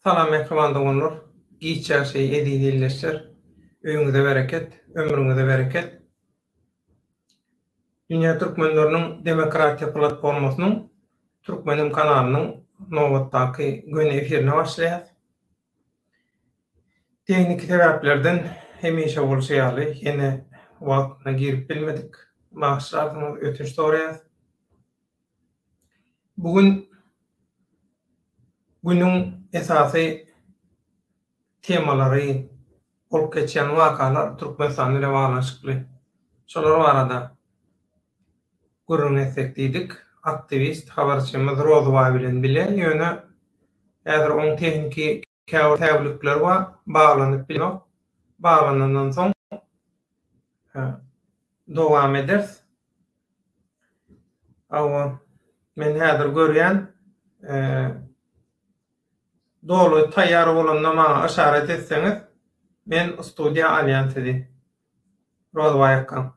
Salam mähriban doganlar, giç ýagşy eziz ildeşler. Öýüňize bereket, ömrüňize bereket. Dünýä türkmenleriniň demokratiýa platformasynyň Türkmenim kanalynyň nobatdaky göni efirine başlaýas. Tehniki sebäplerden hemişe bolşy ýaly ýene wagtynda girip bilmedik. Bagyşlarsyňyz, ötünç soraýas. Bu gün günüň esasy temalary, bolup geçýän wakalar Türkmenistan bilen baglanyşykly. Şolar barada gürrüň etsek diýdik. Aktiwist habarçymyz Rozybaý bilen bile, ýöne häzir oň tehniki käbir säwlikleri bar, baglanyp bilenok. Baglanandan soň dowam ederis. Hawa, men häzir görýän, doly taýýar bolanda maňa yşarat etseňiz, men studiýa alýan sizi. Rozbaý akgam.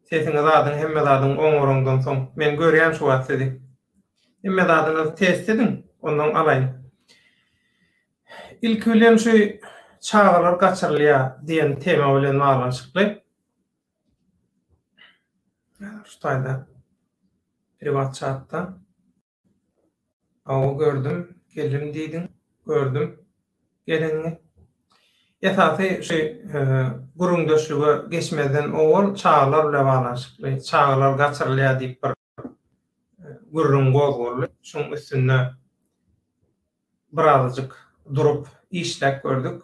Sesiňi zadyň hemme zadyň oňaraňdan soň, men görýän şu wagt sizi. Hemme zadyňyzy test ediň, ondan alaýyn. Ilki bilen şu çagalar gaçyrylýar diýen tema bilen baglanyşykly. Şu taýda privat çatda. Hawa gördüm, geldim diýdiň, gördüm geleniňi. Esasy şu gürrüňdeşlige geçmezden owal çagalar bilen baglanyşykly, çagalar gaçyrylýar diýip bir gürrüň gozgaldy. Şuň üstünde birazajyk durup işläp gördük.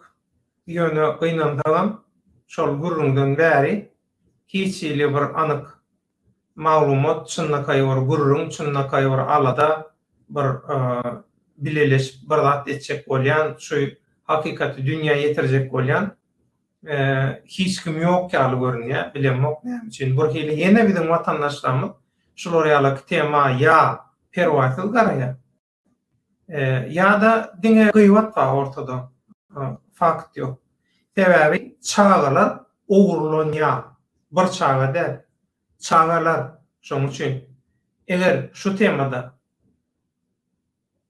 Ýöne gynansagam şol gürrüňden bäri hiç hili bir anyk maglumat, çynlakaý bir gürrüň, çynlakaý bir alada, bir bileleşip bir zat etjek bolýan, şu hakykaty dünýä ýetirjek bolýan hiç kim ýok ýaly görünýär. Bilemok näme üçin. Bir hili ýene biziň watandaşlarymyz şular ýaly tema ýa perwaýsyz garaýar, Ýa-da diňe gybat bar ortada, fakt ýok. Sebäbi çagalar ogurlanýar. Bir çaga däl, çagalar. Şonuň üçin eger şu temada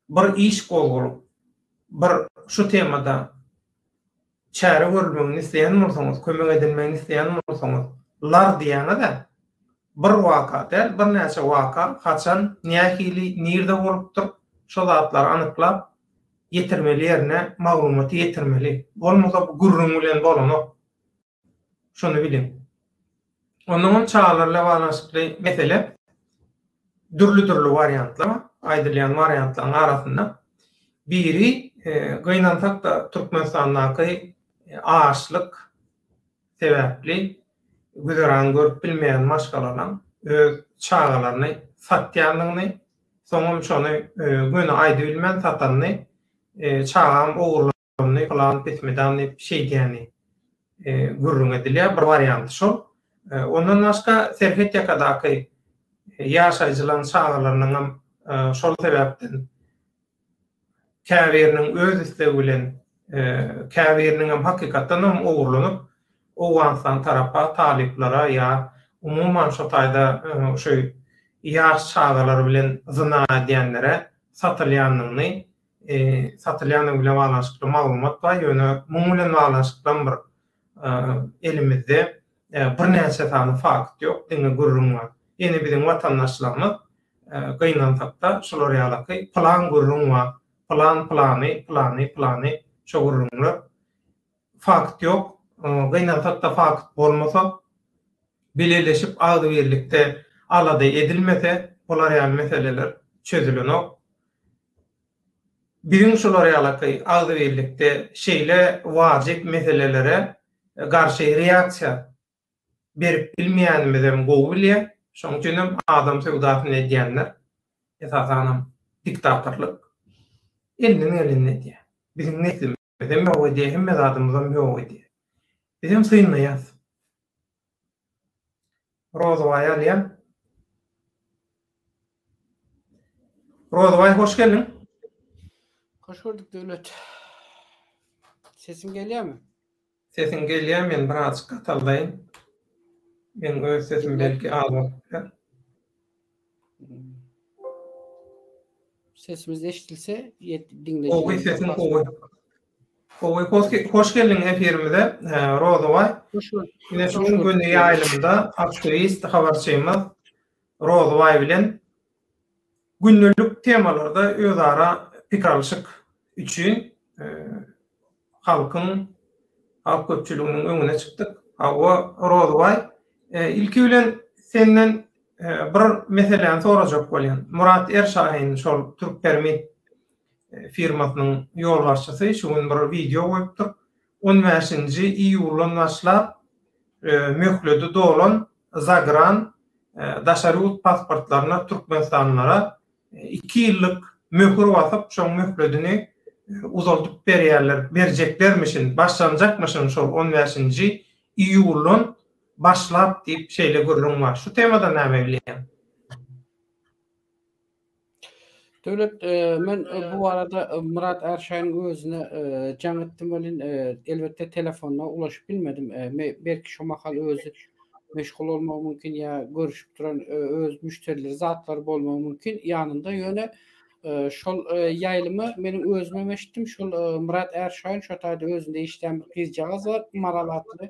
bir iş gozgalyp, bir şu temada çäre görülmegini isleýän bolsaňyz, kömek edilmegini isleýän bolsaňyz, lar diýýäňiz-ä. Bir waka däl, birnäçe waka haçan, nähili, nirde bolupdyr, şo zatlary anyklap, ýetirmeli ýerine maglumaty ýetirmeli. Bolmasa bu gürrüň bilen bolanok. Şony biliň. Onnoňam çagalar bilen baglanyşykly mesele dürli-dürli wariantlar bar. Aýdylýan wariantlaryň arasynda biri gynansak-da Türkmenistandaky açlyk sebäpli güzeran görüp bilmeýän maşgalalaryň öz çagalaryny satýandygyny, soňam şony göni aýdybilmän satanyny, çagam ogurlan Ony pylan pismidan diýip şeýdýäni gürrüň edilýär. Bir warianty şol. Ondan başga serhet ýakadaky ýaşaýjylaryň çagalarynyňam şol sebäpden käbiriniň öz islegi bilen, käbiriniňem hakykatdanam ogurlanyp Owganystan tarapa talyplara ýa umuman şo taýda şu ýaş çagalar bilen zyna edýänlere satylýanyny satylýandygy bilen baglanyşykly maglumat bar, ýöne muň bilen baglanyşyklam bir elimizde birnäçe sany fakt ýok, diňe gürrüň bar. Ýene biziň watandaşlarymyz gynansakda şular ýalaky pylan gürrüň bar, pylan pylany, pylany pylany şo gürrüňler. Fakt ýok, gynansakda fakt bolmasa, bileleşip agzybirlikde alada edilmese bular ýaly meseleler çözülenok. Biziň şular ýalaky agzybirlikde şeýle wajyp meselelere garşy reaksiýa berip bilmeýänimizem gowy bilýär. Şonuň üçinem adam söwdasyny edýänler, esasanam diktatorlyk elinden gelenini edýär. Biziň neslimizem ýok edýär, hemme zadymyzam ýok edýär. Bizem synlaýas. Rozybaý alýan. Rozybaý hoş geldiň. Hoş gördük Döwlet. Sesim gelýärmi? Sesiň gelýär, men birazjyk gataldaýyn. Meň öz sesim belki az bolup biler. Sesimiz eşidilse diňleýjiler. Gowy sesiň gowy. Gowy hoş, hoş geldiň efirimize Rozybaý. Hoş gördük. Ine şu gün göni ýaýlymda aktiwist habarçymyz Rozybaý bilen gündelik temalarda özara pikir alyşyk üçin halkyň halk köpçüliginiň öňüne çykdyk. Hawa Rozybaý, ilki bilen senden bir meseläni sorajak bolýan. Murat Erşahin şol Türkpermit firmasynyň ýolbaşçysy şu gün bir wideo goýupdyr. On bäşinji iýuldan başlap möhledi dolan zagran daşary ýurt pasportlaryna türkmenistanlylara 2 ýyllyk möhür basyp, şoň möhledini uzaldyp berýärler, berjeklermişin, başlanjakmyşyn şol on bäşinji iýuldan başlap diýip şeýle gürrüň bar. Şu temada näme bilýäň? Döwlet, men bu barada Myrat Ärşaýyň özüne jaň etdim welin, elbetde telefonda ulaşyp bilmedim. Belki şo mahal özi meşgul bolmagy mümkin ýa görüşip duran öz müşderileri zatlary bolmagy mümkin ýanynda. Ýöne şol ýaýlymy meniň özümem eşitdim. Şol Myrat Ärşaýyn şo taýda özünde işleýän bir gyzjagaz bar, Maral atly.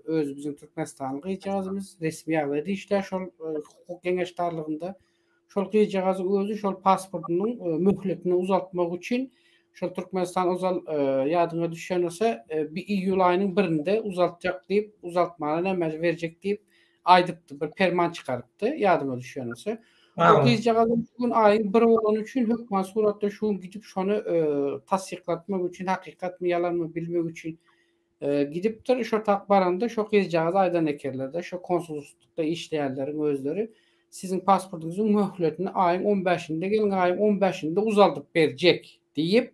Özi biziň Türkmenistanly gyzjagazymyz resmi ýagdaýda işleýär şol hukuk geňeşdarlygynda. Şol gyzjagazyň özi şol pasportynyň möhletini uzaltmak üçin şol Türkmenistan ozal ýadyňa düşýän bolsa bir iýul aýynyň birinde uzaltjak diýip uzaltmana näme berjek diýip aýdypdy bir perman çykarypdy ýadyňa düşýän bolsa. O gyzjagazyň şu gün aýyň biri bolany üçin hökman suratda şu gün gidip şony tassyklatmak üçin hakykatmy ýalanmy bilmek üçin Gidipdir, şo tak baranda şo gyzjagaz aýdan ekenler-de, şo konsulslykda işleýänleriň özleri siziň pasportyňyzyň möhletini aýyň on bäşinde geliň, aýyň on bäşinde uzaldyp berjek diýip,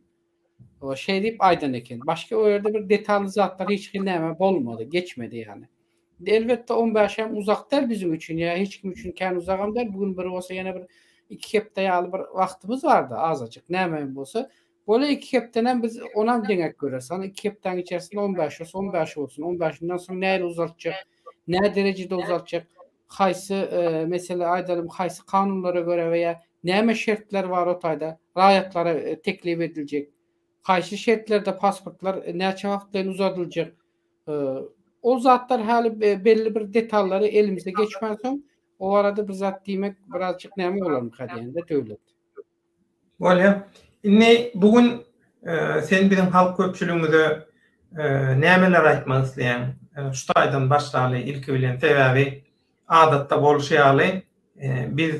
şeý diýip aýdan eken. Başga o ýerde bir detally zatlar hiç hili näme bolmady, geçmedi ýaly. Indi elbetde on bäş hem uzak däl biziň üçin, ýa hiç kim üçin kän uzagam däl, bu gün bir bolsa ýene bir iki hepde ýaly bir wagtymyz bardy azajyk, näme hem bolsa. Bolýa iki hepdenem biz onam deňek göreris. Hany iki hepdäň içerisinde 15 bolsa 15 bolsun. 15-inden soň nähili uzaltjak? Nä derejede uzaltjak? Haýsy e, mesele aýdalym, haýsy kanunlara görä we ýa näme şertler bar o taýda raýatlara e, teklip ediljek? Haýsy şertlerde pasportlar e, näçe wagtlaýyn uzadyljak? E, ol zatlar häli belli bir detallary elimize geçmänsoň, o barada bir zat diýmek birazjyk näme bolarmyka diýende döwlet. Bolýar. Indi bu gün sen biziň halk köpçüligimize nämeler aýtmak isleýäň? Şu taýdan başlaly ilki bilen. Sebäbi adatda bolşy ýaly biz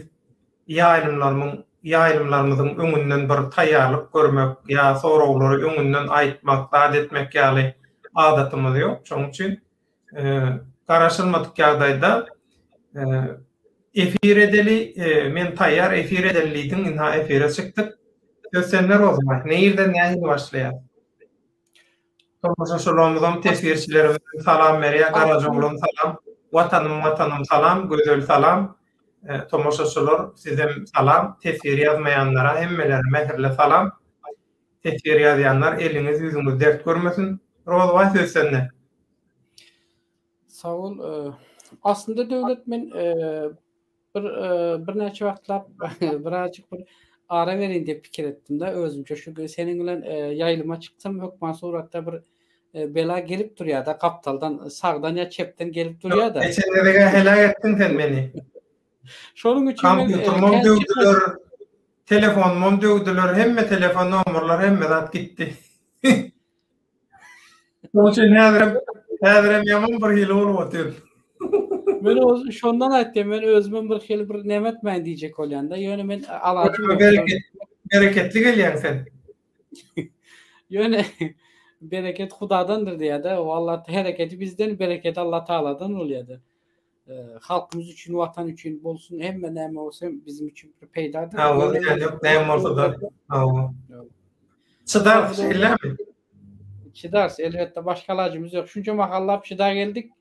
ýaýlymlarymyň ýaýlymlarymyzyň öňünden bir taýýarlyk görmek ýa soraglary öňünden aýtmak, zat etmek ýaly adatymyz ýok. Şonuň üçin Garaşylmadyk ýagdaýda efir edeli, men taýýar efir edeli diýdiň, ynha efire çykdyk. Söz sende Rozymay, nirden nähili başlaýar? Tomaşaçylarymyzam, teswirçilerimizem salam berýär, Garajaoglan salam, Watanym Watanym salam, Gözel salam, tomaşaçylar sizem salam, teswir ýazmaýanlara hemmelere mähirli salam. Teswir ýazýanlar eliňiz ýüzüňiz dert görmesin. Rozbaý söz sende. Sag bol. Aslynda Döwlet men bir birnäçe wagtlap birazjyk bir ara bereýin diýip pikir etdim-de özümçe şu seniň bilen ýaýlyma çyksam hökman suratda bir bela gelip durýar-da gapdaldan sagdan ýa çepden gelip durýar-da. Geçen gezeg-ä heläk etdiň sen meni. Şonuň üçin men kompýuterimem döwdüler, telefonumam döwdüler, hemme telefon nomerler, hemme zat gitdi. Şonuň üçin häzirem häzirem ýaman bir hili bolup otyryn. Men o şondan aýtdym, men özümem bir hili bir näme etmäýin diýjek bolýan-da, ýöne men alajym ýok. Bereket, bereketli gelýäň sen. Ýöne bereket Hudadandyr diýýär-de, o Allah hereketi bizden, bereketi Allah Tagaladan bolýar-da. Halkymyz üçin, watan üçin bolsun, hemme näme bolsa bizim üçin bir peýdadyr. Hawa, ýok, näme bolsa-da. Hawa. Çydarys, şeýlemi? Çydarys, elbetde başga alajymyz ýok. Şunça mahallap çyda geldik.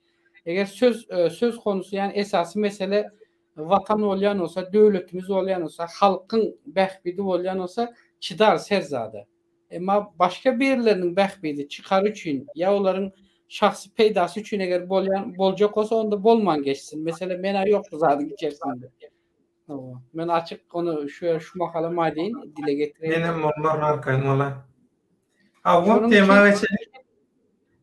Eger söz e, söz konusy, ýani esasy mesele watan bolýan bolsa, döwletimiz bolýan bolsa, halkyň bähbidi bolýan bolsa, çydarys her zada. Emma başga birileriniň bähbidi, çykary üçin ýa olaryň şahsy peýdasy üçin eger bolýan boljak bolsa onda bolman geçsin. Mesele menä ýok şu zadyň içerisinde. Hawa. Men açyk ony şu şu mahalam aýdaýyn, dile getireýin. Menem bolmaryn arkaýyn bola. Hawa, tema geçelim.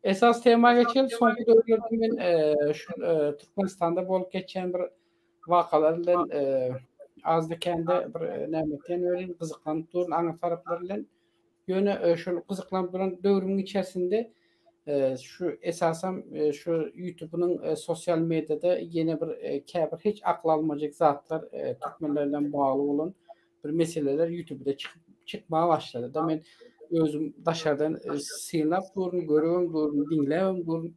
Esas tema geçelim. Soňky döwürlerde men e, şu e, Türkmenistanda bolup geçýän bir wakalar bilen e, azda kände bir näme etýän welin gyzyklanyp durun aňy taraplar bilen. Ýöne şol gyzyklanyp duran döwrümiň içerisinde şu esasam şu YouTube-nyň sosial mediada ýene bir käbir hiç akyl almajak zatlar türkmenler bilen bagly bolan bir meseleler YouTube-da çykyp çykmaga başlady. Da men özüm daşardan synlap durun, görübem durun, diňläbem durun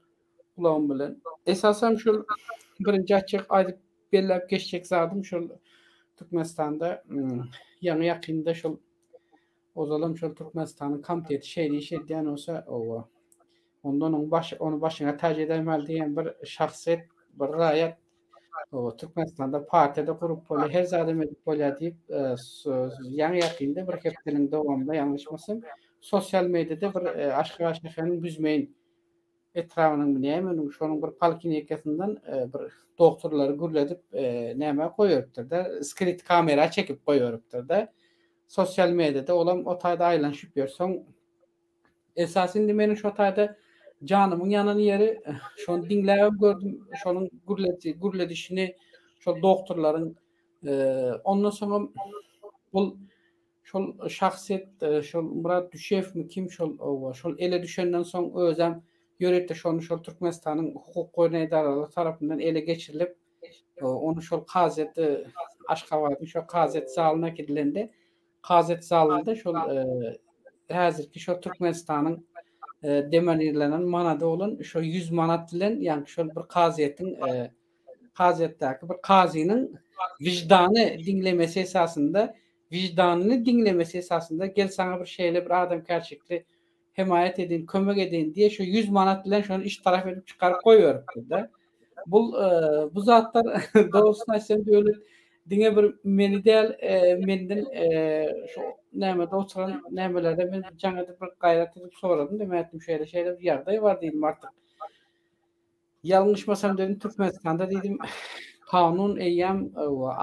gulagym bilen. Esasam şol birinji açyk aýdyp belläp geçjek zadym şol Türkmenistanda ýaňy ýakynda şol Ozalam şol Türkmenistanyň komiteti şeýle iş edýän bolsa, owa. Onda onuň baş, ony başyňa täç edäýmeli diýen bir şahsyýet, bir raýat, owa, Türkmenistanda partiýada gurup bolýar, her zadam edip bolýar diýip, e, ýaňy ýakynda bir hepdeniň dowamynda ýalňyşmasam, sosial mediada bir e, Aşgabat şäheriniň Büzmeýin etrabynyňmy näme onuň şonuň bir poliklinikasyndan bir doktorlary gürledip nämä goýberipdir-de, skrit kamera çekip goýberipdir-de. Sosial mediada olam o taýda aýlanyşyp ýör. Soň esasy indi meniň şo taýda janymyň ýanan ýeri şony diňläbem gördüm, şonuň gürledi, gürledişini şol doktorlaryň ondan soňam bul Şol şahsyýet şol Myrat Düşewmi kim şol owa şol ele düşenden soň özem ýörite şony şol Türkmenistanyň hukuk goraýan edaralary tarapyndan ele geçirilip ony şol kazyýet Aşgabadyň şol kazyýet zalyna äkidilende kazyýet zalynda şol häzirki şol Türkmenistanyň demonirlenen manady bolan şo 100 manat bilen ýaňky şol bir kazyýetiň kazyýetdäki bir kazynyň wiždany diňlemesi esasynda Wyždanyny diňlemesi esasynda gel saňa bir şeýle bir adamkärçilikli hemaýat edeýin, kömek edeýin diýe şo 100 manat bilen şony iş tarap edip çykaryp goýberipdir-de. Bul bu zatlar dogrusyny aýtsam döwlet diňe bir meni däl menden şu nämede oturan nämelerde men jaň edip bir gaýrat edip soradym-da men aýtdym şeýle şeýle bir ýagdaý bar diýdim artyk. Ýalňyşmasam dedim Türkmenistanda diýdim kanun eýýäm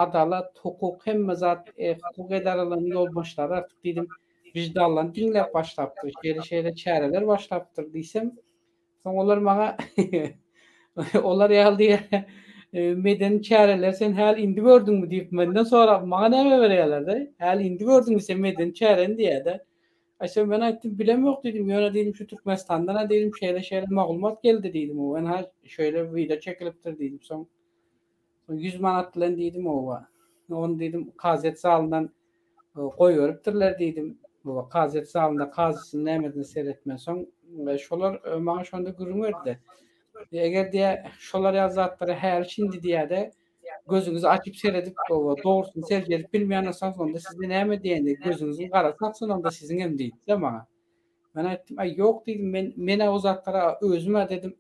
adalat hukuk hemme zat hukuk edaralarynyň ýolbaşçylary artyk diýdim wyždanlaryny diňläp başlapdyr şeýle şeýle çäreler başlapdyr diýsem soň olar maňa olar ýaly diýýär medeni çäreleri sen häli indi gördüňmi diýip menden sorap maňa näme berýärlerde häli indi gördüňmi sen medeni çäreni diýýärde Aýşe men aýtdym, bilemok diýdim, ýöne diýdim şu Türkmenistandan-a diýdim şeýle-şeýle maglumat geldi diýdim, oba ynha şeýle wideo çekilipdir diýdim. Soň soň 100 manat bilen diýdim oba. Ony diýdim kazyýet zalyndan e, goýberipdirler diýdim. Oba kazyýet zalynda kazysyny nämesine seretmän. Soň e, şolar e, maňa şonda gürrüň berdi. Eger diýä şolar ýaly zatlara häli şindi diýä-de Gözüňizi açyp seredip, dogrusyny seljerip bilmeýän bolsaňyz, onda sizde näme diýen diýdi. Gözüňiziň garasy aksyn onda siziň hem diýdi-de maňa. Men aýtdym, aý ýok diýdim, men men-ä o zatlara özüm-ä dedim,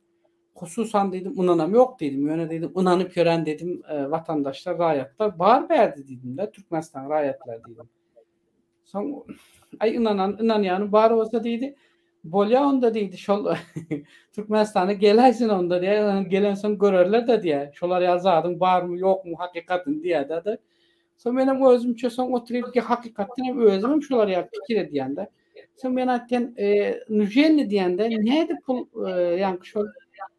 hususan diýdim, ynanam ýok diýdim. Ýöne diýdim, ynanyp ýören diýdim, watandaşlar, raýatlar bar bärde diýdim-de, Türkmenistanyň raýatlary diýdim. Soň aý ynanan ynanýany bar bolsa diýdi. Bolýa onda diýdi şol Türkmenistana geläýsin onda diýä gelensoň görerler-de diýä. Şolar ýaly zadyň barmy ýokmy hakykatyny diýä-de. Soň menem özümçe soň oturyp ki hakykatdan hem özüm hem şolar ýaly pikir edýän-de. Soň men aýtýan e, nuželni diýende nädip bul e, ýaňky şol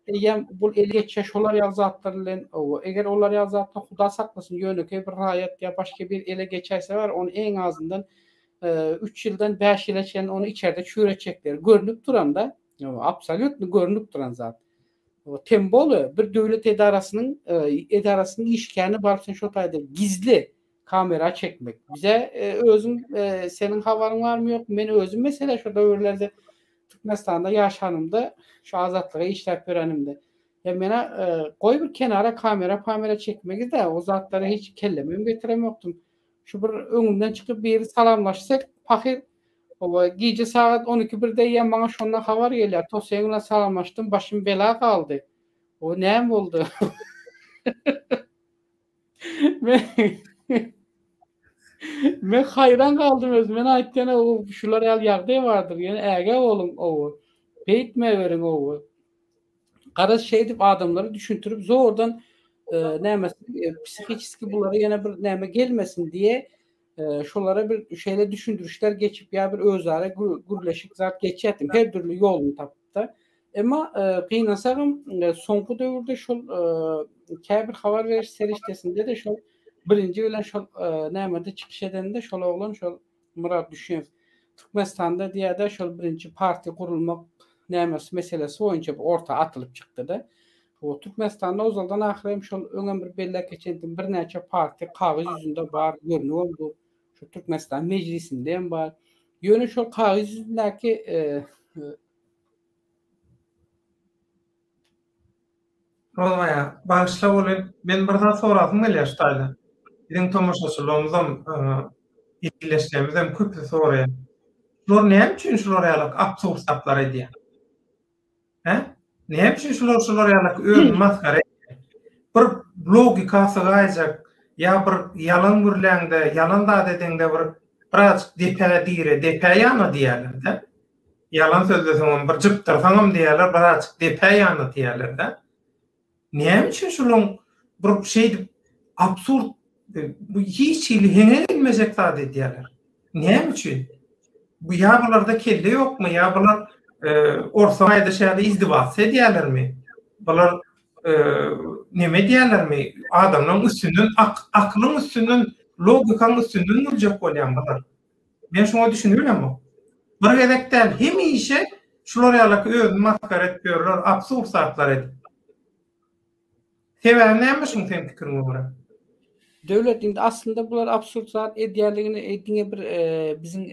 eýýäm bul el geçýä şolar ýaly zatlar bilen eger olar ýaly zatlar huda saklasyn ýönekeý bir raýat ýa başga bir ele geçäýse bar ony eň azyndan 3 ýyldan 5 ýyla çenli ony içerde çüretjekleri görnüp duranda absolýutno görnüp duran zat. Tem bole bir döwlet edarasynyň edarasynyň işgärini baryp sen şo taýda gizli kamera çekmek. Bize özüň seniň habaryň barmy ýok men özüm mesele şo döwürlerde Türkmenistanda ýaşanymda şu azatlyga işläp ýörenimde ýa menä goý bir kenara kamera pamera çekmegi-de o zatlara hiç kellemem getiremokdym. Şu bir öňümden çykyp biri salamlaşsak pahyr oba gije sagat 12 birde eýýäm maňa şondan habar gelýär. Toseň bilen salamlaşdym başym bela galdy. O näme boldy? Men Men haýran galdym özüm. Men aýtýan o şular ýaly ýagdaý bardyr. Ýöne ägä boluň owy. Beýtmäweriň owy. Garaz şeýdip adamlara düşündirip zordan e, nämesi psihiçeski bulara ýene bir näme gelmesin diýe şolara bir şeýle düşündirişler geçip ýa bir özara gürleşik zat geçýärdim. Her dürli ýoluny tapypda. Emma gynansagam soňky döwürde şol käbir habar beriş serişdesinde-de şol birinji bilen şol nämede çykyş edende şol oglan şol Myrat Düşew Türkmenistanda diýýär-de şol birinji partiýa gurulmak nämesi meselesi boýunça bir orta atylyp çykdy-da. Bu Türkmenistanda ozaldan ahyr hem şol öňem bir belläp geçendim birnäçe partiýa kagyz ýüzünde bar, görnübem dur. Şu Türkmenistan mejlisinde hem bar. Ýöne şol kagyz ýüzündäki Rozmaýa, bagyşla welin, men bir zat sorasym gelýär şu taýda. Biziň tomaşaçylarymyzam, ildeşlerimizem köpüsi soraýar. Şular näme üçin şular ýaly absurd zatlar edýär? Hä? Näme üçin şular şular ýaly özüni masgara edýär? Bir logika sygaýjak ýa bir ýalan gürläňde, ýalan zat edeňde bir birazjyk depä dire, depä ýana diýýärler-de. Ýalan sözleseňem bir jypdyrsaňam diýýärler, birazjyk depä ýana diýýärler-de. Näme üçin şulaň bir şeýdip absurd bu hiç hili heňe gelmejek zat edýärler? Näme üçin? Bu ýa bularda kelle ýokmy, ýa bular orsa aýdyşy ýaly izdiwasiýa edýärlermi? Bular neme edýärlermi? Adamlaryň üstünden akylyň üstünden, logikaň üstünden güljek bolýan bular. Men şuňa düşünibilemok. Bir gezek däl, hemişe şular ýalaky özüni masgara edip ýörler, absurd zatlar edip. Sebäbi näme şuň seň pikiriňe görä? Döwlet indi aslynda bular absurd zat edýänligini diňe bir biziň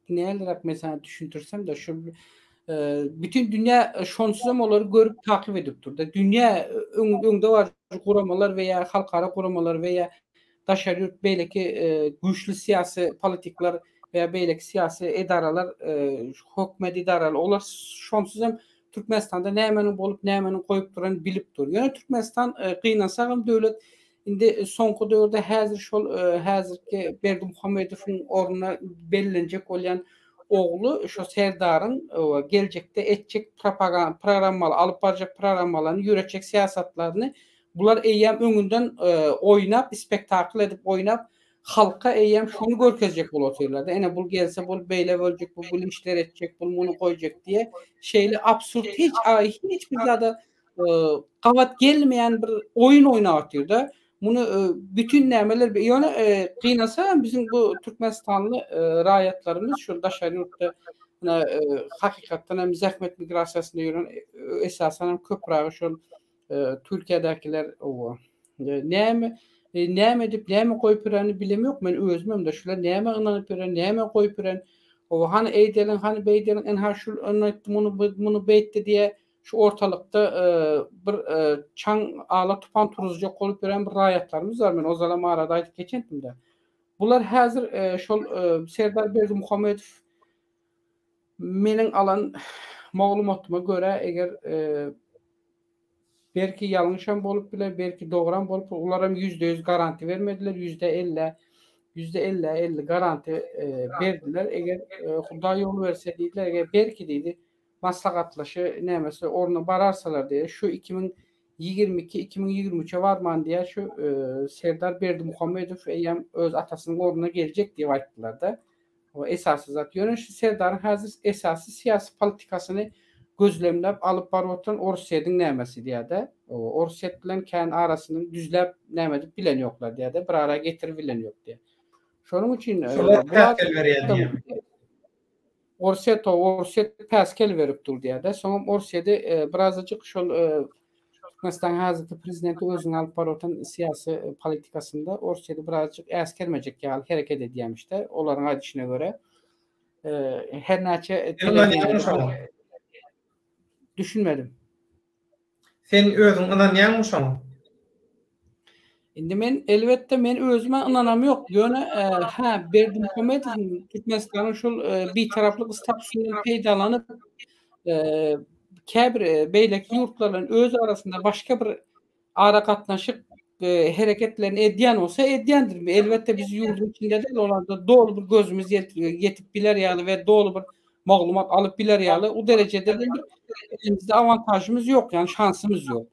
näleräk men sana düşündirsem-de şu bütin dünýä şonsuzam olary görüp takyp edip durda. Dünýä öňde bar guramalar we ýa halkara guramalar we ýa daşary ýurt beýleki güýçli syýasy politikler we ýa beýleki syýasy edaralar hökümet edaralary olar şonsuzam Türkmenistanda nämeniň bolup nämeniň goýup duranyny bilip dur. Ýöne Türkmenistan gynansagam döwlet Indi soňky döwürde häzir şol häzirki Berdimuhamedowyň ornuna bellenjek bolýan ogly şo Serdaryň geljekde etjek propaganda programmaly alyp barjak programmalaryny ýöretjek syýasatlaryny bular eýýäm öňünden oýnap spektakl edip oýnap halka eýýäm şony görkezjek bolup otyrlar-da. Ene bul gelse bul beýle boljak bu bul işler etjek bul muny goýjak diýe şeýle absurd hiç hiç bir zada gabat gelmeýän bir oýun oýnap otyrda. Muny bütin nämeler ýöne gynansagam biziň bu türkmenistanly raýatlarymyz şu daşary ýurtda hakykatdan hem zähmet migrasiýasynda ýören esasan hem köprägi şol Türkiýedäkiler owa. Näme näme edip näme goýup ýörenini bilemok men özümem-de şular näme ynanyp ýören näme goýup ýören owa hany eýdeliň hany beýdeliň ynha şul ony muny muny beýtdi diýe Şu ortalykda bir çaň ala tupan turuzjak bolup ýören bir raýatlarymyz bar. Men ozalam arada aýdyp geçendim-de. Bular häzir şol Serdar Berdimuhamedow meniň alan maglumatyma görä, eger belki ýalňyşam bolup biler, belki dogram bolup, olaram 100% garanti bermediler, %50 %50 50 garanti berdiler. Eger Hudaý ýol berse diýdiler, eger belki diýdi, maslahatlaşy nämesi orna bararsalar diýýär şu 2022 2023-e barman diýýär şu Serdar Berdimuhamedow eýýäm öz atasynyň ornuna geljek diýip aýtdylar-da. O esasy zat. Ýöne şu Serdaryň häzir esasy syýasy politikasyny gözlemläp alyp baryp oturan Orsýetiň nämesi diýýär-de. Orsýet bilen kän arasyny düzläp näme edip bilen ýoklar diýýär-de, bir ara getirip bilen ýok diýýär. Şonuň üçin Şolar päsgel berýär diýýär. Orsýet Orsýet päsgel berip dur diýýär-de. Soňam Orsýeti birazajyk şol Türkmenistanyň häzirki prezidenti özüni alyp baryp oturan syýasy politikasynda Orsýeti birazajyk äsgermejek ýaly hereket edýärmiş-de, olaryň aýdyşyna görä. Her näçe Düşünmedim. Sen özüň ynanýaňmy şoňa? Indi men elbetde men özüme ynanam ýok. Ýöne hä Berdimuhamedowyň Türkmenistanyň şol bitaraplyk statusyndan peýdalanyp käbir beýleki ýurtlar bilen öz arasynda başga bir aragatnaşyk hereketlerini edýän bolsa edýändir. Elbetde biz ýurduň içinde däl, olarda doly bir gözümiz ýetip biler ýaly we doly bir maglumat alyp biler ýaly o derejede bir elimizde awantažymyz ýok, ýagny şansymyz ýok.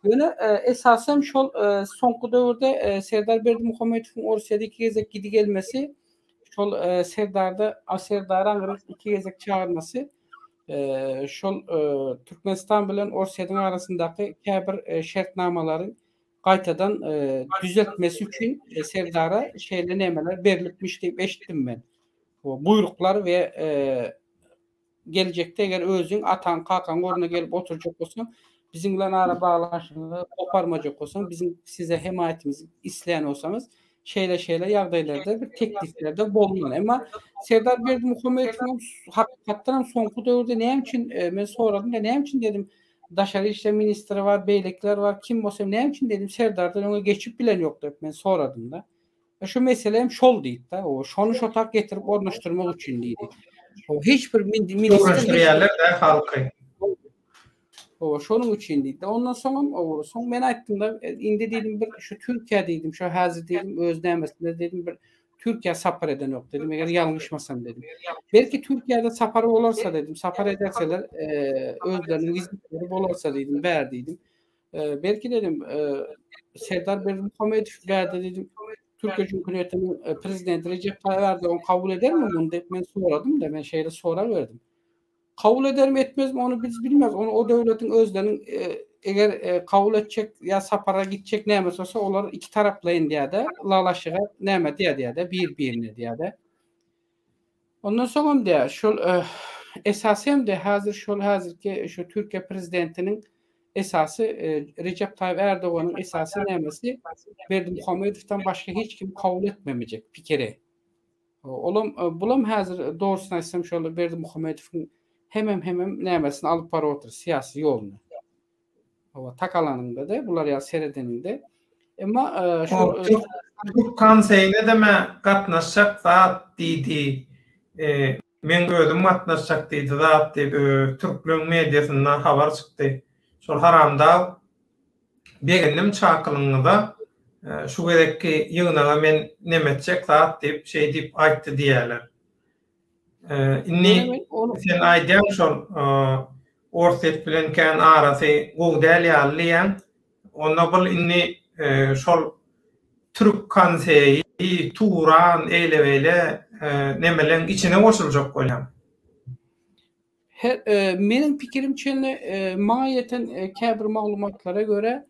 Ýöne esasy hem şol soňky döwürde Serdar Berdimuhamedowyň Orsýete iki gezek gidi gelmesi, şol Serdarda Serdary aňryk iki gezek çagyrmasy şol Türkmenistan bilen Orsýetiň arasyndaky käbir şertnamalary gaýtadan düzeltmesi üçin Serdara şeýle nämeler berlipmiş diýip eşitdim men. Buýruklar we Geljekde eger özüň ataň kakaň ornuna gelip oturjak bolsaň, biziň bilen ara baglanyşygy goparmajak bolsaň, biziň size hemaýatymyzy isleýän bolsaňyz, şeýle-şeýle ýagdaýlarda bir tekliplerde bolunmaly. Emma Serdar Berdimuhamedowyň hakykatdan hem soňky döwürde näme üçin e, men soradym-da näme üçin dedim, daşary işler ministri bar, beýlekiler bar, kim bolsa näme üçin dedim, Serdardan öňe geçip bilen ýok diýip men soradym-da. E, şu mesele hem şol diýdi-de. O şony şo tak getirip ornaşdyrmak üçin diýdi. O hiç bir ministr Öwrenişdirýärler-de halky. O şonuň üçin diýdi. Ondan soňam o soň men aýtdym-da, e, indi diýdim bir şu Türkiýe diýdim, şu häzir diýdim öz nämesinde diýdim bir Türkiýä sapar edenok dedim, eger ýalňyşmasam dedim. Belki Türkiýede sapar bolarsa dedim, sapar ederseler, e, özleriniň wizitleri bolarsa diýdim, bär diýdim. Belki dedim, Serdar Berdimuhamedow bärde dedim, Türkiýe Cumhuriyetiniň prezidenti Recep Tayyip Erdogan kabul edermi muny diýip men soradym da, men şeýle sorag berdim. Kabul edermi etmezmi ony biz bilmez. Ony o döwletiň özleriniň eger kabul etjek ýa sapara gitjek näme bolsa olar iki taraplaýyn diýýär-de, ylalaşyga näme diýýär diýýär-de, bir-birine diýýär-de. Ondan soňam diýýär, şol esasy hem-de häzir şol häzirki şu Türkiýe prezidentiniň esasy Rejep Taýyp Erdoganyň esasy nämesi Berdimuhamedowdan başga hiç kim kabul etmemejek pikiri. Olam bulam häzir dogrusyny aýtsam şol Berdimuhamedowyň hemem hemem nämesini alyp baryp otyr syýasy ýoluny. Hawa takalanynda-da bular ýaly seredeninde. Emma şol Türk konseýine-de mä gatnaşjak zat diýdi. Meň özüm gatnaşjak diýdi zat diýip türkleň mediasynda habar çykdy. Şol haramdag begendim çakylygyňyza şu gezekki ýygnaga men nemetjek zat diýip şeý diýip aýtdy diýýärler. Indi sen aýdýaň şol Orsýet bilen kän arasy gowy däl ýaly diýýäň. Onda bul indi şol türk konseýi, Turan, eýle-beýle nemeleň içine goşuljak bolýaň. Her, meniň pikirimçe indi maňa ýeten käbir maglumatlara görä,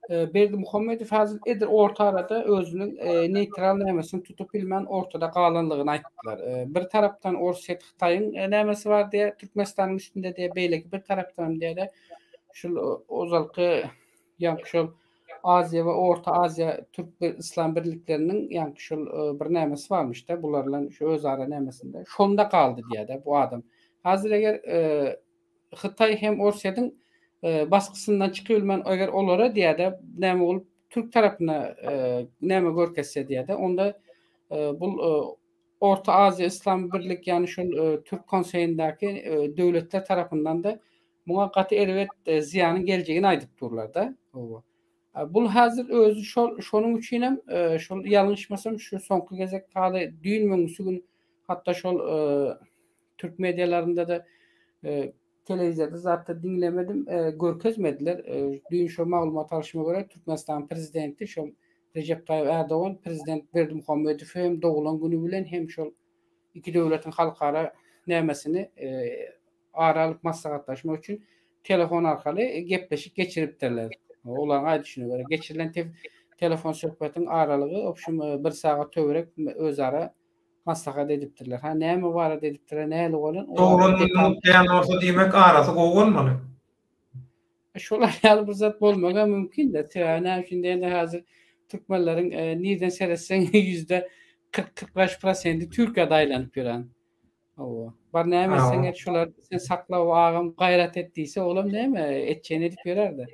Berdimuhamedow häzir edil orta arada özüniň neýtral nämesini tutup bilmän ortada galanlygyny aýtdylar. Bir tarapdan Orsýet Hytaýyň nämesi bar diýýär, Türkmenistanyň üstünde diýýär, beýleki bir tarapdan diýýär, şul ozalky ýaňky şol Aziýa we Orta Aziýa Türk we Yslam birlikleriniň ýaňky şol bir nämesi barmyş-da, bular bilen şu özara nämesinde. Şonda galdy diýýär-de bu adam. Häzir eger Hytaý hem Orsýetiň basgysyndan çykybilmän eger olara diýýär-de näme bolup türk tarapyna näme görkezse diýýär-de, onda bu Orta Aziýa Yslam birlik ýagny şol Türk konseýindäki döwletler tarapyndan-da Muňa gaty erbet zyýanyň geljegini aýdyp durlar-da. Hawa. Bul häzir özi şol şonuň üçinem şol ýalňyşmasam şu soňky gezek haly düýn müňüsi gün hatda şol türk medialarynda-da telewizorda zatda diňlemedim, görkezmediler. Düýn şo maglumat alşyma görä Türkmenistanyň prezidenti şol Rejep Taýyp Erdogan prezident Berdimuhamedowy hem doglan güni bilen hem şol iki döwletiň halkara nämesini ara alyp maslahatlaşmak üçin telefon arkaly gepleşik geçiripdirler. Olaryň aýdyşyna görä, geçirilen telefon söhbetiň aralygy obşim bir sagat töwerek özara maslahat edipdirler. Ha näme barada edipdirler, näli bolan? Doglan gününi gutlaýan bolsa diýmek arasy gowy bolmaly. Şolar ýaly bir zat bolmagy hem mümkin-de. Sebäbi näme üçin diýende häzir türkmenleriň nirden seretseň %40-45 prosenti Türkiýede aýlanyp ýören. Hawa. Bar näme etseň et şular sen sakla o agam gaýrat et diýse olam näme etjegini edip ýörärdi.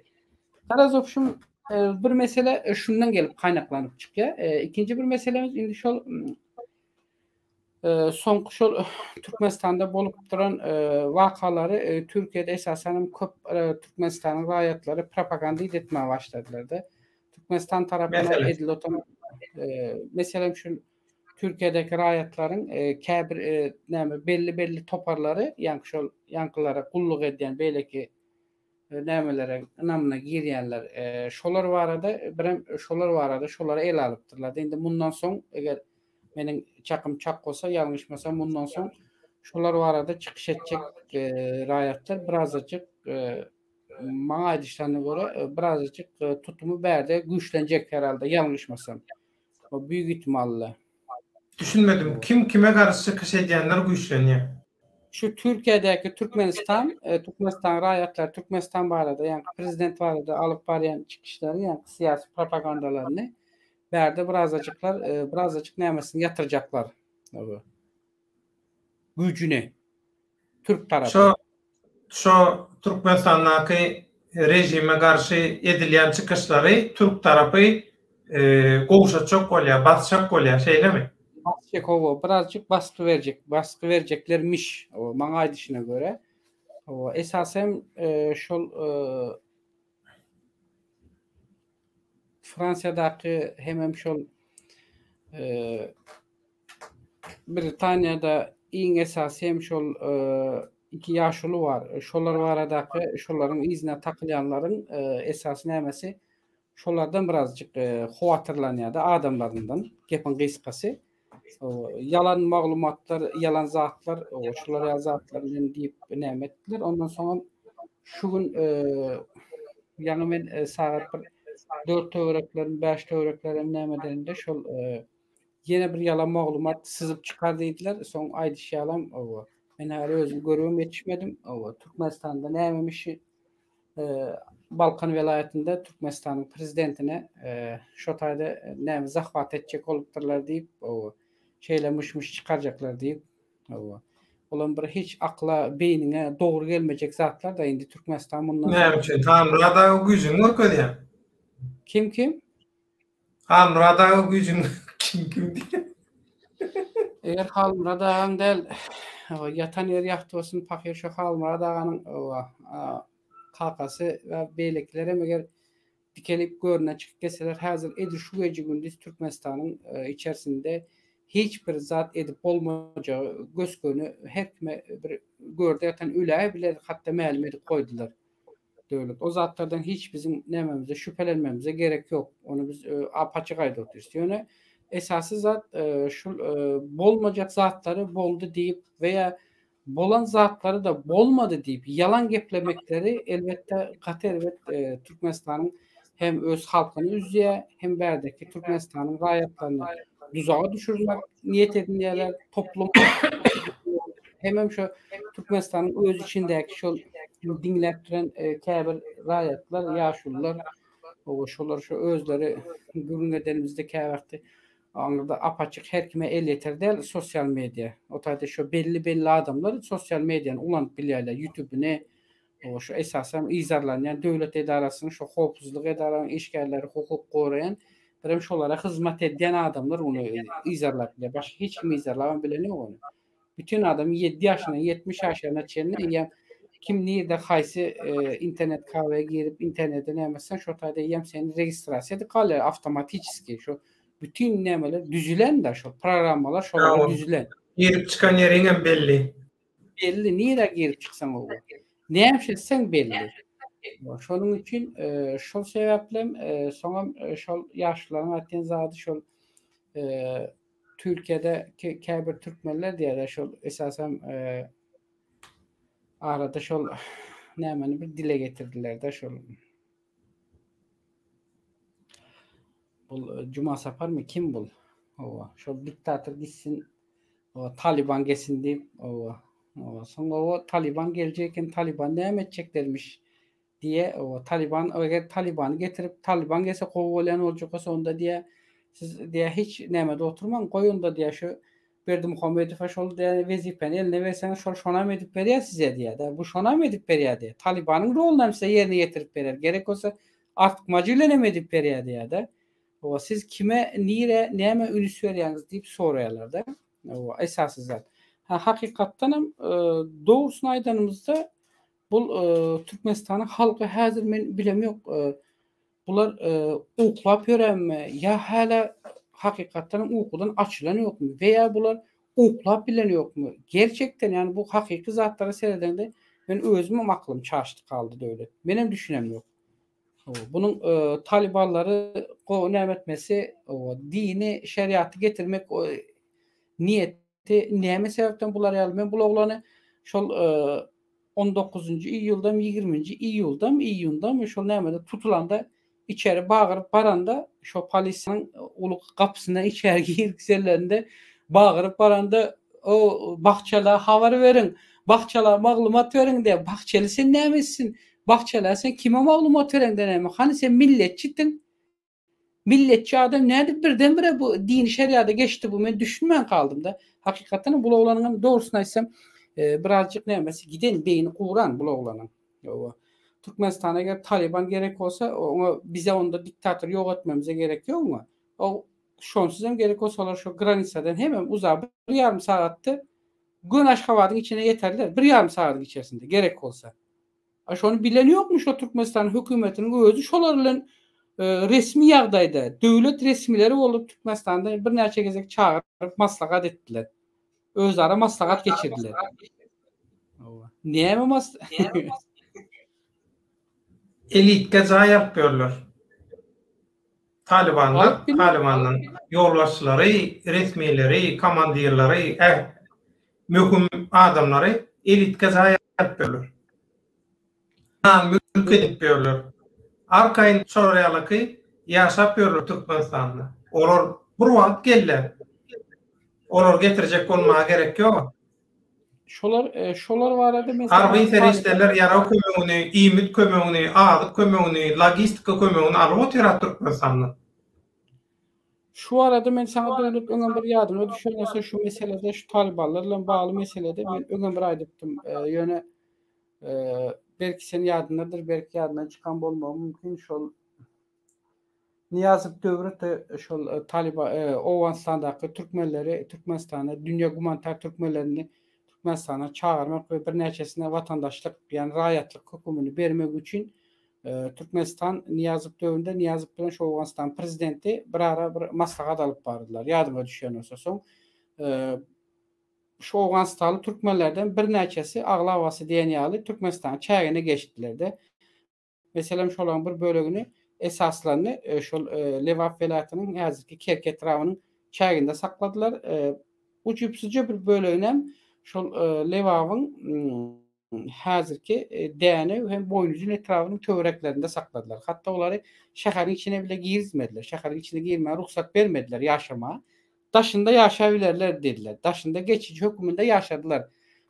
Garaz obşum e, bir mesele e, şundan gelip kaýnaklanyp çykýar. E, ikinji bir meselemiz indi şol soňky şol Türkmenistanda bolup duran wakalary Türkiýede esasan hem köp Türkmenistanyň raýatlary propaganda etmäge başladylar-da. Türkmenistan tarapyndan edilip oturan meselem şu Türkiýedäki raýatlaryň käbir näme belli-belli toparlary, ýaňky şol ýaňkylara gulluk edýän beýleki. nämelere ynamyna girýänler. Şolar barada birem şolar barada şolary ele alypdyrlar. Indi mundan soň eger meniň çakym çak bolsa, ýalňyşmasam mundan soň şolar barada çykyş etjek raýatlar birazajyk maňa aýdyşlaryna görä birazajyk tutumy bärde güýçlenjek herhalde ýalňyşmasam. O büyük ihtimalle. Düşünmedim. Kim kime garşy çykyş edýänler güýçlenýär? Şu Türkiýedäki Türkmenistan, Türkmenistan raýatlary Türkmenistan barada, ýagny prezident barada alyp barýan çykyşlary, ýagny syýasy propagandalaryny bärde birazajyklar, birazajyk nämesini ýatyrjaklar. Güýjüni. Türk tarapy. Şo şo Türkmenistandaky režime garşy edilýän çykyşlary türk tarapy gowşatjak bolýar, basjak bolýar, şeýlemi? Basjak hawa, birazjyk basgy berjek, basgy berjeklermiş, hawa, maňa aýdyşyna görä. Hawa, esasy hem şol Fransiýadaky hemem şol Britaniýada iň esasy hem şol iki ýaşuly bar. Şolar baradaky şolaryň yzyna takylýanlaryň esasy nämesi şolardan birazjyk howatyrlanýar-da adamlaryndan gepiň gysgasy. Ýalan maglumatlar, ýalan zatlar, şular ýaly zatlar bilen diýip näme etdiler. Ondan soňam şu gün ýaňy men sagat bir 4 töwereklerim, 5 töwereklerim näme edenimde şol Ýene bir ýalan maglumat syzyp çykar diýdiler. Soň aýdyşy ýalam, owa, men häli özüm görübem ýetişmedim. Owa, Türkmenistanda nämemişi Balkan welaýatynda Türkmenistanyň prezidentine şo taýda näme zahwat etjek bolupdyrlar diýip, owa, şeýle myş-myş çykarjaklar diýip, owa. Olam bir hiç akla, beýniňe dogry gelmejek zatlar-da indi Türkmenistan mundan Näme üçin? Tanrymyrat aga güýjüni görkezýär. Kim kim? Halmyrat aga güýjüň kim kim diýip. Eger Halmyrat agaň däl, ýatan ýeri ýagty bolsun, pahyr şo Halmyrat aganyň kakasy we beýlekilerem eger dikelip görüne çykyp gelseler, häzir edil şu gije gündiz Türkmenistanyň içerisinde hiç bir zat edip bolmajagy gös-göni her kime bir görde ýatan öläý bile hatda mälim edip goýdular. Döwlet. O zatlardan hiç biziň nämemize şübhelenmemize gerek ýok. Ony biz ap-açyk aýdyp otyrys. Ýöne esasy zat şul bolmajak zatlary boldy diýip we ýa bolan zatlary-da bolmady diýip ýalan geplemekleri elbetde gaty erbet Türkmenistanyň hem öz halkyny üzýär, hem bärdeki Türkmenistanyň raýatlaryny duzaga düşürmek niýet edinýärler. Toplum hemem şu Türkmenistanyň öz içindäki şol diňläp duran käbir raýatlar, ýaşulular, şolar şu özleri gürrüň edenimizde käwagty aňyrda ap-açyk her kime elýeter däl sosial media. O taýda şo belli-belli adamlar sosial mediany ulanyp bilýärler, ýutubini, Şu esasan yzarlanýan döwlet edarasynyň şu howpsuzlyk edaranyň işgärleri hukuk goraýan birem şolara hyzmat edýän adamlar ony yzarlap bilýär. Başga hiç kim yzarlabam bileni ýok ony. Bütin adam 7 ýaşyndan 70 ýaşlaryna çenli eýýäm kim nirde haýsy internet kafeýe girip internete näme etseň şo taýda eýýäm seni registrasiýa edip galýar awtomatiçeski şo bütin nämeler düzülen-de şo programmalar şolara düzülen. Girip çykan ýeriňem belli. Belli, nirä girip çyksaň oba. Näme etseň belli. Şonuň üçin şol sebäplem soňam şol ýaşlaryň aýtýan zady şol Türkiýede käbir türkmenler diýýärler şol esasan arada şol nämeni bir dile getirdiler-de şol Bul Juma Saparmy kim bul? Owa, şol diktator gitsin, owa, Taliban gelsin diýip, owa, owa, soň owa Taliban geljek eken, Taliban näme etjeklermiş diýe, owa, Taliban eger Talibany getirip, Taliban gelse gowy bolýan boljak bolsa onda diýe, siz diýe hiç nämede oturmaň, goý onda diýe şu Berdimuhamedowa şol diýe wezipäni eline berseňiz şol şonam edip berýär size diýe-de, bu şonam edip berýär diýe. Talibanyň roluny hem size ýerine ýetirip berer. Gerek bolsa artykmajy bilen hem edip berýär diýýär-de. Hawa, siz kime, nirä, nämä ünüs berýäňiz diýip soraýarlar-da. Hawa, esasy zat. Ha, hakykatdan hem dogrusyny aýdanymyzda bul Türkmenistanyň halky häzir men bilemok, bular uklap ýörenmi ýa hälä hakykatdan hem ukudan açylan ýokmy we ýa bular uklap bilen ýokmy? Gerçekden ýani bu hakyky zatlara seredeňde. Men özümem aklym çaşdy galdy Döwlet. Menem düşünem ýok. Bunuň talybanlary gowy näme etmesi, dini şeriaty getirmek niýeti näme sebäpden bular ýaly? Men bul oglany şol on dokuzynjy iýuldam, ýigriminji iýuldam, iýundamy şol nämede tutulanda içeri bagyryp baranda şo polisiýanyň uly gapysyna içeri girgizenlerinde bagyryp baranda o Bahçelä habar beriň, Bahçelä maglumat beriň diýýär. Bahçeli sen näme etsin? Bahçelä sen kime maglumat bereňde näme? Hany sen milletçidiň? Milletçi adam nädip birden-bire bu dini şeriada geçdi bu men düşünmän galdym-da. Hakykatdan hem bul oglanyň hem dogrusyny aýtsam birazjyk nämesi giden beýni guran bul oglanyň. Ýowa. Türkmenistana eger Talyban gerek bolsa oňa bize onda diktator ýok etmemize gerek ýok oňa. O şonsuz hem gerek bolsa olar şo granisadan hemem uzak bir ýarym sagatda göni Aşgabadyň içine ýeterler. Bir ýarym sagadyň içerisinde gerek bolsa. A şony bilen ýokmy şo Türkmenistanyň hökümetiniň özi şolar bilen resmi ýagdaýda döwlet resmileri bolup Türkmenistanda birnäçe gezek çagyryp maslahat etdiler. Özara maslahat geçirdiler. Näme mas Elitge jaý alyp ýörler. Talybanlar, Talybanyň ýolbaşçylary, resmileri, komandirleri, möhüm adamlary elitge jaý alyp ýörler. Mal-mülk edip ýörler. Arkaýyn şolar ýalyky ýaşap ýörler Türkmenistanda. Olar bir wagt gelýär. Olary getirjek bolmaga gerek ýok. Şolar şolar barada men Harby serişdeler ýarag kömegini, iýmit kömegini, azyk kömegini, logistika kömegini alyp otyr Türkmenistandan. Şu arada men saňa dönüp öňem bir ýadyma düşen bolsa şu meselede şu talybanlar bilen bagly meselede men öňem bir aýdypdym. Ýöne belki sen ýadyndadyr, belki ýadyndan çykan bolmagy mümkin şol Nyýazow döwri-de şol Talyba Owganystandaky türkmenleri Türkmenistana dünýä gumanitar türkmenlerini Türkmenistana çagyrmak we birnäçesine watandaşlyk ýagny raýatlyk hökümini bermek üçin Türkmenistan Nyýazow döwründe Nyýazow bilen şu Owganystan prezidenti bir ara bir maslahat alyp bardylar ýadyňa düşýän bolsa soň şu Owganystanly türkmenlerden birnäçesi aglabasy diýen ýaly Türkmenistanyň çägine geçdiler-de Meselem, şolaryň bir bölegini, esaslaryny şol Lebap welaýatynyň häzirki Kerki etrabynyň çäginde sakladylar. Ujypsyzja bir böleginem şol Lebabyň häzirki Dänew hem Boýnuzyn etrabynyň töwereklerinde sakladylar. Hatda olary şäheriň içine bile girizmediler. Şäheriň içine girmäge rugsat bermediler ýaşamaga. Daşynda ýaşabilerler diýdiler. Daşynda geçiji höküminde ýaşadylar.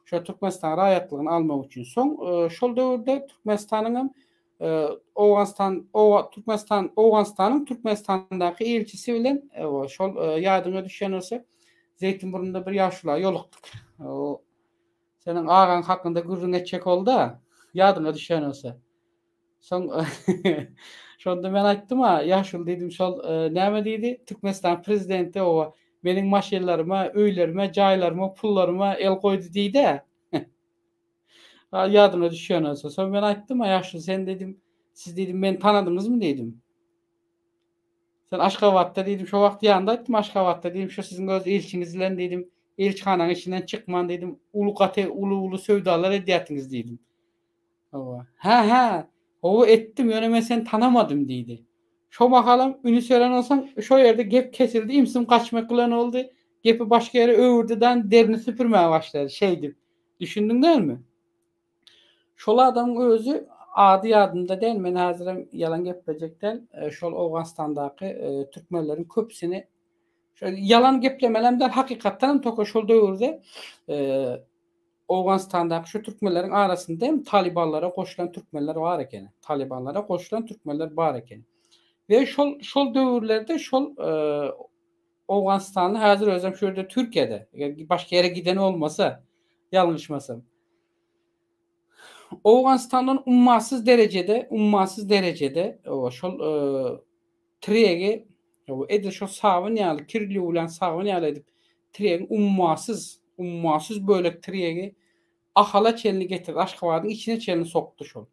Şo Türkmenistan raýatlygyny almak üçin. Soň şol döwürde Türkmenistanyň hem Owganystan Türkmenistan Owganystanyň Türkmenistandaky ilçisi bilen şol ýadyňa düşýän bolsa Zeýtinburnunda bir ýaşula ýolukdyk. O seniň agaň hakynda gürrüň etjek boldy-da, ýadyňa düşýän bolsa. Soň şonda men aýtdym-a, ýaşuly diýdim, şol näme diýdi, Türkmenistan prezidenti oba meniň maşynlaryma, öýlerime, jaýlaryma, pullaryma el goýdy diýdi-ä. Ýadyňa düşýän bolsa. Soň men aýtdym-a, ýaşuly sen diýdim, siz diýdim, meni tanadyňyzmy diýdim. Sen Aşgabatda diýdim, şo wagt ýanynda aýtdym, Aşgabatda diýdim, şo siziň öz ilçiňiz bilen diýdim, ilçihanaň içinden çykman diýdim, uly gaty uly-uly söwdalar edýärsiňiz diýdim. Hawa. Hä, hä. Hawa, etdim, ýöne men seni tanamadym, diýdi. Şo mahalam ünüs beren bolsaň, şo ýerde gep kesildi, ümsüm gaçmak bilen boldy. Gepi başga ýere öwürdi dan derini süpürmäge başlady, şeýdip. Düşündiň dälmi? Şol adamyň özi, ady ýadymda däl, men häzirem ýalan geplejek däl, şol Owganystandaky türkmenleriň köpüsini, şo ýalan geplemelem däl, hakykatdanam toka şol döwürde Owganystandaky şu türkmenleriň arasynda hem talybanlara goşulan türkmenler bar ekeni. Talybanlara goşulan türkmenler bar ekeni. We şol şol döwürlerde şol Owganystanly häzir özem şu ýerde Türkiýede. Eger başga ýere giden bolmasa, ýalňyşmasam. Owganystandan ummasyz derejede, ummasyz derejede şol Tregi edil şo sabyn ýaly, kir ýuwlan sabyn ýaly edip tregiň ummasyz, ummasyz bölek tregi Ahala çenli getirdi, Aşgabadyň içine çenli sokdy şol.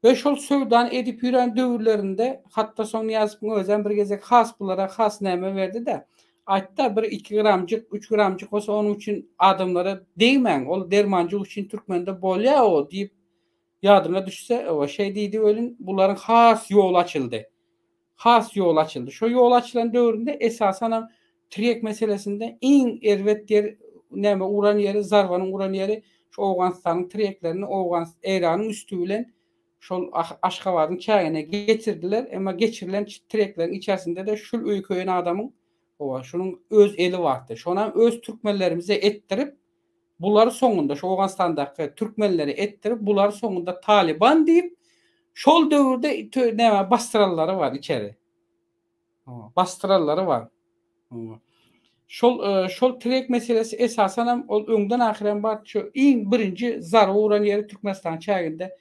We şol söwdany edip ýören döwürlerinde, hatda soň Nyýazowyň özem bir gezek has bulara has näme berdi-de, aýtdy-da, bir iki gramjyk, üç gramjyk bolsa onuň üçin adamlara degmäň, ol dermanjyk üçin türkmende bolýa o diýip. Ýadyňa düşse, oba şeý diýdi welin, bularyň has ýoly açyldy. Has ýoly açyldy. Şo ýol açylan döwründe esasanam trek meselesinde iň erbet ýer näme uran ýeri, zarbanyň uran ýeri şu Owganystanyň treklerini Owgan Eýranyň üsti bilen şol Aşgabadyň çägine getirdiler. Emma geçirilen trekleriň içerisinde-de şul öýi köýen adamyň oba şunuň öz eli bardy. Şonam öz türkmenlerimize etdirip Bulary soňunda şu Owganystandaky türkmenleri etdirip bulary soňunda Talyban diýip şol döwürde näme basdyralary bar içeri. Basdyralary bar. Şol e, şol trek meselesi esasanam ol öňden ahyrem bar. Şu iň birinji zarba uran ýeri Türkmenistan çäginde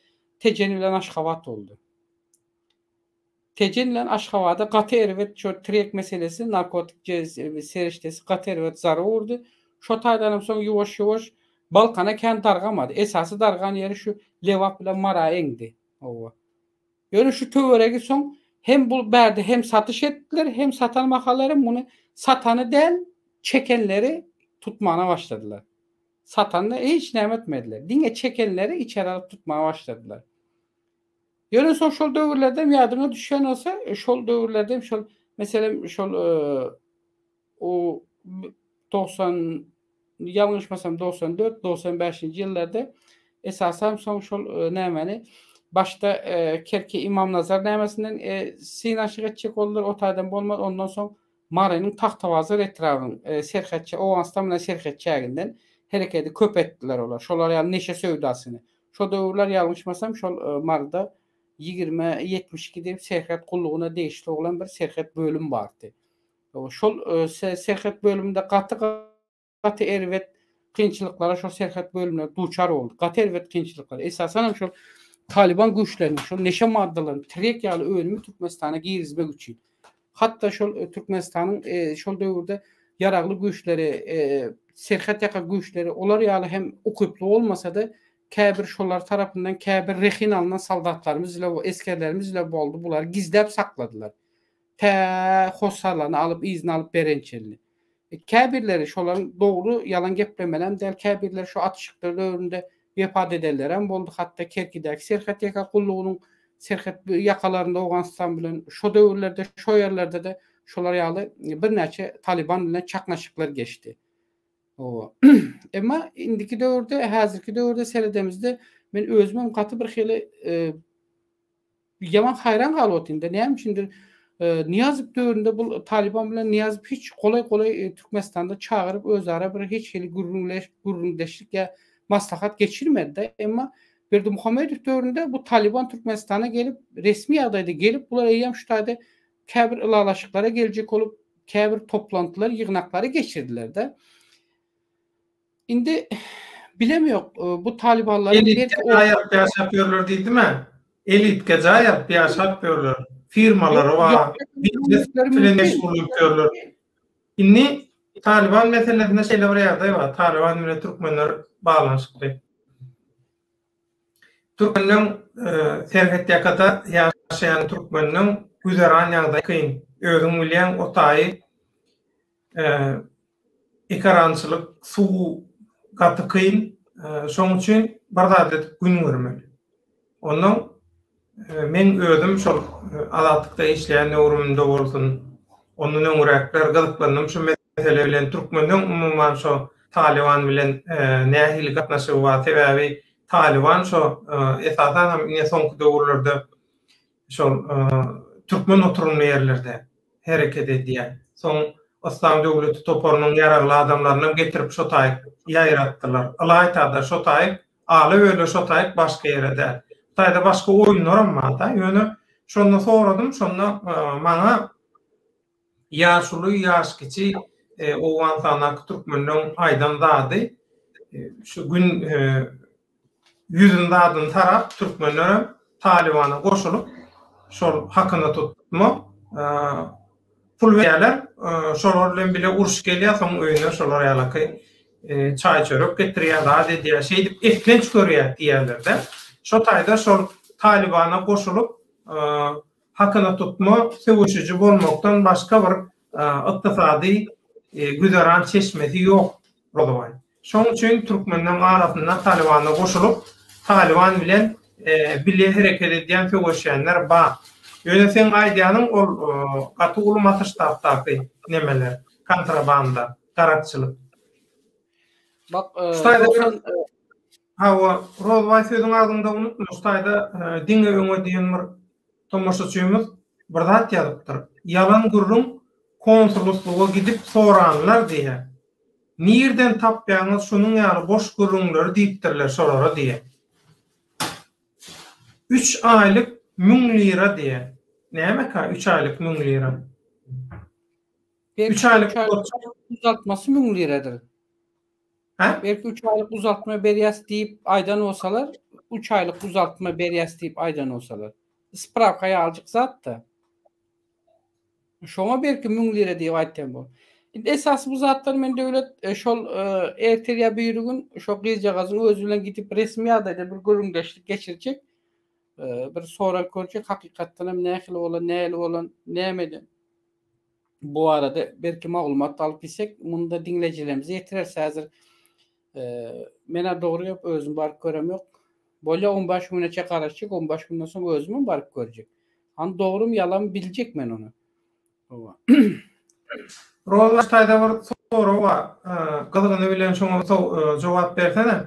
Tejen bilen Aşgabat boldy. Tejen bilen Aşgabada gaty erbet şo trek meselesi, narkotik serişdesi gaty erbet zarba urdy. Şo taýdanam soň ýuwaş-ýuwaş Balkana kän dargamady. Esasy dargan ýeri şu Lebap bilen Mara eňdi. Hawa. Ýöne şu töweregi soň hem bu bärde hem satyş etdiler, hem satan mahallary muny satany däl, çekenleri tutmana başladylar. Satanyna hiç näme etmediler. Diňe çekenleri içeri alyp tutmaga başladylar. Ýöne soň şol döwürlerdem ýadyňa düşýän bolsa, şol döwürlerdem şol meselem şol o 90 ýalňyşmasam 94 95-nji ýyllarda esasan soň şol nämäni başda Kerki Imamnazar nämesinden synaşyk etjek boldular, o taýdan bolmady. Ondan soň Marynyň Tagtabazar etrabynyň serhetçi Owganystan bilen serhet çäginden herekedi köp etdiler olar. Şolar ýaly neşe söwdasyny. Şo döwürler ýalňyşmasam şol Maryda ýigrime 72 diýip serhet gullugyna degişli bolan bir serhet bölüm bardy. Şol serhet bölüminde gaty gaty erbet kynçylyklara şol serhet bölümleri duçar boldy. Gaty erbet kynçylyklar. Esasan hem şol Talyban güýçleriniň şol neşe maddalaryny trek ýaly önümi Türkmenistana girizmek üçin. Hatda şol Türkmenistanyň şol döwürde ýaragly güýçleri, serhet ýaka güýçleri olar ýaly hem ukyply bolmasa-da, käbir şolar tarapyndan käbir rehin alnan soldatlarymyz ile, esgerlerimiz ile boldy, bulary gizläp sakladylar. Tä hossarlaryny alyp, yzyna alyp berençenli. Käbirleri şolaryň dogry ýalan geplemelem däl, käbirleri şu atyşyklar döwründe wepat edenlerem boldy, hatda Kerkidäki serhet ýaka gullugynyň serhet ýakalarynda Owganystan bilen şo döwürlerde şo ýerlerde-de şolar ýaly birnäçe Talyban bilen çaknaşyklar geçdi. Owa. Emma indiki döwürde, häzirki döwürde seredemizde men özümem gaty bir hili Ýaman haýran galyp otyryn-da, näme üçindir Nyýazow döwründe bu Talyban bilen Nyýazow hiç golaý-golaý Türkmenistanda çagyryp özara bir hiç hili gürrüňleş gürrüňdeşlik ýa maslahat geçirmedi-de. Emma Berdimuhamedow döwründe bu Talyban Türkmenistana gelip, resmi ýagdaýda gelip, bular eýýäm şu taýda käbir ylalaşyklara geljek bolup, käbir toplantylar, ýygnaklary geçirdiler-de. Indi bilemok bu talybanlaryň belki jaý alyp ýaşap ýörler diýdimä. Elitke jaý alyp ýaşap ýörler. Firmalary bar. Biznes bilen meşgullanyp ýörler. Indi Talyban meselesinde şeýle bir ýagdaý bar. Talyban bilen türkmenler baglanyşykly. Türkmeniň serhet ýakada ýaşaýan türkmeniniň güzeran ýagdaýy kyn. Özüň bilýäň o taýy Ekerançylyk suw gaty kyn. Şoň üçin bir zat edip gün görmeli. Ondan men özüm şol Azatlykda işleýän döwrümde bolsun, ondan öňräkler gyzyklandym şu mesele bilen. Türkmeniň umuman şo Talyban bilen nähili gatnaşygy bar? Sebäbi Talyban şo esasan hem ine soňky döwürlerde şol türkmen oturymly ýerlerde hereket edýär. Soň Yslam döwleti toparynyň ýaragly adamlarynam getirip şo taýyk ýaýratdylar. Ylaýta-da şo taýyk, ala-böle şo taýyk başga ýere däl. Bu taýda başga oýunlaram bar-da. Ýöne şonda soradym, şonda maňa ýaşuly, ýaş kiçi Owganystandaky türkmenleň aýdan zady şu gün ýüzüni zadyny sarap türkmenlerem Talybana goşulyp şol hakyna tutma pul berýärler şolar bilen bile uruş gelýär soň öýüne şolar ýalaky çaý çörek getirýär zat edýär şeýdip eklenç görýär diýýärlerde şo taýda şol Talybana goşulyp hakyna tutma söweşiji bolmakdan başga bir ykdysady güzeran çeşmesi ýok Rozybaý. Şoň üçin türkmenleň arasynda Talybana goşulyp, Talyban bilen bile hereket edýän söweşýänler bar. Ýöne seň aýdýanyň ol gaty uly masştabdaky nemeler, kontrabanda, garakçylyk. Bak, Hawa, Rozbaý sözüň agzyňda unutma, şu taýda diňe öňe diýen bir tomaşaçymyz bir zat ýazypdyr. Ýalan gürrüň konsuloslyga gidip soranlar diýýär. Nirden tapýaňyz şunuň ýaly boş gürrüňleri diýipdirler şolara diýýär. Üç aýlyk müň lira diýýär. Nämeka üç aýlyk müň lira? Üç aýlyk uzaltmasy müň liradyr. Hä? Belki üç aýlyk uzaltma berýäs diýip aýdan bolsalar, üç aýlyk uzaltma berýäs diýip aýdan bolsalar. Sprawka ýalyjyk zat-da. Şoňa belki müň lira diýip aýtýan bol. Indi esasy bu zatlar men döwlet e, şol e, ertir ýa biri gün şo gyzjagazyň özi bilen gidip resmi ýagdaýda bir gürrüňdeşlik geçirjek. E, bir sorag görjek hakykatdan hem nähili bolan, nähili bolan, näme eden. Bu barada belki maglumat alyp bilsek, muny da diňleýjilerimize ýetireris. Häzir men-ä dogry gep özüm baryp görem ýok. Bolýa 15 güneçe garaşjak, 15 günden soň özümem baryp görjek. Hany dogrymy ýalanmy biljek men ony. Hawa. Roza taýda bir sorag bar. Gyzgyny bilen şoňa jogap bersene.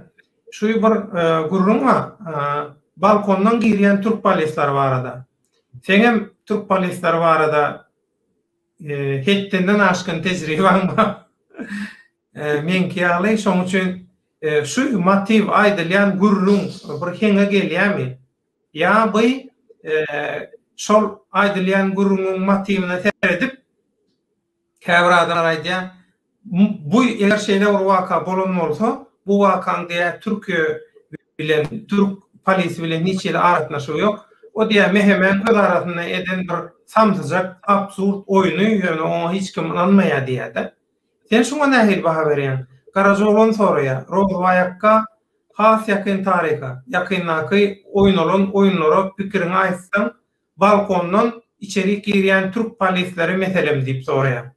Şu bir gürrüň bar. Balkondan girýän türk polisleri barada. Seňem türk polisleri barada hetdinden aşgyn tejribaň bar. Meňki ýaly, şoň üçin şu motiw aýdylýan gürrüň bir heňe gelýärmi? Ýa by şol aýdylýan gürrüňiň motiwine seredip, käbir adamlar aýdýar, bu eger şeýle bir waka bolan bolsa, bu wakaň diýýär Türkiýe bilen, türk polisi bilen hiç hili aragatnaşygy ýok. O diýýär MHM-niň öz arasynda eden bir samsyjak, absurd oýny, ýöne oňa hiç kim ynanmaýar diýýär-de. Sen şuňa nähili baha berýäň? Garajaoglan soraýar. Rozbaý akga has ýakyn taryha, ýakyndaky oýnalan oýunlara pikiriňi aýtsaň, balkondan içerik girýän türk polisleri meselem diýip soraýar.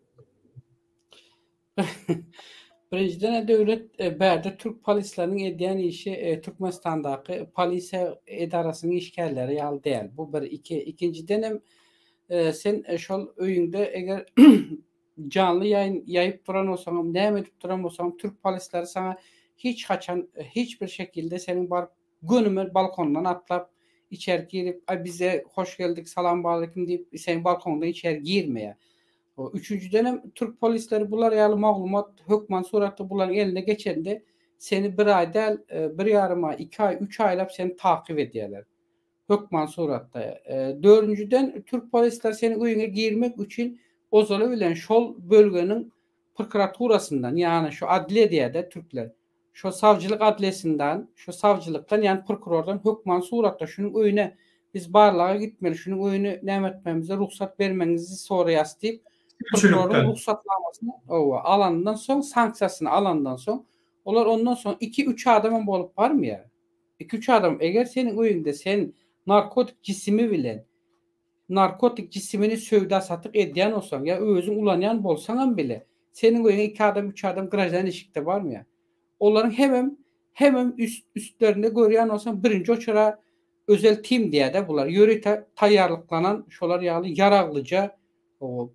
Birinjiden döwlet e, bärde türk polisleriniň edýän işi e, Türkmenistandaky polisiýa edarasynyň işgärleri ýaly däl. Bu bir, iki. Ikinjiden hem e, sen şol öýüňde eger janly ýaýyn ýaýyp duran bolsaňam, näme edip duran bolsaňam türk polisleri saňa hiç haçan hiç bir şekilde seniň baryp gönümel balkondan atlap içeri girip, aý bize hoş geldik, salam aleýkum diýip seniň balkonyňdan içeri girmeýär. Üçünjidenem türk polisleri bular ýaly maglumat hökman suratda bularyň eline geçende seni bir aý däl, bir ýarym aý, iki aý, üç aýlap seni takyp edýärler. Hökman suratda. Dördünjiden, türk polisleri seniň öýüňe girmek üçin ozaly bilen şol bölgeniň prokuraturasyndan, ýagny şu adliýe diýýär-de türkler. Şo sawçylyk adliýesinden, şo sawçylykdan, ýagny prokurordan hökman suratda şunuň öýüne biz barlaga gitmeli, şunuň öýüni näme etmemize rugsat bermegiňizi soraýas diýip, prokuroryň rugsatnamasyny, hawa, alandan soň, sanksiýasyny alandan soň, olar ondan soň iki-üç adamam bolup barmaýar. Iki-üç adam, eger seniň öýüňde sen narkotik jisimi bilen narkotik jisimini söwda-satyk edýän bolsaň ýa özüň ulanýan bolsaňam bile, seniň öýüňe iki adam, üç adam graždan işikde barmaýar. Olaryň hemem hemem üst üstlerinde görýän bolsaň birinji oçura özel tim diýýär-de bular, ýörite taýýarlyklanan şolar ýaly ýaraglyja,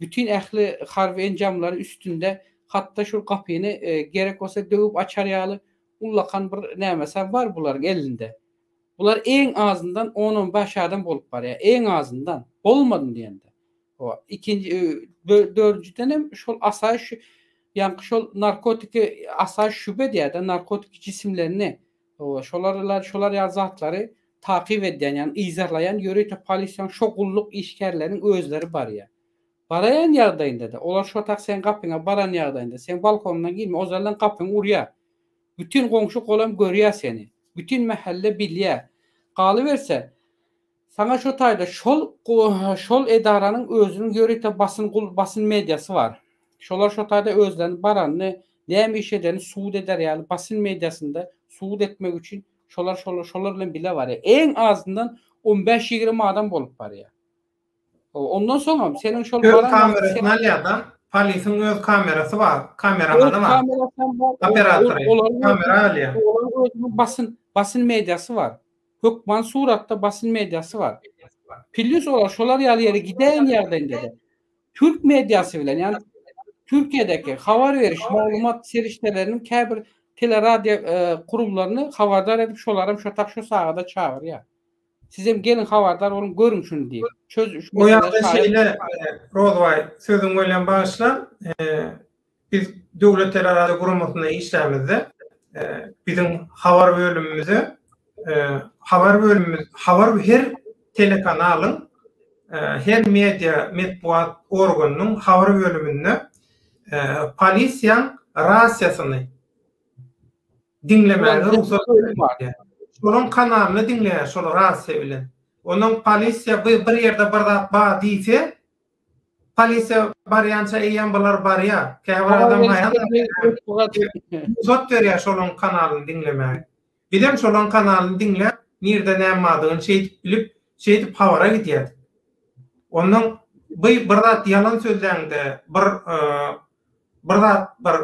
bütin ähli harby enjamlary üstünde, hatda şol gapyny gerek bolsa döwüp açar ýaly Ullakan bir nämesem bar bularyň elinde. Bular iň azyndan on-on bäş adam bolup barýar. Iň azyndan. Bolmadym diýende. Hawa. Ikinji, dördünjiden hem şol asaýyş, ýaňky şol narkotiki asaýyş şübhe diýýär-de, narkotiki jisimlerini, hawa, şolar, şolar ýaly zatlary takyp edýän, ýagny yzarlaýan ýörite polisiýanyň şo gulluk işgärleriniň özleri barýar. Baraýan ýagdaýynda-da, olar şo tak seň gapyňa baran ýagdaýynda, seň balkonyňdan girme, ozaldan gapyňy urýar. Bütin goňşy-golam görýär seni. Bütin mähelle bilýär. Galyberse, saňa şo taýda şol şol edaranyň özüniň ýörite basyn gul basyn mediasy bar. Şolar şo taýda özleriniň baranyny, näme iş edenini subut eder ýaly basyn mediasynda subut etmek üçin şolar şolar şolar bilen bile barýar. Iň azyndan on bäş-ýigrimi adam bolup barýar. Ondan soňam seniň şol Öz kamerasyny alýar-da. Polisiň öz kamerasy bar, kameramany bar. Operatory. Kamera alýar. Olaryň özüniň basyn basyn mediasy bar. Hökman suratda basyn mediasy bar. Plýus olar şolar ýaly ýere gidäýen ýagdaýynda-da türk mediasy bilen, ýagny Türkiýedäki habar beriş, maglumat serişdeleriniň käbir teleradio kurumlaryny habardar edip şolaram şo tak şo sagada çagyrýar. Sizem geliň habardar boluň görüň şuny diýip. Çöz şu O ýagdaý şeýle Rozbaý sözüňi bölýän bagyşla. Biz Döwlet teleradio guramasynda işlämizde biziň habar bölümimize habar bölümimiz habar her telekanalyň her media metbugat organynyň habar bölüminde polisiýaň rasiýasyny diňlemäge rugsat berilýär. Şolaň kanalyny diňleýär şol rasiýa bilen. Ondan polisiýa bir ýerde bir zat bar diýse, polisiýa barýança eýýäm bular barýar. Käbir adam haýal rugsat berýär şolaň kanalyny diňlemäge. Bizem şolaň kanalyny diňläp, nirde näme bardygyny şeýdip bilip, şeýdip habara gidýärdik. Ondan by bir zat ýalan sözläňde, bir bir zat bir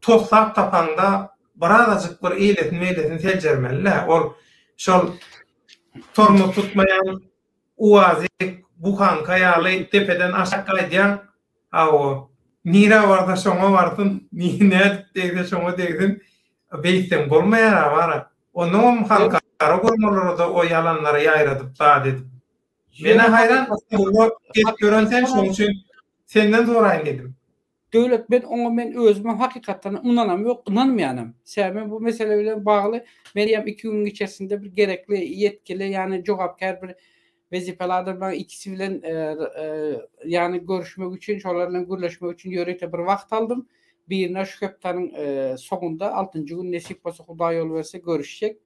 toslap tapaňda birazajyk bir eýlesini-beýlesini seljermeli-dä. Ol şol tormoz tutmaýan UAZ-ik, buhanka ýaly depeden aşak gaýdýaň. Hawa, nirä barsa şoňa barsyn, nädip degse şoňa degsin. Beýtseň bolmaýar-a bara. Onnoňam halkara guramalara-da o ýalanlary ýaýradyp zat edip. Menä haýran, Stambulda gezip ýören sen, şonuň üçin senden soraýyn diýdim. Döwlet men oňa men özümem hakykatdan ynanam ýok, ynanmaýanam. Sebäbi men bu mesele bilen bagly men eýýäm iki günüň içerisinde bir gerekli ýetkili ýagny jogapkär bir wezipeli adamlaryň ikisi bilen ýagny görüşmek üçin, şolar bilen gürleşmek üçin ýörite bir wagt aldym. Birine şu hepdäniň soňunda, altynjy gün nesip bolsa Hudaý ýol berse görüşjek.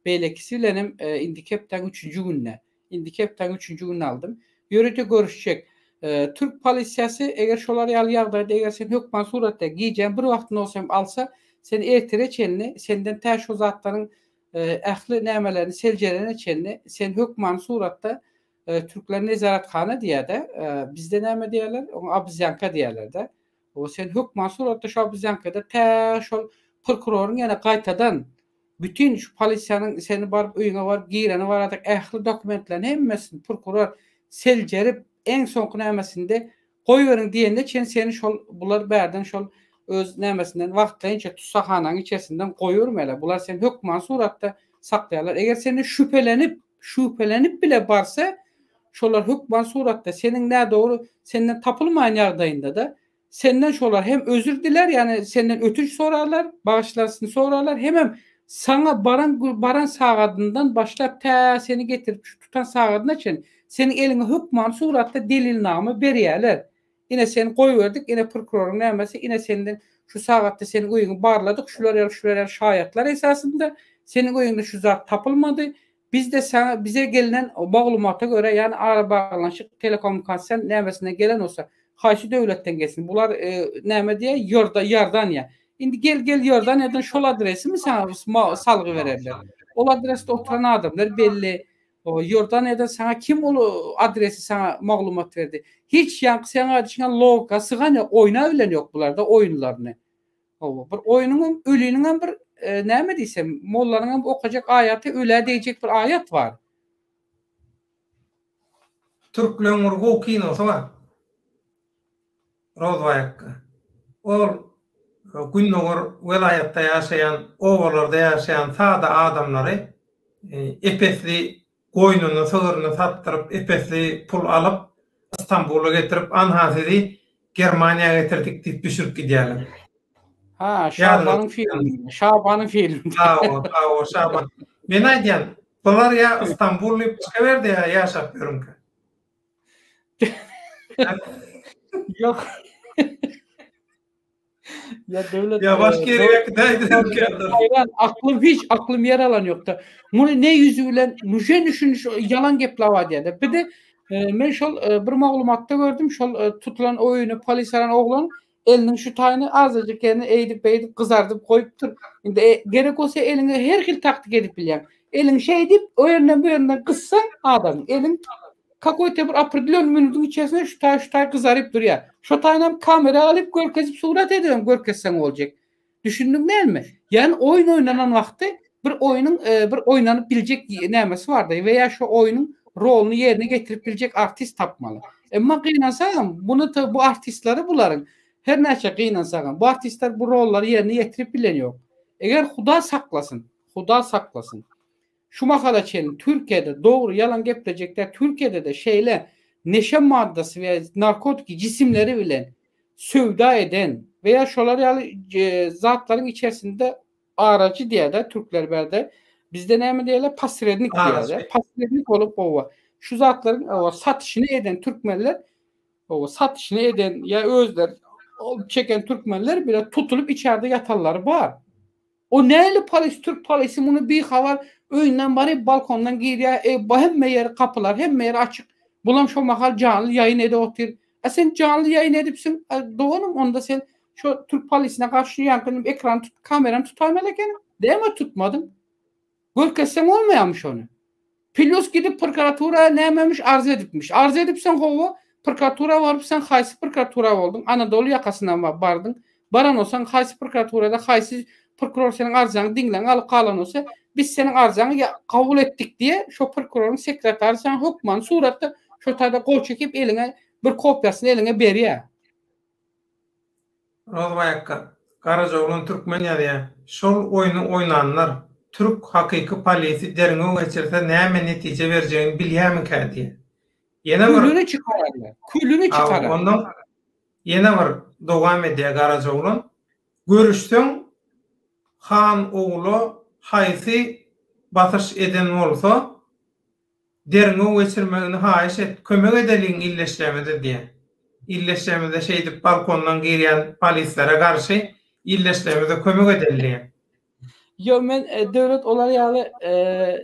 Beýlekisi bilenem indiki hepdäň üçünji gününe. Indiki hepdäň üçünji gününe aldym. Ýörite görüşjek. Türk polisiýasy eger şolar ýaly ýagdaýda eger sen hökman suratda gijäň bir wagtynda bolsa hem alsa, sen ertire çenli senden tä şo zatlaryň ähli nämelerini seljerene çenli sen hökmany suratda türkler nezarathana diýýär-de, bizde näme diýýärler? Oňa obzýanka diýýärler-de. O sen hökman suratda şo obzýankada tä şol prokuroryň ýene gaýtadan Bütin şu polisiýanyň seni baryp öýüňe baryp gireni barada ähli dokumentlerini hemmesini prokuror seljerip eň soňky nämesinde goýberiň diýende çen seni şol bular bärden şol öz nämesinden wagtlaýynça tussaghananyň içerisinden goýbermeli. Bular seni hökman suratda saklaýarlar. Eger senden şübhelenip şübhelenip bile barsa şolar hökman suratda seniň nädogry senden tapylmaýan ýagdaýynda-da Senden şolar hem özür dilär, ýagny senden ötünç sorarlar, bagyşlasyny sorarlar, hemem saňa baran baran sagadyndan başlap tä seni getirip şu tutan sagadyna çen seniň eliňe hökmany suratda delilnama berýärler. Ine seni goýberdik, ine prokuroryň nämesi, ine senden şu sagatda seniň öýüňi barladyk, şular ýaly şular ýaly şaýatlar esasynda seniň öýüňde şu zat tapylmady, Bizde saňa bize gelnen maglumata görä ýagny arabaglanyşyk telekommunikasiýa nämesinden gelen bolsa haýsy döwletden gelsin bular näme diýýär Ýorda Iordaniýa indi gel gel Iordaniýadan şol adresimi saňa salgy bererler ol adresde oturan adamlar belli Iordaniýadan saňa kim ol adresi saňa maglumat berdi hiç ýaňky seň aýdyşyňa logika sygan ýok oýnabilen ýok bularda oýunlaryny Hawa, bir oýnuňam, öliniňem bir näme diýsem, mollanyňam okajak aýaty ölä degjek bir aýat bar. Türkleň bir gowy kinosy bar. Rozbaý akga. Ol gündogar welaýatda ýaşaýan, obalarda ýaşaýan sada adamlary epesli Goýnuny, sygyryny satdyryp, ep-esli pul alyp, Stambula getirip, anha sizi Germaniýa getirdik diýip düşürip gidýärler. Ha, Şabanyň filmi. Şabanyň filmi. Hawa, hawa, Şaban. Men aýdýan, bular ýa Stambul diýip çykaberdi ýa ýaşap ýörünkä. Ýok. Ya döwlet Ya başga ýere äkidäýdiler. Haýran, aklym hiç aklym ýer alan ýokda. Muny ne ýüzi bilen nuje düşüniş ýalan geplap aýdýar. Bir de e, men şol e, bir maglumatda gördüm, şol e, tutulan oýuny polis alan oglan eliniň şu taýyny azajyk ýerini eýdip beýdip gyzardyp goýupdyr. Indi e, gerek bolsa eliňe her hil taktik edip bilýäň. Eliň şeýdip o ýerinden bu ýerinden gyssaň adamyň eliň Kakoýta bir opredilýon minutyň içerisinde şu taý şu taý gyzaryp durýar. Şo taýynam kamera alyp görkezip surat edibem görkezseň boljak. Düşündiň dälmi? Ýagny oýun oýnanan wagty. Bir oýnuň bir oýnanyp biljek nämesi bardy we ýa şu oýnuň roluny ýerine getirip biljek artist tapmaly. Emma gynansagam muny bu artistleri bularyň her näçe gynansagam bu artistler bu rollary ýerine ýetirip bilen ýok. Eger Huda saklasyn, Huda saklasyn. Şu mahala çenli Türkiýede dogry ýalan geplejek däl Türkiýede-de şeýle neşe maddasy we narkotiki jisimleri bilen söwda eden we ýa şolar ýaly zatlaryň içerisinde Araçy diýýär-de türkler bärde. Bizde näme diýýärler? Posrednik diýýärler. Posrednik bolup owa şu zatlaryň owa satyşyny eden türkmenler owa satyşyny eden ýa özleri çeken türkmenler bile tutulyp içerde ýatanlary bar. O näli polis türk polisi muny bihabar öýünden baryp balkondan girýär, e, hemme ýeri kapylar, hemme ýeri açyk. Bulam şo mahal janly ýaýyn edip otyr. A sen janly ýaýyn edipsiň, doganym onda sen Şo türk polisine garşy ýaňky ekran tut, kamerany tutaýmaly ekeniň. Näme tutmadyň? Görkezseň bolmaýarmy şony? Plýus gidip prokuratura nämemiş arz edipmiş. Arz edipseň hawa, prokuratura baryp sen haýsy prokuratura bolduň? Anadoly ýakasyndan bardyň. Baran bolsaň haýsy prokuraturada haýsy prokuror seniň arzaňy diňläň alyp galan bolsa, biz seniň arzaňy kabul etdik diýe şo prokuroryň sekretary saňa hökmany suratda şo taýda gol çekip eliňe bir kopiýasyny eliňe berýär. Rozbaý akga, Garajaoglan Türkmen ýazýa, şol oýny oýnanlar, türk hakyky polisi derňew geçirse näme netije berjegini bilýämikä diýä. Ýene bir Külüni çykararlar. Külüni çykarar. Ondan ýene bir dowam edýä Garajaoglan. Görüşseň han ogula haýsy basyş eden bolsa, Derňew geçirmegini haýyş et, kömek edeliň illeşlemede diýen. Illeşlemede şeýdip balkondan girýän polislere garşy illeşlemede kömek edeli diýen. Ýok men Döwlet olar ýaly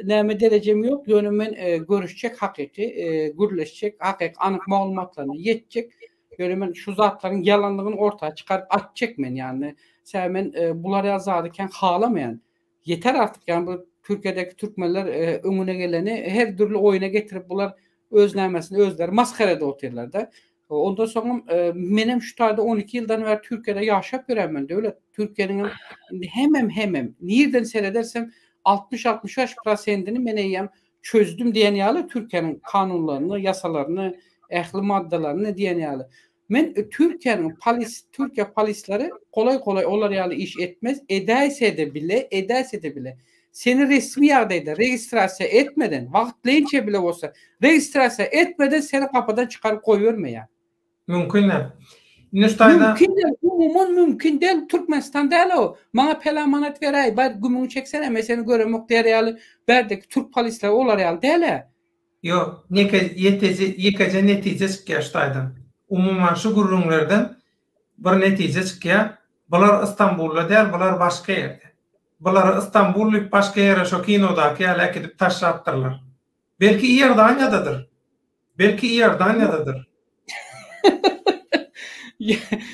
näme derejem ýok ýöne men görüşjek hakyky gürleşjek hakyky anyk maglumatlaryna ýetjek ýöne men şu zatlaryň ýalanlygyny orta çykaryp atjak men ýagny sebäbi men bular ýaly zady kän halamaýan Ýeter artyk ýani bu Türkiýedeki türkmenler öňüne geleni her dürli oýuna getirip bular öz nämesini özleri masgara edip otyrlarda. Ondan soňam menem şu taýda 12 ýyldan bäri Türkiýede ýaşap ýören men döwlet. Türkiýeniň indi hemem hemem nirden seredersem 60-65 prosentini men eýýäm çözdüm diýen ýaly Türkiýäniň kanunlaryny, ýasalaryny, ähli maddalaryny diýen ýaly. Men Türkiýäniň polis Türkiýe polisleri golaý golaý olar ýaly iş etmez edäýsede bile edäýsede bile seni resmi ýagdaýda registrasiýa etmeden wagtlaýynça bile bolsa registrasiýa etmeden seni gapydan çykaryp goýbermeýär. Mümkin däl. Indi şu taýda. Mümkin däl umuman mümkin däl Türkmenistan däl o maňa pelan manat beräý bar gümüňi çeksene men seni göremok diýer ýaly bärdeki türk polisleri olar ýaly dälä. Ýok, neke, ýeteje, ýekeje netije çykýar şu taýdan. Umuman şu gürrüňlerden bir netije çykýar, bular Istanbulda däl, bular başga ýerde. Bulary Istanbul diýip başga ýere şo kinodaky ýaly äkidip taşlapdyrlar. Belki Iordaniýadadyr. Belki Iordaniýadadyr.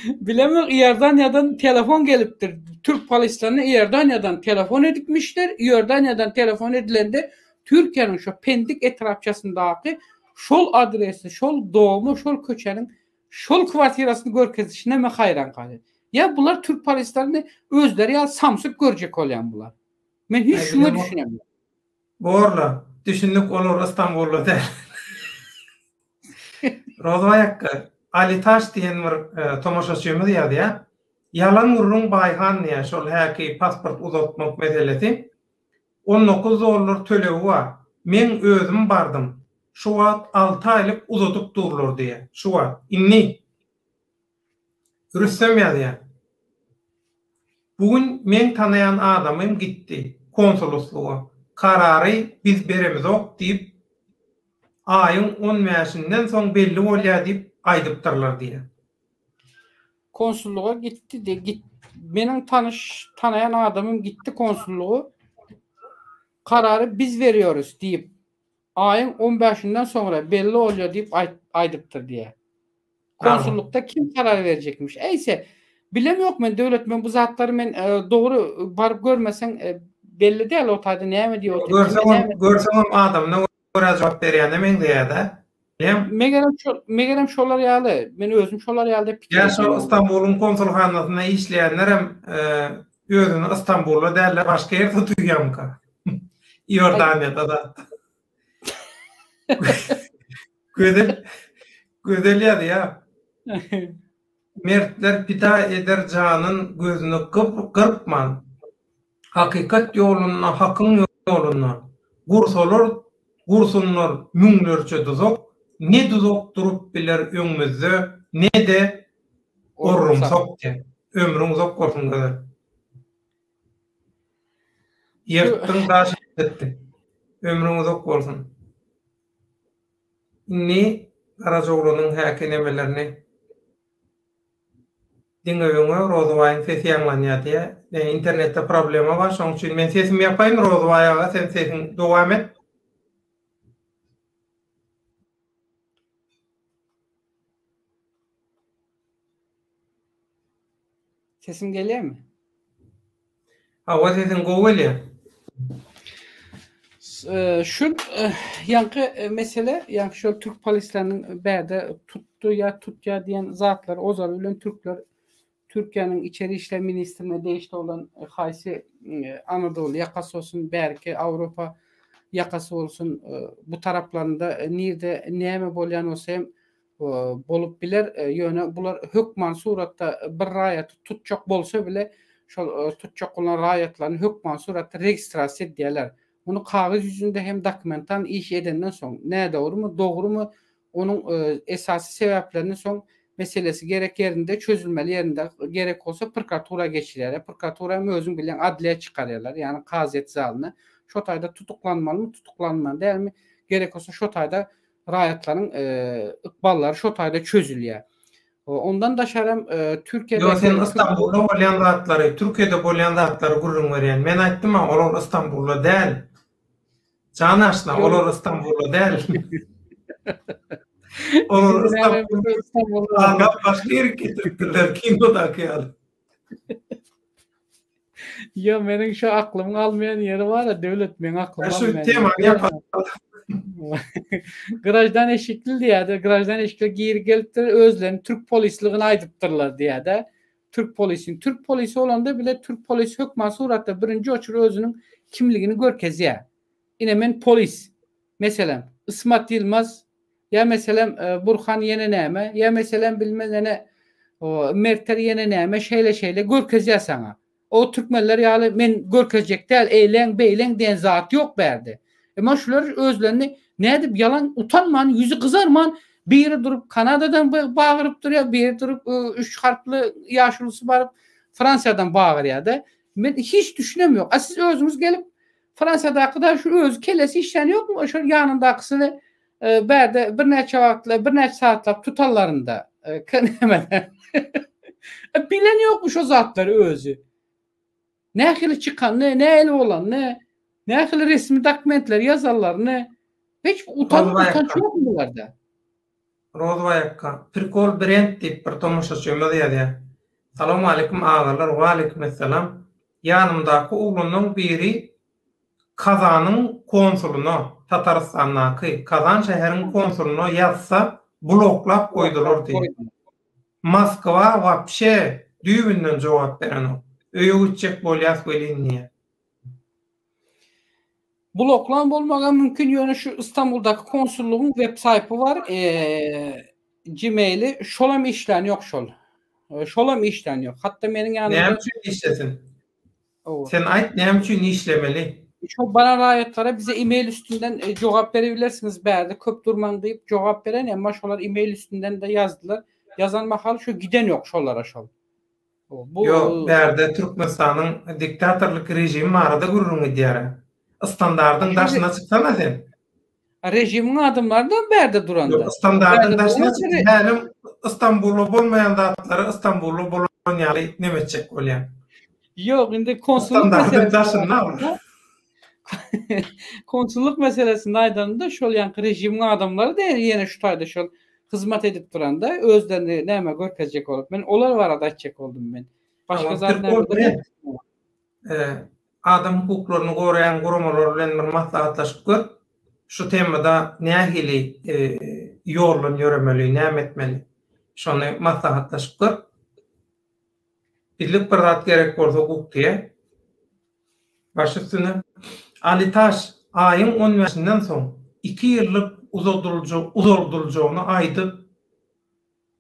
Bilemok Iordaniýadan telefon gelipdir. Türk polislerine Iordaniýadan telefon edipmişler. Iordaniýadan telefon edilende Türkiýäniň şo Pendik etrapçasyndaky şol adresi, şol domy, şol köçäniň şol kwartirasyny görkezişine men haýran galýan. Ýa bular türk polislerini özleri ýaly samsyk görjek bolýan bular. Men hiç şuňa düşünemok. Borla, düşündik olar Istanbulda däl. Rozbaý akga, Alitaş diýen bir tomaşaçymyz ýazýar. Ýalan gürrüň Baýhan diýýär, şol häki pasport uzaltmak meselesi. 19 dollar tölegi bar. Meň özüm bardym. Şu wagt alty aýlyk uzadyp durlar diýýär. Şu wagt. Indi. Rüstem ýazýar. Bu gün meň tanaýan adamym gitdi konsuloslyga. Karary biz beremizok diýip, aýyň on bäşinden soň belli bolýar diýip aýdypdyrlar diýýär. Konsullyga gitdi de git meniň tanyş tanaýan adamym gitdi konsullyga karary biz berýoris diýip aýyň on bäşinden soňra belli bolýar diýip aýdypdyr diýýär. Konsullykda kim karar berjekmiş? Eýse, bilemok men Döwlet men bu zatlary men dogry baryp görmeseň belli däl o taýda näme diýip otyr. Görseňem, görseňem adamyna görä jogap berýäne meňzeýär-dä. Bilýäňmi? Megerem şol, megerem şolar ýaly. Men özüm şolar ýaly diýip pikir Ýa şol Istanbulyň konsulhanasynda işleýänlerem. özüni Istanbulda däl-de başga ýerde duýýarmyka? Iordaniýada da. Gözel Gözel ýazýar. Mertler pida eder janyn gözüni gyrpman. Hakykat ýolunda hakyň ýolunda gursalar gursunlar müňlerçe duzak ne duzak durup biler öňümizde ne-de orrumsak diýen. Ömrüň uzak bolsun Gözel. Ýyrtdyň daş etdiň. Ömrüň uzak bolsun. Indi Garajaoglanyň häki nemelerini diňe öňe Rozybaýyň sesi ýaňlanýar diýýär. Meň internetde problema bar, şonuň üçin men sesimi ýapaýyn, Rozybaý aga sen sesiň dowam et. Sesim gelýärmi? Hawa sesiň gowy gelýär. Şu ýaňky mesele, ýaňky şol türk polisleriniň bärde tutdy ýa tutýar diýen zatlar ozaly bilen türkler Türkiýäniň içeri işler ministrine degişli bolan haýsy Anadolu ýakasy bolsun, bärki Awropa ýakasy bolsun, bu taraplarynda nirde näme bolýan bolsa hem bolup biler. Ýöne bular hökman suratda bir raýaty tutjak bolsa bile şol tutjak bolan raýatlaryny hökman suratda registrasiýa edýärler. Muny kagyz ýüzünde hem dokumental iş edenden soň, nädogrymy, dogrumy onuň esasy sebäplerini soň meselesi gerek ýerinde çözülmeli ýerinde gerek bolsa prokuratura geçirýärler. Prokuratura hem özüň bilýäň adliýa çykarýarlar, ýagny kazyýet zalyna. Şo taýda tutuklanmalymy, tutuklanmaly dälmi, gerek bolsa şo taýda raýatlaryň ykballary şo taýda çözülýär. Ondan daşaram Türkiýede Ýok sen Istanbulda bolýan zatlary, Türkiýede bolýan zatlary gürrüň berýän. Men aýtdym-a olar Istanbulda däl. Jan aşna, olar Istanbulda däl. Olar Istanbulda başga ýere getiripdirler kinodaky ýaly. Ýok, meniň şu aklymyň almaýan ýeri bar-a, Döwlet, meň aklym almaýan. Şu temany ýapalım. Grajdan eşikli diýýär-de, grajdan eşikli giri gelipdir, özlerini türk polisligini aýdypdyrlar diýýär-de. Türk polisini. Türk polisi bolanda bile türk polisi hökman suratda birinji oçur özüniň kimligini görkezýär. Ine men polis. Meselem, Ismat Ýylmaz Ýa meselem Burhan ýene näme, ýa meselem bilmez ene Merter ýene näme şeýle şeýle görkezýär saňa. O türkmenler ýaly men görkezjek däl eýleň beýleň diýen zat ýok bärde. Emma şular özlerini nädip ýalan utanman ýüzi gyzarman biri durup Kanadadan bagyryp durýar biri durup üç harply ýaşulusy baryp Fransiýadan bagyrýar-da. Men hiç düşünemok. A siz özüňiz gelip Fransiýadaky da şu özi kellesi işlän ýokmy şol ýanyndakysyny Bärde birnäçe wagtla, birnäçe sagatlap tutanlarynda, nämede. Bilen ýokmy şo zatlary özi? Nähili çykanyny, nähili bolanyny, nähili resmi dokumentleri ýazanlaryny hiç utanç, utanç ýokmy bularda? Rozbaý akga, Prikol brend diýip bir tomaşaçymyz ýazýar. Salowmaleýkim agalar, waleýkim essalam. Ýanymdaky oglanlaň biri Kazanyň konsulyna, Tatarystandaky Kazan şäheriň konsulyna ýazsa bloklap goýdular diýip. Moskwa wapşe düýbünden jogap berenok. Öýe gitjek bolýas welin diýýär. Bloklan bolmagam mümkin ýöne şu Istanbuldaky konsullygyň web saýpy bar gmaili şolam işlän ýok şol. Şolam işlän ýok. Hatda meniň ýanymda Näme üçin işlesin? Sen aýt näme üçin işlemeli? Şo baran raýatlara bize email üstünden e, jogap berebilersiňiz bärde köp durmaň diýip jogap beren emma şolar email üstünden de ýazdylar. Ýazan mahal şu giden ýok şolara şol. Bu Ýok, bärde Türkmenistanyň diktatorlyk režimi barada gürrüň edýär. Standardyň daşyna çyksana sen. Režimiň adamlary da bärde duranda. Ýok, standardyň daşyna çyk. Mälim Istanbulda bolmaýan zatlary Istanbulda bolan ýaly neme etjek bolýaň. Ýok, indi konsullyk meselesi. daşynda. Konsullyk meselesini aýdanymda şol ýaňky režimiň adamlary da ýene şu taýda şol hyzmat edip duranda özlerini näme görkezjek bolup. Men olar barada aýtjak boldum men. Başga zat näme? Adam hukuklaryny goraýan guramalar bilen bir maslahatlaşyp gör, şu temada nähili ýoldan ýöremeli, näme etmeli? Şony maslahatlaşyp gör. Bizlik bir zat gerek bolsa guk diýä. Baş üstüne. Alitaş aýyň on bäşinden soň iki ýyllyk uzaldyljagyny aýdyp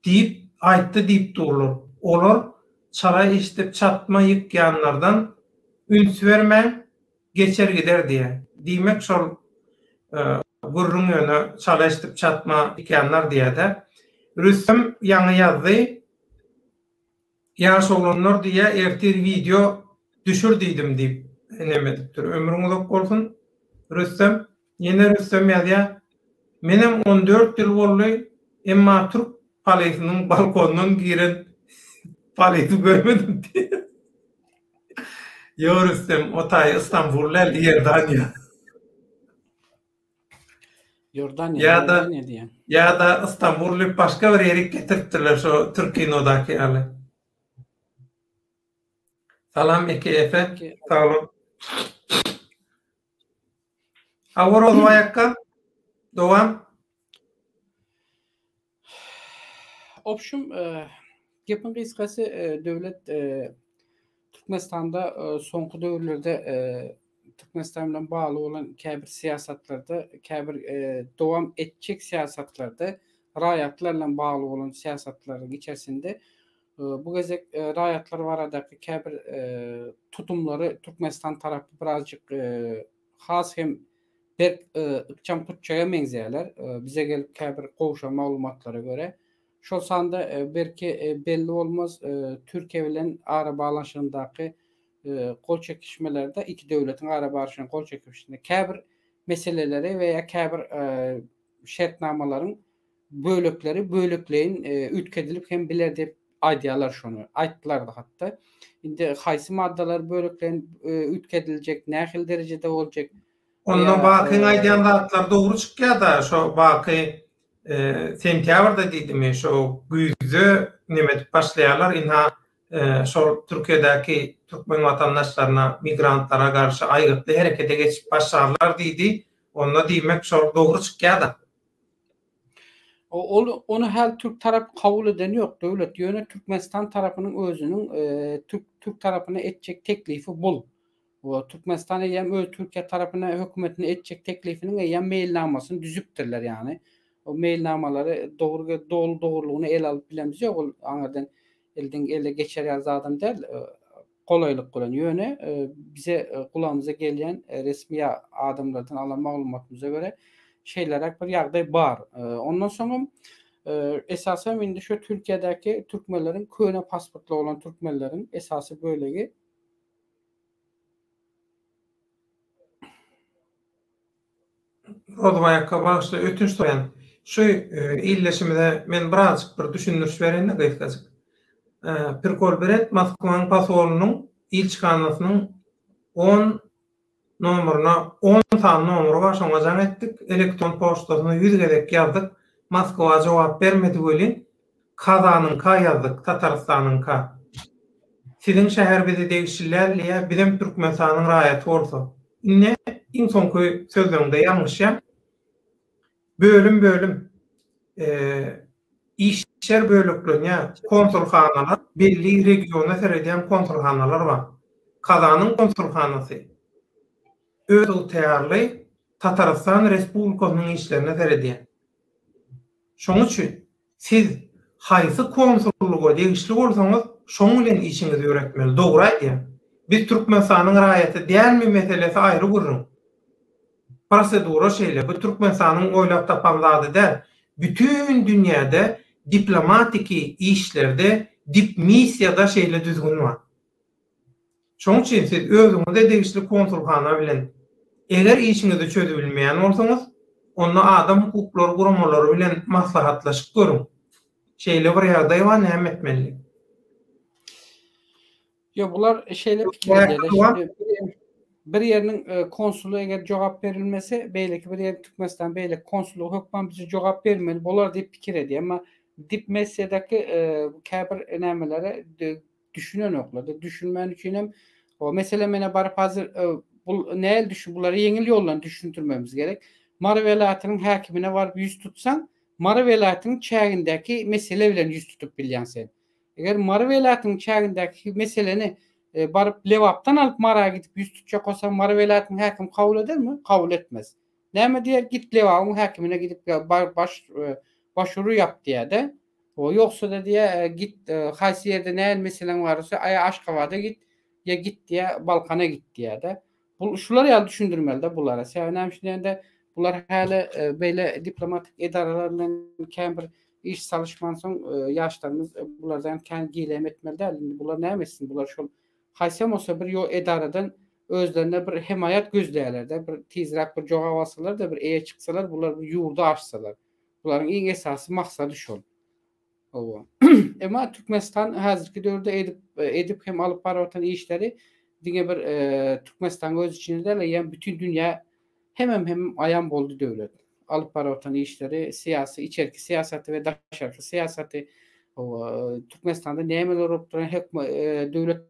diýip aýtdy diýip durlar. Olar çala eşidip çatma ýykýanlardan üns bermäň geçer gider diýýär. Diýmek şol gürrüň ýöne çala eşidip çatma ýykýanlar diýýär-de. Rüstem ýaňy ýazdy. Ýaş oglanlar diýýä ertir wideo düşür diýdim diýip neme edipdir. Ömrüň uzak bolsun Rüstem. Ýene Rüstem ýazýa. Menem 14 ýyl boldy, emma türk polisiniň balkondan giren polisi görmedim diýýä. Ýok Rüstem, o taýy Istanbul däl, Iordaniýa. Ýordaniýa, Ýa-da Ýordaniýa diýýän. ýa-da Istanbul diýip başga bir ýerik getiripdirler şo türk kinodaky ýaly. Salam Eke Efe. Sag boluň. Hawa Rozbaý akga. Dowam. Obşum, gepiň gysgasy, döwlet Türkmenistanda soňky döwürlerde Türkmenistan bilen bagly bolan käbir syýasatlarda, käbir dowam etjek syýasatlarda, raýatlar bilen bagly bolan syýasatlaryň içerisinde bu gezek raýatlar baradaky käbir tutumlary Türkmenistan tarapy birazjyk has hem berk ykjam putçaga meňzeýärler. Bize gelip käbir gowşan maglumatlara görä. Şol sanda belki belli bolmaz Türkiýe bilen arabaglanyşygyndaky gol çekişmelerde iki döwletiň arabaglanyşygynyň gol çekişinde käbir meseleleri we ýa käbir şertnamalaryň bölekleri bölekleýin üýtgedilip hem biler diýip aýdýarlar şony. Aýtdylar-da hatda. Indi haýsy maddalar bölekleýin üýtgediljek, nähili derejede boljak? Onda Bakyň aýdýan zatlary dogry çykýar-da, şo Baky sentýabrda diýdimi, şo güýzde neme edip başlaýarlar, ynha şol Türkiýedäki türkmen watandaşlaryna, migrantlara garşy aýgytly herekete geçip başlarlar diýdi, onda diýmek şol dogry çykýar-da. Ol ony häl türk tarap kabul edeni ýok döwlet ýöne Türkmenistan tarapynyň özüniň türk türk tarapyna etjek teklifi bul. Türkmenistan eýýäm öz Türkiýe tarapyna hökümetine etjek teklifiniň eýýäm meýilnamasyny düzüpdirler ýagny. O meýilnamalary dogry doly dogrulygyny ele alyp bilemiz ýok ol aňyrdan elden ele geçer ýaly zadam däl. Golaýlyk bilen. Ýöne bize gulagymyza gelýän resmi adamlardan alan maglumatymyza görä şeýleräk bir ýagdaý bar. Ondan soňam esasam indi şu Türkiýedäki türkmenleriň köne pasportly bolan türkmenleriň esasy bölegi Rozbaý akga bagyşla ötünç soraýan. Şu ildeşimize men birazjyk bir düşündiriş bereýin-de gysgajyk. Pirkol Beret Moskwanyň posolynyň ilçihanasynyň on nomeryna on sany nomeri bar şoňa jaň etdik. Elektron poçtasyna ýüz gezek ýazdyk. Moskwa jogap bermedi welin Kazanyňka ýazdyk Tatarystanyňka. Siziň şäher bize degişli däl diýýär, bizem Türkmenistanyň raýaty bolsa. Indi iň soňky sözleňde ýalňyşýaň. Bölüm bölüm işler böleklenýär. Konsulhanalar belli regiona seredýän konsulhanalar bar. Kazanyň konsulhanasy özygtyýarly Tatarystan Respublikasynyň işlerine seredýär. Şoň üçin Siz haýsy konsullyga degişli bolsaňyz şoň bilen işiňizi ýöretmeli. Dogry aýdýaň. Biz Türkmenistanyň raýaty dälmi meselesi aýry gürrüň. Prosedura şeýle. Bu Türkmenistanyň oýlap tapan zady däl. Bütin dünýäde diplomatiki işlerde dipmissiýada şeýle düzgün bar. Şoň üçin siz özüňize degişli konsulhana bilen eger işiňizi çözübilmeýän bolsaňyz, onda adam hukuklary guramalary bilen maslahatlaşyp görüň. Şeýle bir ýagdaý bar, näme etmeli? Ýok, bular şeýle pikir edýärler. Şimdi bir ýeriniň konsuly eger jogap berilmese, beýleki bir ýer Türkmenistan beýleki konsullygy hökman bize jogap bermeli bolar diýip pikir edýär. Emma dipmessiýadaky käbir nämelere Düşünenoklar-da. Düşünmän üçinem o meselem menä baryp hazir bul näl düşün bulary ýeňil ýoldan düşündirmemiz gerek. Mary welaýatynyň häkimine baryp ýüz tutsaň, Mary welaýatynyň çägindäki mesele bilen ýüz tutup bilýäň sen. Eger Mary welaýatynyň çägindäki meseleni baryp Lebapdan alyp Mara gidip ýüz tutjak bolsaň Mary welaýatynyň häkimi kabul edermi? Kabul etmez. Näme diýer? Git Lebabyň häkimine gidip baş başwuru ýap diýer-de. O ýogsa-da diýer, git haýsy ýerde nähili meseleň bar bolsa, ýa Aşgabada git, ýa git diýer, Balkana git diýer-de. Bu şular ýaly düşündirmeli-de bulara. Sebäbi näme üçin diýende, bular häli beýle diplomatik edaralar bilen kän bir iş salyşmansoň, ýaşlarymyz bulardan kän gile hem etmeli däl. Indi bular näme etsin? Bular şol haýsam bolsa bir ýo edaradan özlerine bir hemaýat gözleýärler-de, bir tizräk bir jogap alsalar-da, bir eýe çyksalar, bular bir ýurdy aşsalar. Bularyň iň esasy maksady şol. Hawa. Emma Türkmenistan häzirki döwürde edip edip hem alyp baryp işleri diňe bir Türkmenistanyň öz içinde däl, eýýäm bütin dünýä hemem hem aýan boldy döwlet. Alyp baryp işleri, syýasy, içerki syýasaty we daşarky syýasaty, hawa, Türkmenistanda nämeler bolup duran hökme döwlet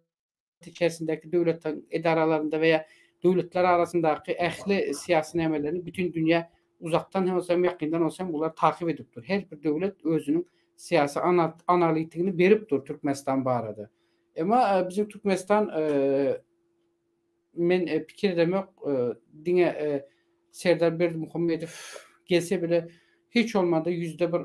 içerisindäki döwlet edaralarynda we döwletler arasyndaky ähli syýasy nämelerini bütin dünýä uzakdan hem bolsa hem ýakyndan bolsa hem bular takyp edip dur. Her bir döwlet özüniň syýasy analitigini berip dur Türkmenistan barada. Emma e, biziň Türkmenistan e, men e, pikir edemok diňe Serdar Berdimuhamedow gelse bile hiç bolmanda ýüzde bir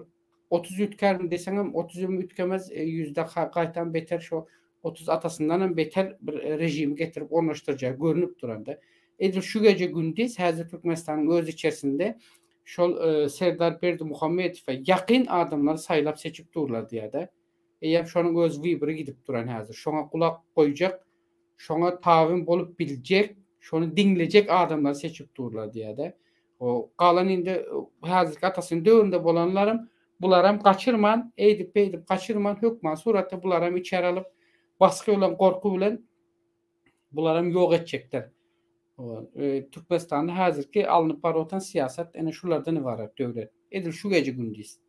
30 üýtgärmi deseňem 30 hem üýtgemez, ýüzde gaýtam beter şo 30 atasyndanam beter bir režimi getirip ornaşdyrjagy görnüp duranda. Edil şu gece gündiz häzir Türkmenistanyň öz içerisinde şol Serdar Berdimuhamedowa ýakyn adamlary saýlap seçip durlar diýýärde. Eýýäm şonuň öz wybory gidip duran häzir. Şoňa gulak goýjak, şoňa tabyn bolup biljek, şony diňlejek adamlary seçip durlar diýýärde. O galan indi häzirki atasynyň döwründe bolanlaram bularam gaçyrman, eýdip-beýdip gaçyrman hökman suratda bularam içeri alyp, basgy bilen, gorky bilen bularam ýok etjekler. Türkmenistanda häzirki alnyp baryp oturan syýasat ene şulardan ybarat döwlet. Edil şu gece gündiz.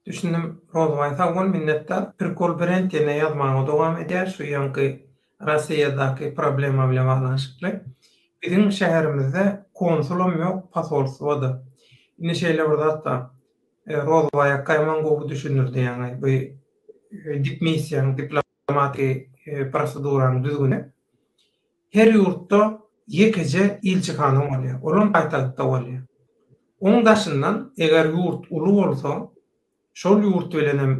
Düşündim Rozbaý sag bol minnetdar. Prikol brend ýene ýazmaga dowam edýär şu ýaňky Rossiýadaky problema bilen baglanyşykly. Biziň şäherimizde konsulam ýok posolstwo-da. Indi şeýle bir zat bar. Rozbaý akgaýam gowy düşündirdi ýaňy bu dipmissiýanyň diplomatiki proseduranyň düzgüni. Her ýurtda ýekeje ilçihana bolýar. Olam paýtagtda bolýar. Oň daşyndan eger ýurt uly bolsa, şol ýurt bilen hem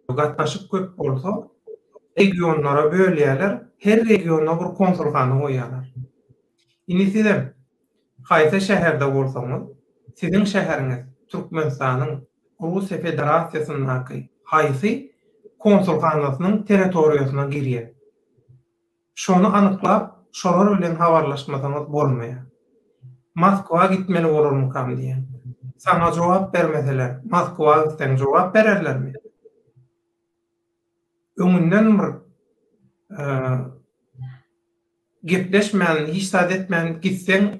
gatnaşyk köp bolsa, regionlara bölýärler, her regionda bir konsulhana goýýarlar. Indi sizem haýsy şäherde bolsaňyz, siziň şäheriňiz Türkmenistanyň Russiýa Federasiýasyndaky haýsy konsulhanasynyň territoriýasyna girýär? Şony anyklap, şolar bilen habarlaşmasaňyz bolmaýar. Moskwa gitmeli bolarmykam diýýän. Saňa jogap bermeseler, Moskwa gitseň jogap bererlermi? Öňünden bir gepleşmän, hiç zat etmän gitseň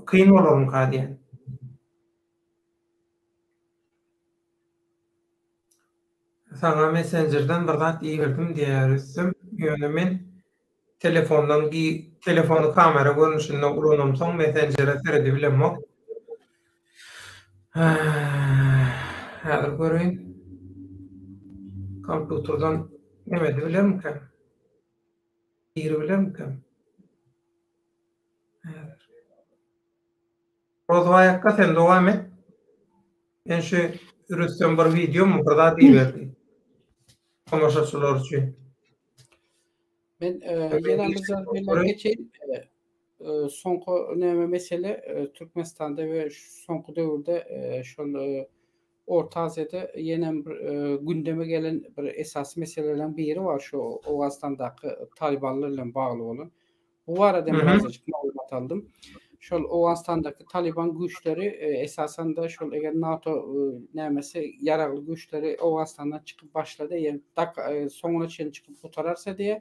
kyn bolarmyka diýýän. Saňa messenjerden bir zat iberdim diýýär Rüstem. Ýöne men telefondan telefony kamera görnüşinde ulanamsoň messenjere seredibilemok. Häzir göreýin. Kompýuterden neme edibilermikäm? Giribilermikäm? Häzir. Rozbaý akga sen dowam et. Men şu Rüstem bir wideomy bir zat iberdi. Tomaşaçylar üçin. Men ýene bir zat belläp geçeýin. Soňky näme mesele Türkmenistanda we soňky döwürde şol Orta Aziýada ýene bir gündeme gelen bir esasy meseleleriň biri bar şu Owganystandaky talybanlar bilen bagly bolan. Bu barada hem birazajyk maglumat aldym. Şol Owganystandaky Talyban güýçleri esasan-da şol eger NATO nämesi ýaragly güýçleri Owganystandan çykyp başlady, ýa dak soňuna çenli çykyp gutararsa diýe,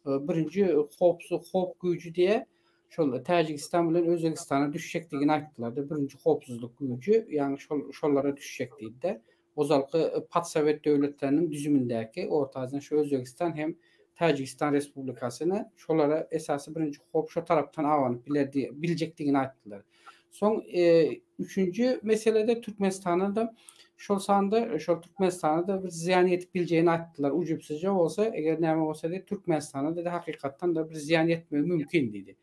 birinji howpsuz howp güýji diýe şol Täjigistan bilen Özbegistana düşjekdigini aýtdylar-da, birinji howpsuzlyk güýji, ýagny şol şolara düşjek diýdi-de. Ozalky podsowet döwletleriniň düzümindäki Orta Aziýanyň şu Özbegistan hem Täjigistan Respublikasyna şolara esasy birinji howp şo tarapdan abanyp biler diýe biljekdigini aýtdylar. Soň üçünji meselede Türkmenistana-da şol sanda şol Türkmenistana-da bir zyýan ýetip biljegini aýtdylar. Ujypsyzja bolsa, eger näme bolsa diýdi, Türkmenistana dedi hakykatdan-da bir zyýan ýetmegi mümkin diýdi.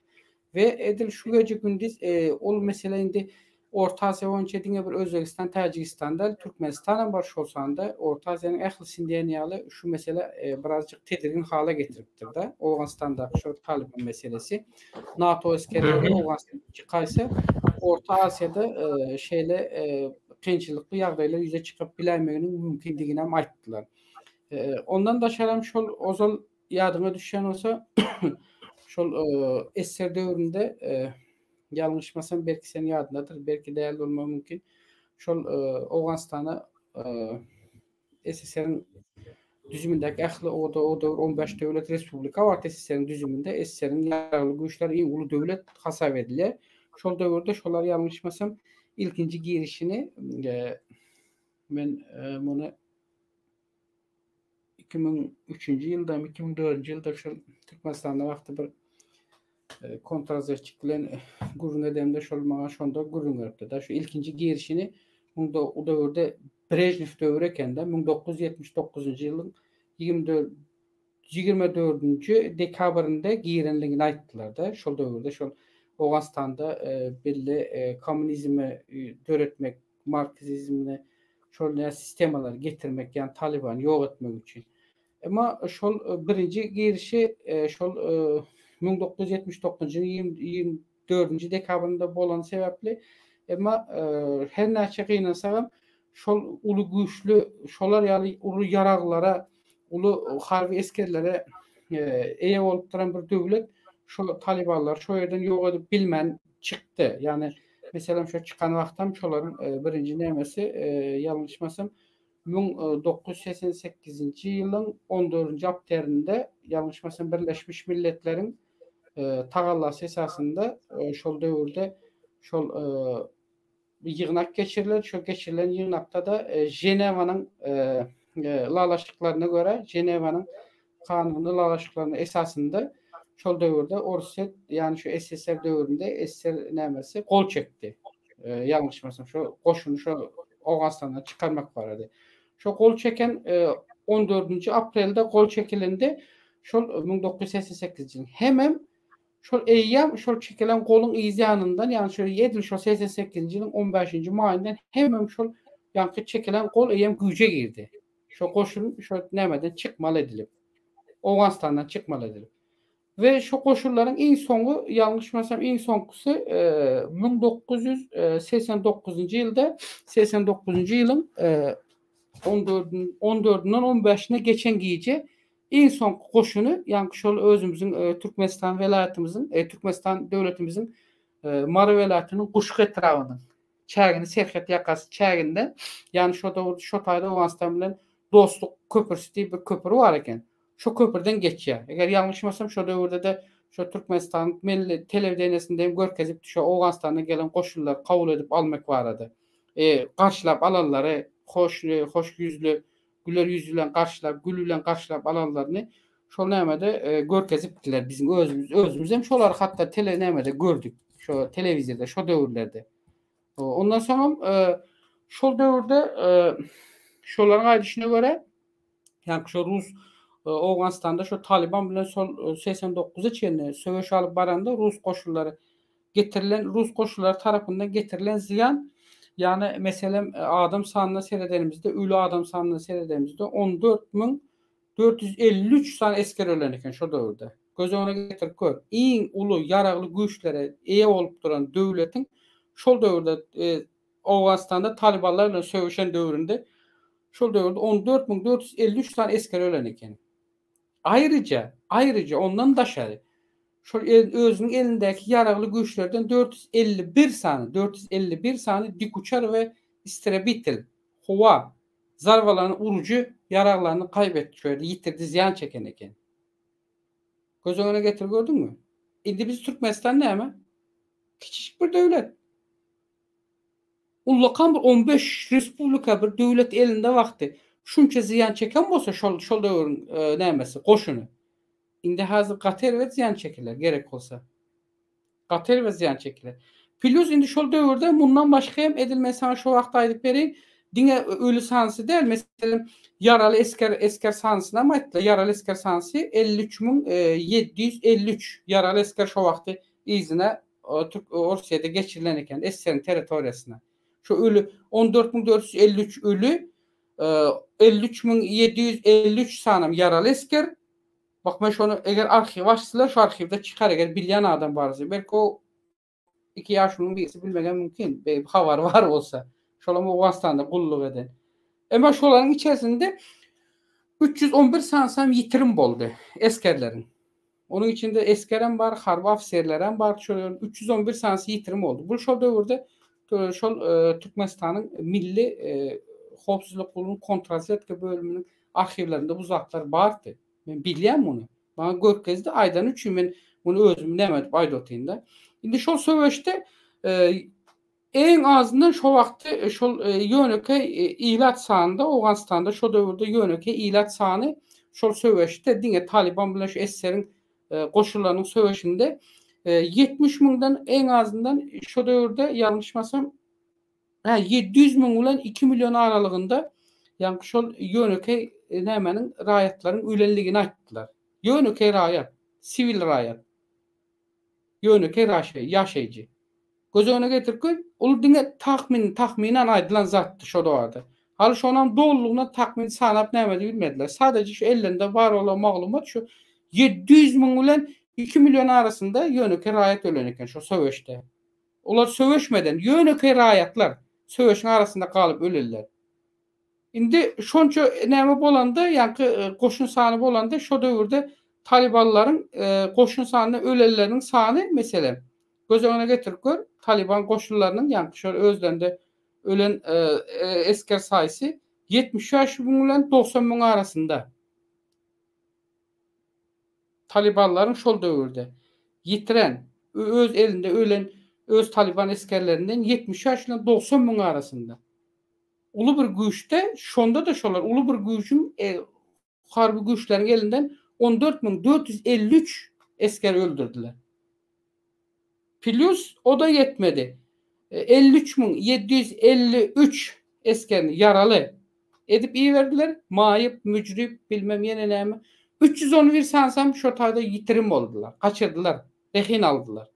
We edil şu gije-gündiz ol mesele indi Orta Aziýa boýunça diňe bir Özbegistan, Täjigistan däl, Türkmenistanam bar şol sanda. Orta Aziýanyň ählisini diýen ýaly şu mesele birazjyk tedirgin hala getiripdir-de. Owganystandaky şol Talyban meselesi. NATO esgerleri Owganystana çykaýsa, Orta Aziýada şeýle kynçylykly ýagdaýlar ýüze çykyp biläýmeginiň mümkindiginem aýtdylar. Ondan daşaram şol ozal ýadyňa düşýän bolsa, şol SSR döwründe ýalňyşmasam belki seň ýadyňdadyr, belki däl bolmagy mümkin. Şol Owganystana SSR-iň düzümindäki ähli o o döwür 15 döwlet respublika bardy SSR-iň düzüminde. SSR-iň ýaragly güýçleri iň uly döwlet hasap edilýär. Şol döwürde şolar ýalňyşmasam ilkinji girişini men muny 2003-nji ýyldamy, 2004-nji ýylda şol Türkmenistanda wagty bir e, kontrrazwedçik bilen gürrüň edemde şol maňa şonda gürrüň beripdi-de. Şu ilkinji girişini munda o döwürde Brejnew döwri ekende 1979-njy ýylyň 24 24-nji dekabrynda girenligini aýtdylar-da. Şol döwürde şol Owganystanda e, belli e, kommunizmi döretmek marksizmini şol nä sistemalary getirmek ýagny Talybany ýok etmek üçin. Emma şol e, birinji girişi e, şol 1979-njy ýylyň 24-nji dekabrynda bolan sebäpli emma e, her näçe gynansagam şol uly güýçli şolar ýaly uly ýaraglara uly harby esgerlere eýe bolup duran bir döwlet şo talybanlary şo ýerden ýok edip bilmän çykdy. Ýagny meselem şo çykan wagtam şolaryň e, birinji nämesi e, ýalňyşmasam 1988-nji ýylyň 14-nji apterinde ýalňyşmasam Birleşmiş Milletleriň e, tagallasy esasynda şol döwürde şol ýygnak geçiriler. Şol geçirilen ýygnakda-da Ženewanyň ylalaşyklaryna görä, Ženewanyň kanuny ylalaşyklaryna esasynda şol döwürde Orsýet, ýagny şu SSR döwründe SSR nämesi gol çekdi. Ýalňyşmasam şu goşuny şu Owganystandan çykarmak barada. Şo gol çeken 14-nji aprelde gol çekilende şol 1988-nji ýylyň hemem Şol eýýäm şol çekilen goluň yz ýanyndan, ýagny şol edil şol 88-nji ýylyň on bäşinji maýyndan hemem şol ýaňky çekilen gol eýýäm güýje girdi. Şo goşun şo nämeden çykmaly edilip. Owganystandan çykmaly edilip. We şo goşunlaryň iň soňy, ýalňyşmasam iň soňkusy 1989-njy ýylda, 89-njy ýylyň on dördünden on bäşine geçen gije Iň soňky goşuny, ýaňky şol özümiziň Türkmenistan welaýatymyzyň, Türkmenistan döwletimiziň Mary welaýatynyň Guşgy etrabynyň çägini, serhet ýakasy çäginde, ýagny şo döwür şo taýda Owganystan bilen Dostluk köprüsi diýip bir köpri bar eken. Şo köprüden geçýär. Eger ýalňyşmasam şo döwürde-de şo Türkmenistanyň milli telewideniýesinde hem görkezipdi şo Owganystandan gelen goşunlary kabul edip almak barada. Garşylap alanlary hoş hoş ýüzli güler ýüz bilen garşylap, gül bilen garşylap alanlaryny şol nämede görkezipdiler. Biziň özümiz özümiz hem şolary hatda tele nämede gördük. Şo telewizorda şo döwürlerde. Ondan soňam şol döwürde şolaryň aýdyşyna görä, ýagny şo rus Owganystanda şo Talyban bilen şol 89-a çenli söweş alyp baranda rus goşunlary getirilen rus goşunlary tarapyndan getirilen zyýan, ýagny meselem adam sanyna seredenimizde, öli adam sanyna seredenimizde 14453 sany esger ölen eken şo döwürde. Göz öňüne getirip gör, iň uly ýaragly güýçlere eýe bolup duran döwletiň şol döwürde Owganystanda talybanlar bilen söweşen döwründe şol döwürde 14453 sany esger ölen eken. Aýryja, aýryja ondan daşary, şol özüniň elindäki ýaragly güýçlerden 451 sany, 451 sany dikuçar we istrebitel, howa zarbalaryny urujy ýaraglaryny kaýbetdi, şu ýerde ýitirdi, zyýan çeken eken. Göz öňüne getir gördüňmi? Indi biz Türkmenistan näme? Kiçijik bir döwlet. Ullakan bir on beş respublika bir döwlet elinde wagty şunça zyýan çeken bolsa şol şol döwrüň nämesi goşuny. Indi hazir gaty erbet zyýan çekiler gerek bolsa. Gaty erbet zyýan çekiler. Plýus indi şol döwürde mundan başga hem edil men saňa şo wagtda aýdyp bereýin, diňe öli sanysy däl, meselem, ýaraly esger esger sanysynam aýtdylar. Ýaraly esger sanysy 53 753 ýaraly esger şo wagty yzyna Türk Orsýede geçirilen eken, SSR-iň territoriýasyna. Şo öli 14453 öli, 53753 sanam ýaraly esger. Bak men şony eger arhiw açsalar şu arhiwde çykar eger bilýän adam barsa. Belki o iki ýaşulynyň birisi bilmegem mümkin. Belki habary bar bolsa. Şolam Owganystanda gulluk eden. Emma şolaryň içerisinde 311 sanysam ýitirim boldy esgerleriň. Onuň içinde esgerem bar, harby ofiserlerem bar. Şol 311 sanysy ýitirim boldy. Bu şol döwürde şol Türkmenistanyň Milli howpsuzlyk gullugynyň kontrrazwedka bölüminiň arhiwlerinde bu zatlar bardy. Men bilýän muny. Maňa görkezdi, aýdany üçin men muny özüm näme edip aýdyp otyryn-da. Indi şol söweşde iň azyndan şo wagtda şol ýönekeý ilat sanynda Owganystanda şo döwürde ýönekeý ilat sany şol söweşde diňe Talyban bilen şu SSR-iň goşunlarynyň söweşinde 70 müňden iň azyndan şo döwürde ýalňyşmasam Hä, 700 müň bilen 2 million aralygynda ýaňky şol ýönekeý nämäniň raýatlaryň ölenligini aýtdylar. Ýönekeý raýat, siwil raýat. Ýönekeý ýaşaýjy. Göz öňüne getirip gör, ol diňe tahmin, tahmynan aýdylan zatdy şo dowada. Haly şonam dolulygyna takmyn sanap näme bilmediler. Sadece şu ellerinde bar bolan maglumat şu 700 müň bilen 2 million arasynda ýönekeý raýat ölen eken şo söweşde. Olar söweşmeden, ýönekeý raýatlar söweşiň arasynda galyp ölenler. Indi şonça näme bolanda, ýaňky goşun sany bolanda, şo döwürde talybanlaryň goşun sanyna ölenleriniň sany, meselem, göz öňüne getirip gör, talyban goşunlarynyň ýaňky şol özlerinde ölen esger saýysy 75 müň bilen 90 müň arasynda. Talybanlaryň şol döwürde ýitiren, öz elinde ölen öz talyban esgerlerinden 75 bilen 90 müň arasynda. Uly bir güýçde, şonda-da şolar uly bir güýjüň harby güýçleriň elinden 14453 esger öldürdiler. Plýus o-da ýetmedi. 53753 esgerini ýaraly edip iberdiler. Maýyp, müjrüp, bilmem ýene näme. 311 sanysam şo taýda ýitirim boldular. Gaçyrdylar. Rehin aldylar.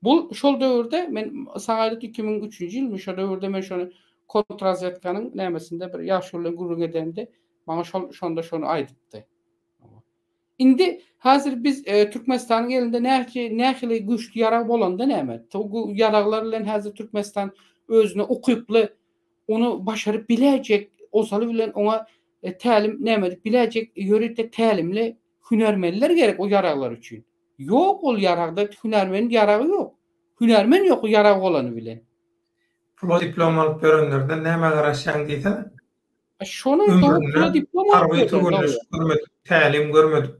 Bu şol döwürde men saňa aýdyp 2003-nji ýylmy şo döwürde men şony kontrazwedkanyň nämesinde bir ýaşuly bilen gürrüň edemde maňa şol şonda şony aýdypdy. Indi häzir biz Türkmenistanyň elinde nähili nähili güýçli ýarag bolanda näme? Bu ýaraglar bilen häzir Türkmenistan özüne ukyply ony başaryp biläýjek, ozaly bilen oňa tälim näme edip biläýjek ýörite tälimli hünärmenler gerek o ýaraglar üçin. Ýok ol ýaragda hünärmeniň ýaragy ýok. Hünärmen ýok o ýarag bolany bilen. Pula diplom alyp ýörenlerden nämä garaşýaň diýsene. Şony Ömründe diplom harby türgenleşik görmedik, tälim görmedik.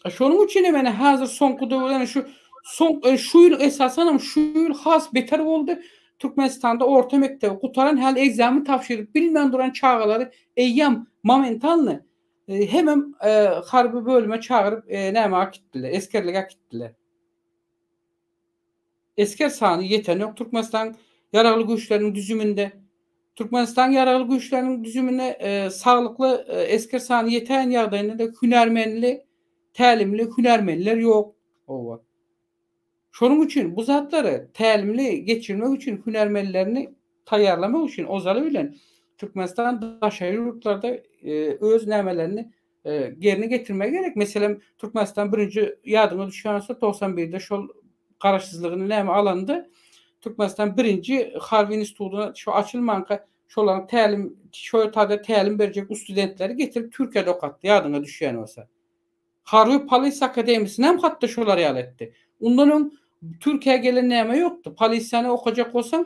Şonuň üçin hem ene häzir soňky döwürde ene şu soň e, şu ýyl esasan hem şu ýyl has beter boldy. Türkmenistanda orta mekdebi gutaran häli ekzamen tabşyryp bilmän duran çagalary eýýäm momentalny e, hemem e, harby bölüme çagyryp e, näme äkitdiler, esgerlige äkitdiler. Esger sany ýetenok Türkmenistan Ýaragly Güýçleriniň düzüminde. Türkmenistan Ýaragly Güýçleriniň düzümine saglykly esger sany ýetäýen ýagdaýynda-da hünärmenli, tälimli hünärmenler ýok. Hawa. Şonuň üçin bu zatlary tälimli geçirmek üçin hünärmenlerini taýýarlamak üçin ozaly bilen Türkmenistan daşary ýurtlarda öz nämelerini Ýerine getirmegi gerek. Meselem, Türkmenistan birinji ýadyňa düşýän bolsa, 91-de şol garaşsyzlygyny näme alanda, Türkmenistan birinji harby institutyna şu açylmanka şolaryň tälim, şo ýerde tälim berjek studentleri getirip Türkiýede okatdy, ýadyňa düşýän bolsa. Harby polisiýa akademiýasyny hem hatda şolar ýaly etdi. Ondan öň Türkiýä gelen näme ýokdy. Polisiýany okajak bolsaň,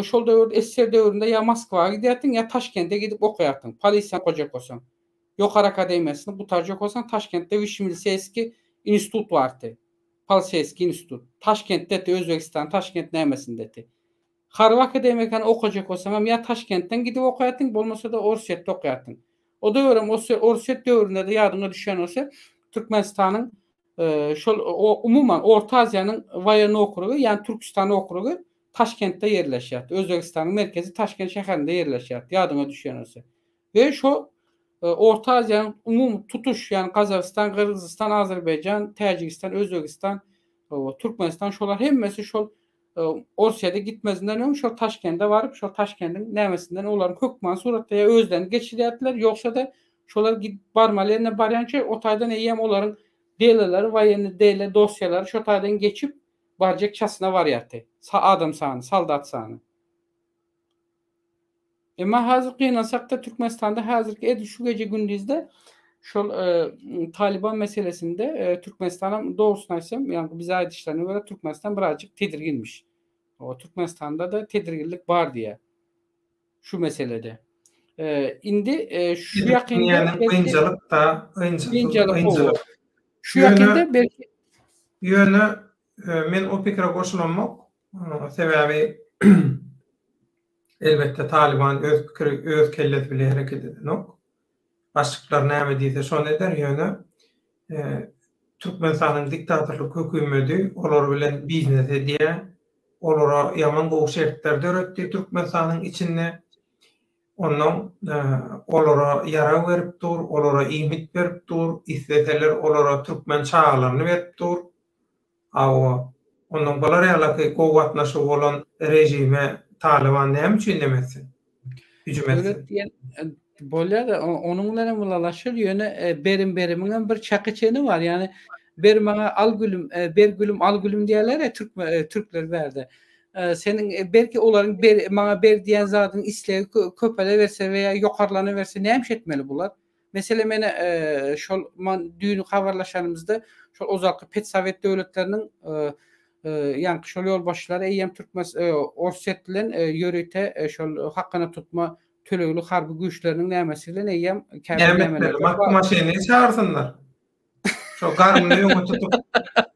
şol döwürde SSR döwründe ýa Moskwa gidýärdiň, ýa Taşkende gidip okaýardyň, polisiýany okajak bolsaň. Ýokary akademiýasyny gutarjak bolsaň Taşkentde Wyşşiý miliseýskiý institut bardy. Poliseýskiý institut. Taşkentdedi, Özbegistan Taşkent nämesindedi. Harby akademiýakany okajak bolsaňam ýa Taşkentden gidip okaýardyň, bolmasa-da Orsýetde okaýardyň. O döwürem Orsýet döwründe-de ýadyňa düşýän bolsa, Türkmenistanyň. Şol umuman Orta Aziýanyň woýennyý okrugy, ýagny Türküstan okrugy Taşkentde ýerleşýär. Özbegistanyň merkezi Taşkent şäherinde ýerleşýär. Ýadyňa düşýän bolsa. We şo Orta Aziýanyň umumy tutuş, ýagny Gazagystan, Gyrgyzystan, Azerbaýjan, Täjigistan, Özbegistan, Türkmenistan şolar hemmesi şol Orsýede gitmezinden öň şol Taşkende baryp, şol Taşkendiň nämesinden olaryň hökmany suratda ýa özlerini geçirýärdiler, ýogsa-da şolar gidip barmaly ýerine barýança o taýdan eýýäm olaryň delelary, woýennyý dele, dosýalary şo taýdan geçip barjak çasyna barýardy. Adam sany, soldat sany. Emma häzir gynansakda Türkmenistanda häzirki edil şu gece gündizde şol Talyban meselesinde Türkmenistanam dogrusyny aýtsam, ýagny bize aýdyşlaryna görä Türkmenistan birazjyk tedirginmiş. O Türkmenistanda-da tedirginlik bar diýýär. Şu meselede. Indi şu ýakynda ynjalyk da, ynjalyk. Şu ýakynda belki Ýöne men o pikire goşulamok. Sebäbi Elbetde Talyban öz pikiri, öz kellesi bile hereket edenok. Başlyklar näme diýse şony eder, ýöne Türkmenistanyň diktatorlyk hökümedi olar bilen biznes edýär, olara ýaman gowy şertler döretdi Türkmenistanyň içinde. Onnoň olara ýarag berip dur, olara iýmit berip dur, isleseler olara türkmen çagalaryny berip dur. Hawa, ondan bular ýalaky gowy gatnaşygy bolan režime Talyban näme üçin neme etsin? Hüjüm etsin. Döwlet diýen bolýar-da, onuň bilen hem ylalaşyr, ýöne berim berimiň hem bir çaky çeni bar. Ýagny ber maňa al gülüm, ber gülüm al gülüm diýerler-ä türkmen türkler bärde. Seniň belki olaryň ber maňa ber diýen zadyň islegi köpeleberse we ýa ýokarlanyberse näme etmeli bular? Meselem meni şol man düýn habarlaşanymyzda şol ozalky petsowet döwletleriniň ýaňky şol ýolbaşçylary eýýäm türkmen Orsýet bilen ýörite şol hakyna tutma tölegli harby güýçleriniň nämesi bilen eýýäm käbir nämeler Makky maşynyny çagyrsynlar. Şo garnyny öňe tutup,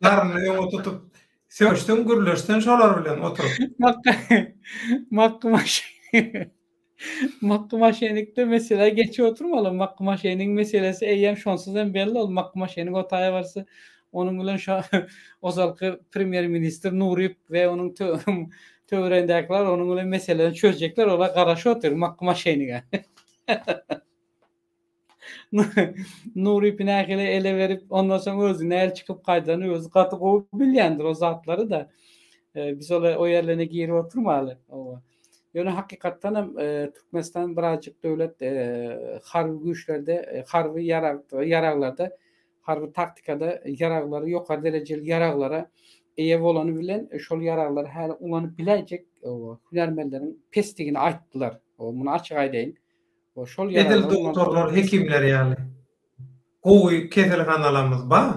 garnyny öňe tutup söweşsin, gürleşsin şolar bilen oturyp. Makky Makky maşyny Makky maşenikde mesele geçip oturmaly. Makky maşeniň meselesi eýýäm şonsuz hem belli ol Makky maşenik o taýa barsa onuň bilen şo ozalky premýer ministr Nuryp we onuň töweregindäkiler onuň bilen meseleni çözjekler olar garaşyp otyr Makky maşenige. Nurypy nähili ele berip, ondan soň özi nähili çykyp gaýdanyny özi gaty gowy bilýändir o zatlary-da. Biz ola o ýerlerine girip oturmaly. Owa. Ýöne hakykatdan hem Türkmenistan birazjyk döwlet harby güýçlerde, harby ýarag ýaraglarda, harby taktikada ýaraglary ýokary derejeli ýaraglara eýe bolany bilen şol ýaraglary häli ulanyp biläýjek hünärmenleriň pesdigini aýtdylar. Muny açyk aýdaýyn. Şol Edil doktorlar, hekimler ýaly. Gowy keselhanalarymyz bar.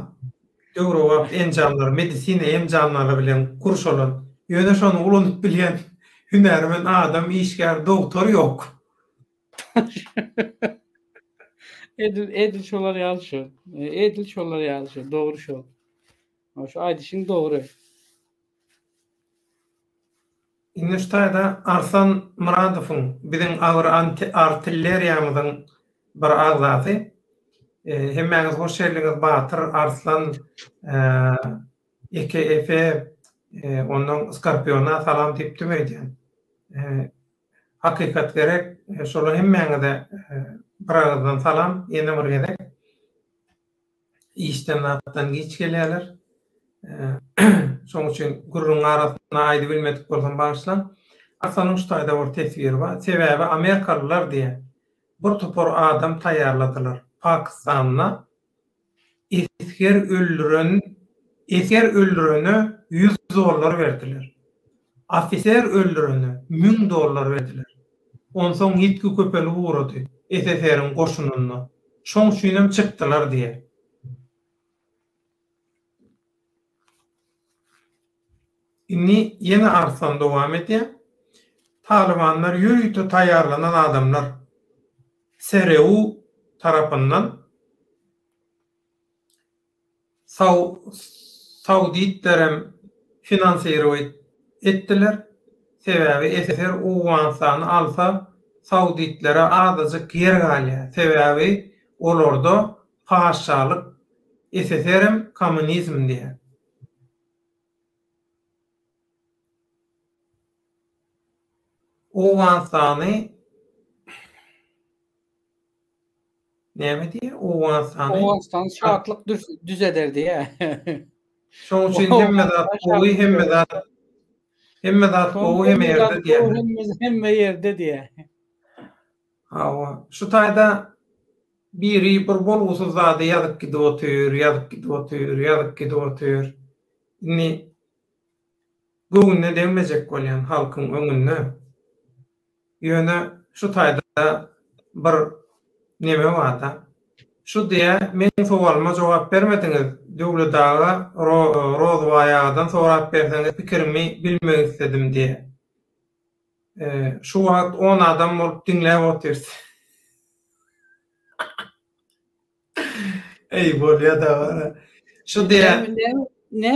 Döwrebap enjamlar, medisina enjamlary bilen gurşalan. Ýöne şony ulanyp bilýän hünärmen adam, işgär, dogtor ýok. Edil, edil şolar ýaly şol. Edil şolar ýaly şol. Dogry şol. Şu aýdyşyň dogry. Indi şu taýda Arslan Myradowyň, biziň agyr artilleriýamyzyň bir agzasy. Hemmäňiz hoş geldiňiz Batyr, Arslan, Eke Efe, ondan Skorpiona salam diýipdim öýdýän. Hakykat gerek, şolar hemmäňize bir agyzdan salam ýene bir gezek. Işden zatdan giç gelýärler. Şonuň üçin gürrüňiň arasynda aýdybilmedik bolsam bagyşlaň. Aslanyň şu taýda bir teswiri bar. Sebäbi amerikalylar diýýär, bir topar adam taýýarladylar. Pakistanda esger öldüren esger öldürene 100 dollar berdiler. Ofiser öldürene 1000 dollar berdiler. Onsoň ýitgi köpelip ugrady SSR-iň goşunynda. Şoň üçinem çykdylar diýýär. Indi ýene Arslan dowam edýär. Talybanlar ýörite taýýarlanan adamlar. SRU tarapyndan Sauditlerem finansirowat etdiler. Sebäbi SSR Owganystany alsa sauditlere azajyk ýer galýar. Sebäbi olarda patyşalyk. SSR-em kommunizm diýýär. Owganystany näme diýýär? Owganystany Owganystany şatlyk düzeder diýýär. Şoň üçin hemme zat gowy, hemme zat hemme zat gowy hemme ýerde diýýär. Hemme ýerde diýýär. Hawa, şu taýda biri bir bolgusyz zady ýazyp gidip otyr, ýazyp gidip otyr, ýazyp gidip otyr. Indi göwnüne degmejek bolýan halkyň öňünde. Ýöne şu taýda bir neme barda. Şu diýä meň sowalyma jogap bermediňiz Döwlet aga Rozybaý agadan sorap berseňiz pikirimi bilmek isledim diýä. Şu wagt on adam bolup diňläp otyrys. Eý bolýa da bara. Şu diýä.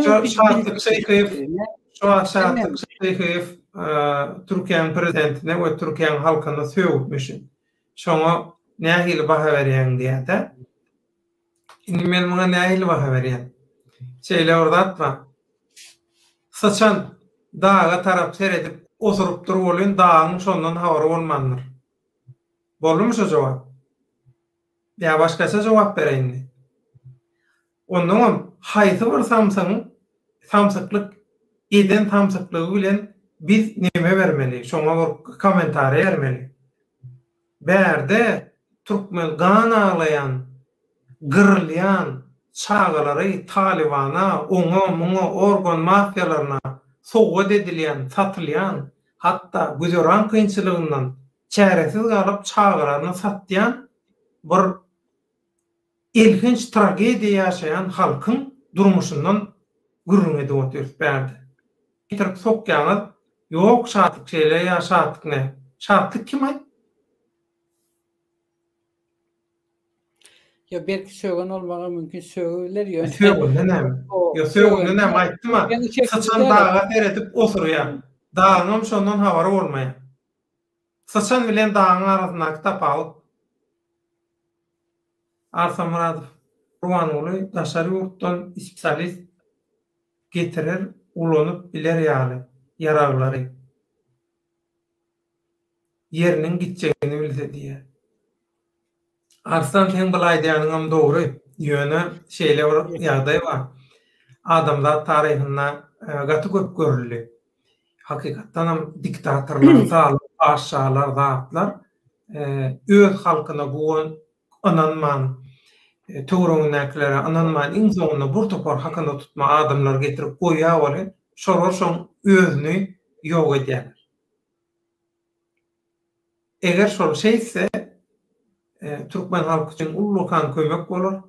Şu Şatlyk Şeýhiýew, şu Şatlyk Şeýhiýew Türkiýäniň prezidentine we Türkiýäniň halkyna sögüpmişin. Şoňa nähili baha berýäň diýä-de. Indi men muňa nähili baha berýän? Şeýle bir zat bar. Syçan daga tarap seredip osurypdyr welin dagyň şondan habary bolmandyr. Boldumy şu jogap? Ýa başgaça jogap bereýinmi? Onnoňam haýsy bir samsygyň samsyklyk eden samsyklygy bilen biz neme bermeli, şoňa bir kommentariý bermeli. Bärde türkmen gan aglaýan, gyrylýan çagalary talybana, oňa, muňa, organ mafiýalaryna sowgat edilýän, satylýan, hatda güzeran kynçylygyndan çäresiz galyp çagalaryny satýan bir elhenç tragediýa ýaşaýan halkyň durmuşyndan gürrüň edip otyrys bärde. Getirip sokýaňyz, ýok Şatlyk şeýle ýa Şatlyk nä. Şatlyk kim-aý? Ýa belki sögen bolmagy mümkin sögübiler ýöne. Sögende näme? Ýa sögende näme aýtdym-a. Syçan daga seredip osurýar. Dagyňam şondan habary bolmaýar. Syçan bilen dagyň arasyndaky tapawut. Arslan Myradow, Gurbanguly daşary ýurtdan spesialist getirer ulanyp biler ýaly ýaraglary. Ýeriniň gitjegini bilse diýýär. Arslan seň bul aýdýanyňam dogry, ýöne şeýle bir ýagdaý bar. Adamzat taryhynda gaty köp görüldi. Hakykatdanam diktatorlar, zalym patyşalar zatlar öz halkyna guwan ynanman, töweregindäkilere ynanman iň soňunda bir topar hakyna tutma adamlary getirip goýýar welin, şolar şoň özüni ýok edýärler. Eger şol şeýtse, türkmen halky üçin ullakan kömek bolar,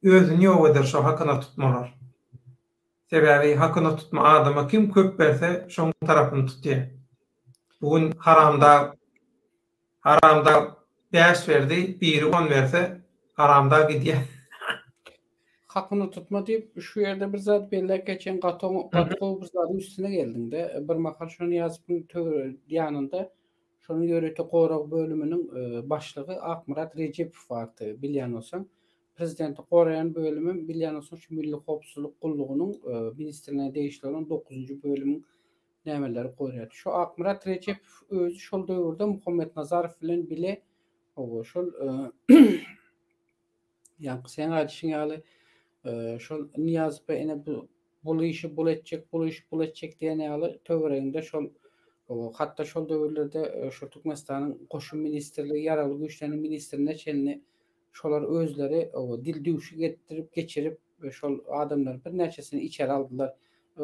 özüni ýok eder şo hakyna tutmalar. Sebäbi hakyna tutma adama kim köp berse şoň tarapyny tutýar. Bu gün haramdag haramdag bäş berdi, biri on berse haramdag gidýär. Hakyna tutma diýip şu ýerde bir zat belläp geçeýin gaty gaty gowy bir zadyň üstüne geldiňde. Bir mahal şony ýazypyň ýanynda şonuň ýörite gorag bölüminiň başlygy Akmyrat Rejepow bardy bilýän bolsaň. Prezidenti goraýan bölümem bilýän bolsaň şu Milli howpsuzlyk gullugynyň ministrligine degişli bolan dokuzynjy bölümiň nämeleri goraýardy. Şu Akmyrat Rejepow özi şol döwürde Muhammet Nazarow bilen bile şol Ýaňky seň aýdyşyň ýaly, şol Nyýazowa ene bu bul işi bul etjek, bul işi bul etjek diýen ýaly töwereginde şol hatda şol döwürlerde şol Türkmenistanyň Goşun ministrligi, Ýaragly Güýçleriniň ministrine çenli şolar özleri dil düwşük etdirip, geçirip şol adamlary birnäçesini içeri aldylar.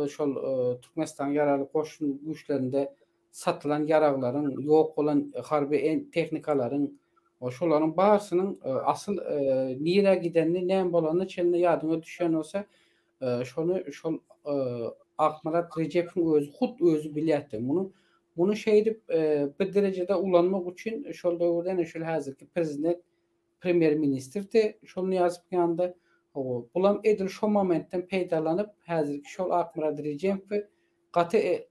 Şol Türkmenistanyň Ýaragly Goşun güýçlerinde satylan ýaraglaryň, ýok bolan harby tehnikalaryň, şolaryň barysynyň asyl nirä gidenini, näme bolanyna çenli ýadyňa düşýän bolsa, şony şol Akmyrat Rejepowyň özi, hut özi bilýärdi. Muny muny şeýdip bir derejede ulanmak üçin şol döwürde ene şol häzirki prezident premýer ministrdi şol Nyýazowyň ýanynda. Bulam edil şo momentden peýdalanyp, häzirki şol Akmyrat Rejepowy gaty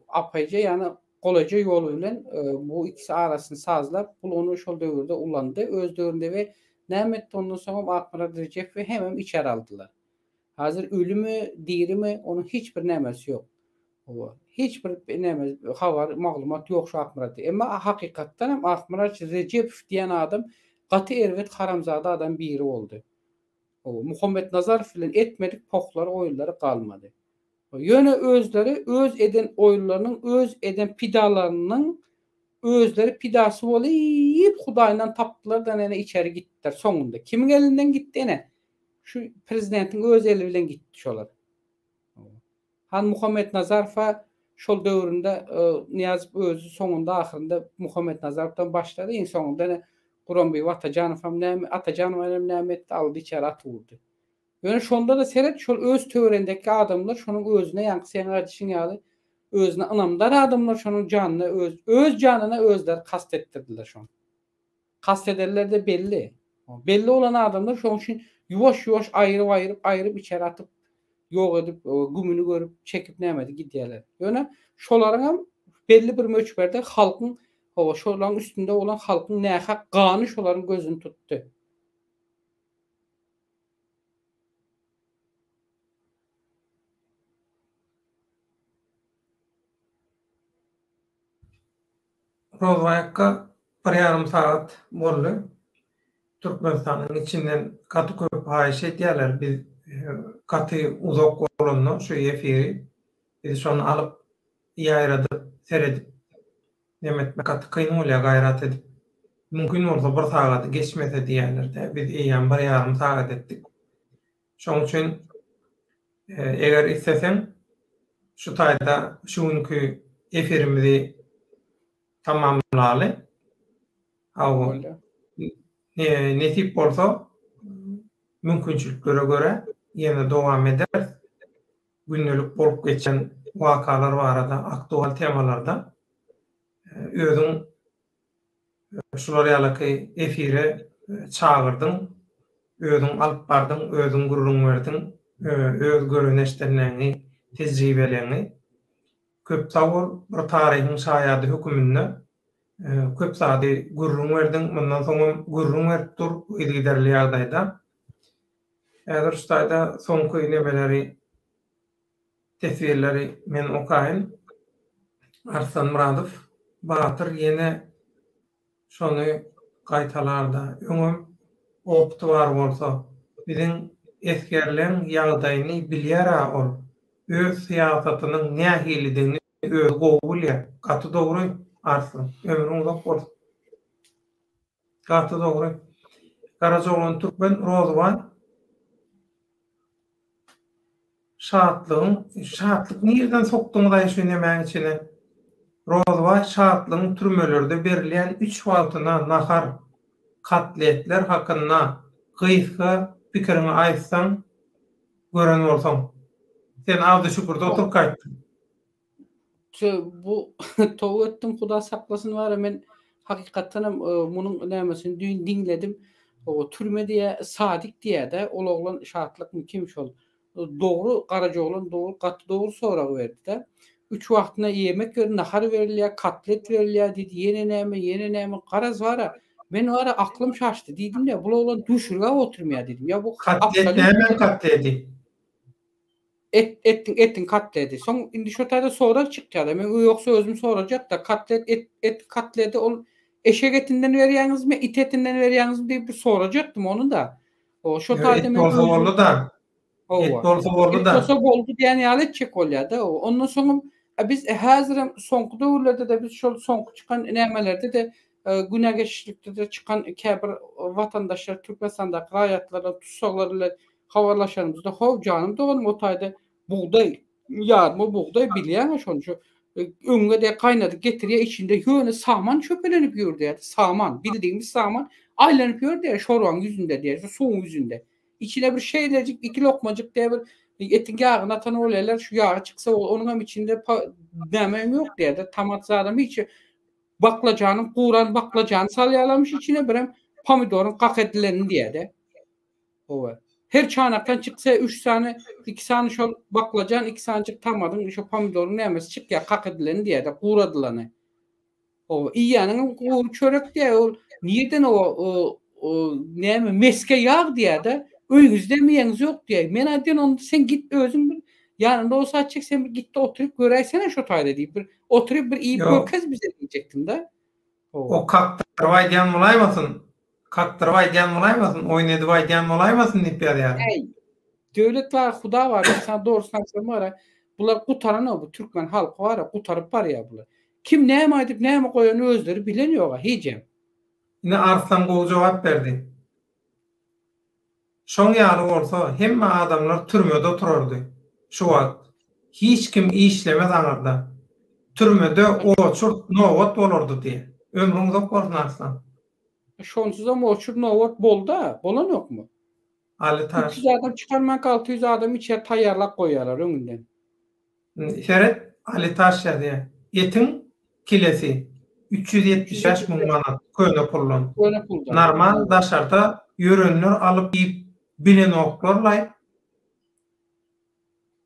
apaýja ýagny golaýja ýol bilen bu ikisi arasyny sazlap, bul ony şol döwürde ulandy öz döwründe we Näme etdi ondan soňam Akmyrat Rejepowy hemem içeri aldylar. Hazir ölümi, dirimi onuň hiç bir nämesi ýok. Hawa, hiç bir näme habar, maglumat ýok şu Akmyrat. Emma hakykatdan hem Akmyrat Rejepow diýen adam gaty erbet haramzada adam biri boldy. Hawa, Muhammet Nazarow bilen etmedik pohlary, oýunlary galmady. Ýöne özleri öz eden oýunlarynyň, öz eden pidalarynyň özleri pidasy bolyp Hudaýyndan tapdylar-da ene içeri gitdiler soňunda. Kimiň elinden gitdi ene? Şu prezidentiň öz eli bilen gitdi şolar. Han Muhammet Nazarowa şol döwründe Nyýazow özi soňunda ahyrynda Muhammet Nazarowdan başlady iň soňunda ene Guranbibi Atajanowam näme Atajanowa hem näme etdi aldy içeri atyp urdy. Ýöne şonda-da seret şol öz töwerendeki adamlar şonuň özüne ýaňky seň aýdyşyň ýaly özüne ynamdar adamlar şonuň janyna öz öz janyna özleri kast etdirdiler şony. Kast ederler-de belli. Belli bolan adamlar şonuň üçin ýuwaş-ýuwaş aýryp-aýryp aýryp içeri atyp ýok edip gümüni görüp çekip näme edip gidýärler. Ýöne şolaryňam belli bir möçberde halkyň hawa şolaryň üstünde bolan halkyň nähak gany şolaryň gözüni tutdy. Rozbaýakka bir ýarym sagat boldy. Türkmenistanyň içinden gaty köp haýyş edýärler biz gaty uzak bolanda şu efiri biz şony alyp ýaýradyp seredip Neme etmek gaty kyn bolýar gaýrat edip. Mümkin bolsa bir sagady geçmese diýýärler-dä. Biz eýýäm bir ýarym sagat etdik. Şoň üçin eger isleseň şu taýda şu günki efirimizi tamamlaly. Hawa. Nesip bolsa mümkinçiliklere görä ýene dowam ederis. Gündelik bolup geçen wakalar barada aktual temalarda özüň şular ýalaky efire çagyrdyň, özüň alyp bardyň, özüň gürrüň berdiň, öz gören-eşdenleňi, tejribeleňi. Köp sag bol, bir taryhyň şaýady höküminde köp zady gürrüň berdiň, mundan soňam gürrüň berip dur yzygiderli ýagdaýda. Häzir şu taýda soňky nemeleri, teswirleri men okaýyn. Arslan Myradow, Batyr ýene şony gaýtalarda. Öňem opyty bar bolsa. Biziň esgerleň ýagdaýyny bilýär-ä ol. Öz syýasatynyň nähilidigini özi gowy bilýär. Gaty dogry, Arslan. Ömrüň uzak bolsun. Gaty dogry. Garajaoglan Türkmen Rozybaý Şatlygyň şatlyk nirden sokduňyzaý şu nemäň içine. Rozybaý Şatlygyň türmelerde berilýän üç wagtyna nahar, katletler hakynda gysga pikiriňi aýtsaň gören bolsaň. Sen Abdyşükürde oturyp gaýtdyň. Bu toba etdim Huda saklasyn bara men hakykatdan hem munuň nämesini düýn diňledim. O türme diýä Sadik diýä-de ol oglan Şatlykmy kim şol. Dogry Garajaoglan dogry gaty dogry sorag berdi-de. Üç wagtyna ýemek ber nahar berilýär, kotlet berilýär diýdi. Ýene näme, ýene näme garaz bara men bara aklym şaşdy diýdim-de bul oglan düşürgäp oturmaýar diýdim. Ýa bu Kotlet nämäň kotledi? Et etdiň etiň katledi. Soň indi şo taýda sorag çykýada. Men ýogsa özüm sorajakda katlet et et katledi ol eşek etinden berýäňizmi it etinden berýäňizmi diýip bir sorajakdym ony da. O şo taýda men bolsa boldy da. Et bolsa boldy da. Et bolsa boldy diýen ýaly etjek bolýada. Ondan soňam biz häzirem soňky döwürlerde-de biz şol soňky çykan nämelerde-de Günä geçişlikde-de çykan käbir watandaşlar, Türkmenistandaky raýatlar, tussaglar bilen habarlaşanymyzda, How, janym doganym, o taýda bugdaý, ýarma bugdaý bilýäň-ä şony, şu öňňe dek gaýnadyp getirýär, içinde ýöne saman çöpelenip ýör diýýär, saman, bildigimiz saman aýlanyp ýör diýýär, şorbaň ýüzünde diýýär, şu suwuň ýüzünde. Içine bir şeýlejik, iki lokmajyk diýýär, bir etiň ýagyny atan bolýarlar, şu ýagy çyksa, onuňam içinde näme ýok diýýär-de, tomat zadam hiç Baklajanyň guran baklajany salýarlarmyş içine birem pomidoryň kak edilenini diýýärde. Owa. Her çanakdan çyksa 3 sany, 2 sany şol baklajan, 2 sanyjyk tamadyň şo pomidoryň nämesi çykýar, kak edileni diýýärde, guradylany. Owa, iýýäniň gury çörek diýýär, ol nirden o. näme meske ýag diýýär-de, öýüňizde iýeňiz ýok diýýär. Men aýdýan onda sen git özüň bir ýanynda bolsa aýtjak sen bir git-de oturyp göräýsene şo taýda diýip bir oturyp bir iýip görkez bize diýjekdim-de. O kakdyryp aýdýan bolaýmasyn? Kakdyryp aýdýan bolaýmasyn, oýun edip aýdýan bolaýmasyn diýip ýazýar. Äý, döwlet bar, Huda bar, men saňa dogrusyny aýtsam bar-a, bular gutaranok, bu türkmen halky bar-a, gutaryp barýar bular. Kim näme aýdyp, näme goýanyny özleri bilen ýog-a, hijem. Ine Arslan gowy jogap berdi. Şoň ýaly bolsa hemme adamlar türmede oturardy şu wagt. Hiç kim işlemez aňyrda. Türmede oçurt nobat bolardy diýe. Ömrüň uzak bolsun Arslan. Şonsuzam oçur nobat bolda, bolanokmy? Ali Taş. 300 adam çykarmanka 600 adam içeri taýýarlap goýýarlar öňünden. Seret Ali Taş ýazýar. Etiň kilesi 375 müň manat köne puldan. Köne puldan. Normal daşarda ýörenler alyp iýip bilenoklarlaý.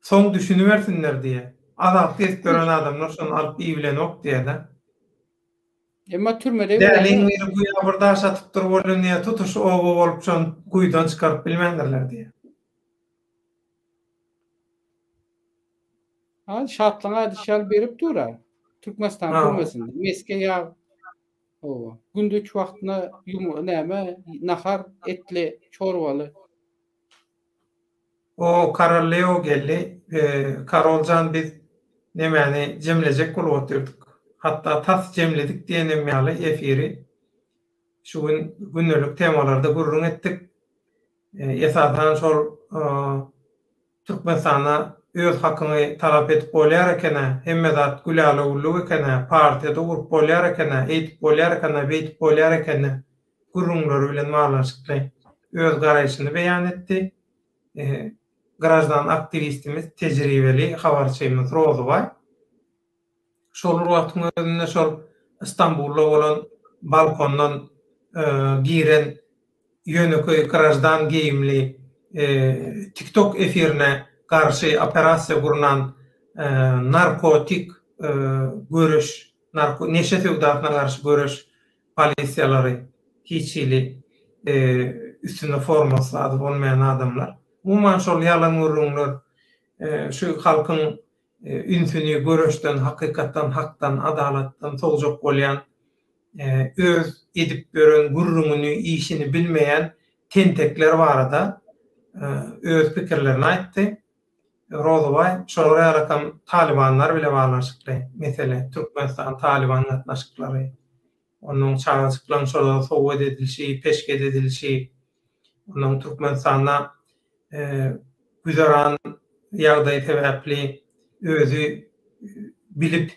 Soň düşünibersinler diýýär. Azatlyk edip ýören adamlar şony alyp iýibilenok diýýär-de. Emma türmede Däliň biri guýa bir daş atypdyr welin diýýär, tutuş oba bolup şony guýudan çykaryp bilmändirler diýýär. Ha, Şatlyň aýdyşy ýaly berip dur-a. Türkmenistan türmesinde. Mesge ýag. Hawa. Günde üç wagtyna ýumurtga näme, nahar, etli, çorbaly. O Karol Leo geldi. Karoljan biz nemäni jemlejek bolup otyrdyk. Hatda tas jemledik diýenem ýaly efiri. Şu gün gündelik temalarda gürrüň etdik. Esasan şol Türkmenistanda öz hakyňy talap edip bolýar eken-ä, hemme zat gülala-güllük eken-ä, partiýada urup bolýar eken-ä, eýdip bolýar eken-ä, beýdip bolýar eken-ä gürrüňleri bilen baglanyşykly öz garaýşyny beýan etdi. Graždan aktiwistimiz, tejribeli habarçymyz Rozybaý. Şol bir wagtyň özünde şol Stambulda bolan balkondan giren ýönekeý graždan geýimli TikTok efirine garşy operasiýa gurnan narkotik göreş, neşe söwdasyna garşy göreş polisiýalary hiç hili üstünde formasy zady bolmaýan adamlar. Umuman şol ýalan gürrüňler şu halkyň ünsüni göreşden, hakykatdan, hakdan, adalatdan sowjak bolýan, öz edip ýören gürrüňini, işini bilmeýän tentekler barada öz pikirlerini aýtdy. Rozybaý şolar ýalakam talybanlar bile baglanyşykly mesele, Türkmenistan-Talyban gatnaşyklary, onuň çagajyklaryň şolara sowgat edilişi, peşget edilişi, onuň Türkmenistanda güzeran ýagdaýy sebäpli özi bilip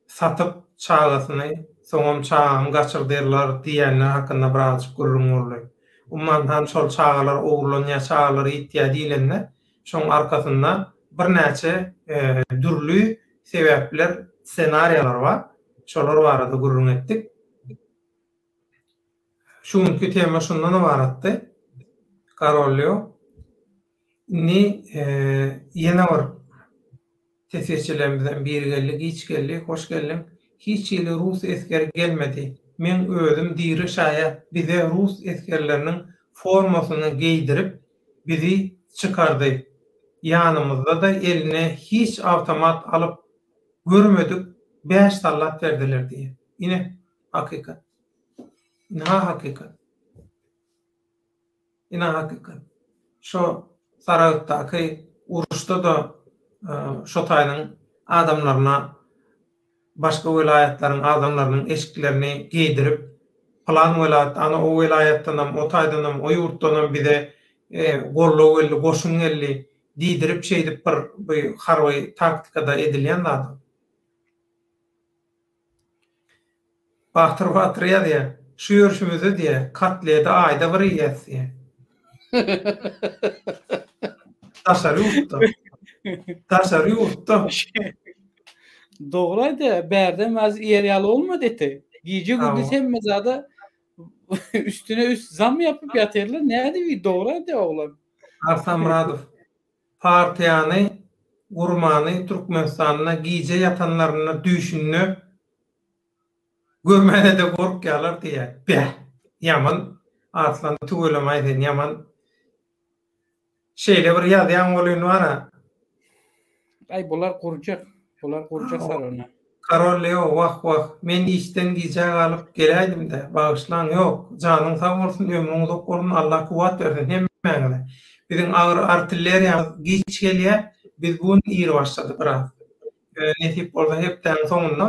satyp çagasyny, soňam çagamy gaçyrdylar diýenler hakynda birazjyk gürrüň boldy. Umuman han şol çagalar ogurlanýar, çagalar ýitýär diýlende, şoň arkasynda birnäçe dürli sebäpler, ssenariýalar bar. Şolar barada gürrüň etdik. Şu günki tema şundan ybaratdy. Karolýo. Indi ýene bir teswirçilerimizden biri geldi, giç geldi, hoş geldiň. Hiç hili rus esgeri gelmedi. Meň özüm diri şaýat, bize rus esgerleriniň formasyny geýdirip, bizi çykardy. Ýanymyzda-da eline hiç awtomat alyp görmedik bäş sallat berdiler diýýär. Ine, hakykat. Ynha hakykat. Ine hakykat. Şo Saragtdaky uruşda-da şo taýynyň adamlaryna başga welaýatlaryň adamlarynyň eşiklerini geýdirip, pylan welaýat, ana o welaýatdanam, o taýdanam, o ýurtdanam bize goldaw geldi, goşun geldi diýdirip şeýdip bir bu harby taktikada edilýän zat. Batyr Batyr ýazýar, Şu ýörşümize diýýär, kotleti aýda bir iýýäs diýýär. Daşary ýurtda. Daşary ýurtda. Dogry aýdýar, bärde az iýer ýaly bolmady eti. Gije-gündiz hemme zada üstüne üst zam ýapyp ýatyrlar, nädip dogry aýdýar oglan. Arslan Myradow, Partiýany gurmany Türkmenistanda gije ýatanlarynda düýşünde görmänede gorkýarlar diýýär. Beh! Ýaman. Arslan tüweleme sen ýaman şeýle bir ýazýaň welin bara. Aý bular gurjak. Bular gurjak salona. Karol Leo wah wah men işden gijä galyp geläýdimdä bagyşlaň ýok janyň sag bolsun ömrüň uzak bolsun Allah kuwwat bersin hemmäňize biziň agyr artilleriýamyz giç gelýä biz bu gün ir başlady biraz nesip bolsa hepdäniň soňunda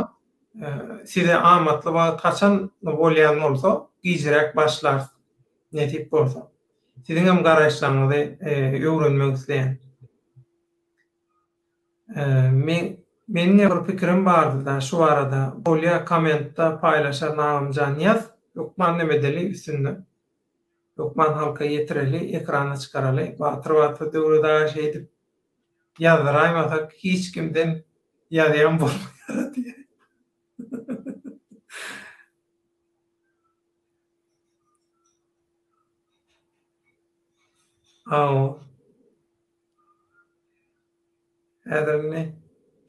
size amatly wagt haçan bolýan bolsa gijräk başlarys nesip bolsa. Siziňem garaýyşlaryňyzy öwrenmek isleýän. Men meniňem bir pikirim bardyda şu barada bolýa kommentda paýlaşaryn agamjan ýaz hökman neme edeli üstünde hökman halka ýetireli ekrana çykaraly Batyr Batyr Döwlet aga şeýdip ýazdyraýmasak hiç kimden ýazýan bolmaýara diýýär. Hawa. Häzir indi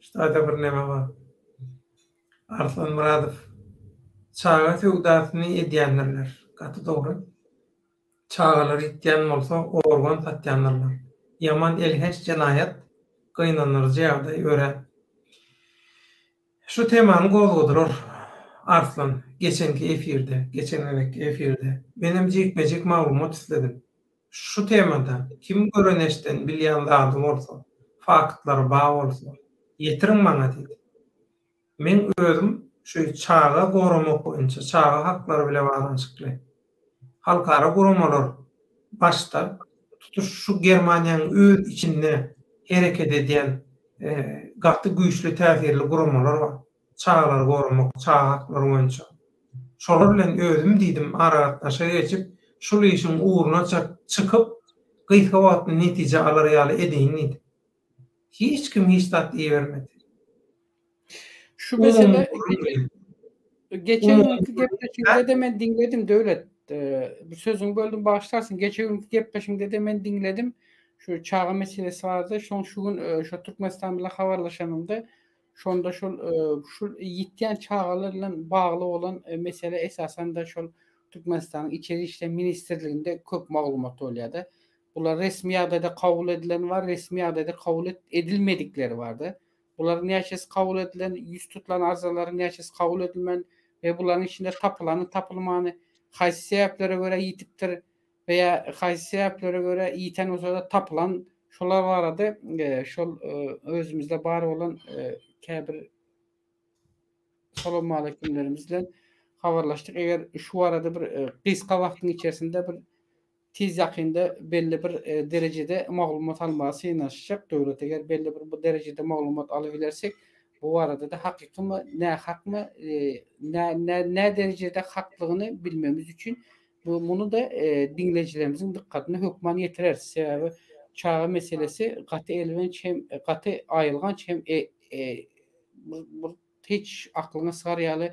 şu taýda bir neme bar. Arslan Myradow çaga söwdasyny edýändirler. Gaty dogry. Çagalar ýitýän bolsa organ satýandyrlar. Ýaman elhenç jenaýat, gynandyryjy ýagdaý örän. Şu temany gozgadylar Arslan geçenki efirde, geçen gezekki efirde. Menem jikme-jik maglumat isledim. Şu temada kim gören-eşden bilýän zady bolsa, faktlary ba bolsa, ýetiriň maňa diýdi. Meň özüm şu çaga goramak boýunça, çaga haklary bile baglanyşykly halkara guramalar başda tutuş şu Germaniýanyň öz içinde hereket edýän gaty güýçli täsirli guramalar bar. Çagalary goramak, çaga haklary boýunça. Şolar bilen özüm diýdim aragatnaşyga geçip, şul işiň ugruna çykyp, gysga wagtda netije alar ýaly edeýin diýdim. Hiç kim hiç zat diýibermedi. Şu mesele geçen günkü gepleşikde de men diňledim Döwlet. Bu sözüňi böldüm bagyşlarsyň. Geçen günkü gepleşiňde de men diňledim. Şu çaga meselesi bardy. Şoň şu gün şu Türkmenistan bilen habarlaşanymda şonda şol şu ýitýän çagalar bilen bagly bolan mesele esasan da şol Türkmenistanyň İçeri işler ministrliginde köp maglumat bolýar-da. Bular resmi ýagdaýda kabul edilen bar, resmi ýagdaýda kabul edilmedikleri bardy. Bularyň näçesi kabul edilen, ýüz tutulan arzalaryň näçesi kabul edilmän we bularyň içinde tapylany, tapylmany, haýsy sebäplere görä ýitipdir we ýa haýsy sebäplere görä ýiten bolsa-da tapylan, şolar barada şol özümizde bar bolan käbir Salowmaleýkimlerimiz bilen habarlaşdyk. Eger şu barada bir gysga wagtyň içerisinde bir Tiz ýakynda belli bir derejede maglumat almaga synanyşjak döwlet eger belli bir bu derejede maglumat alybilersek bu barada-da hakykymy nähakmy nä nä nä derejede haklygyny bilmemiz üçin bu muny-da diňleýjilerimiziň dykgatyna hökman ýetireris. Sebäbi çaga meselesi gaty elbenç hem gaty aýylganç hem bir bir hiç aklyňa sygar ýaly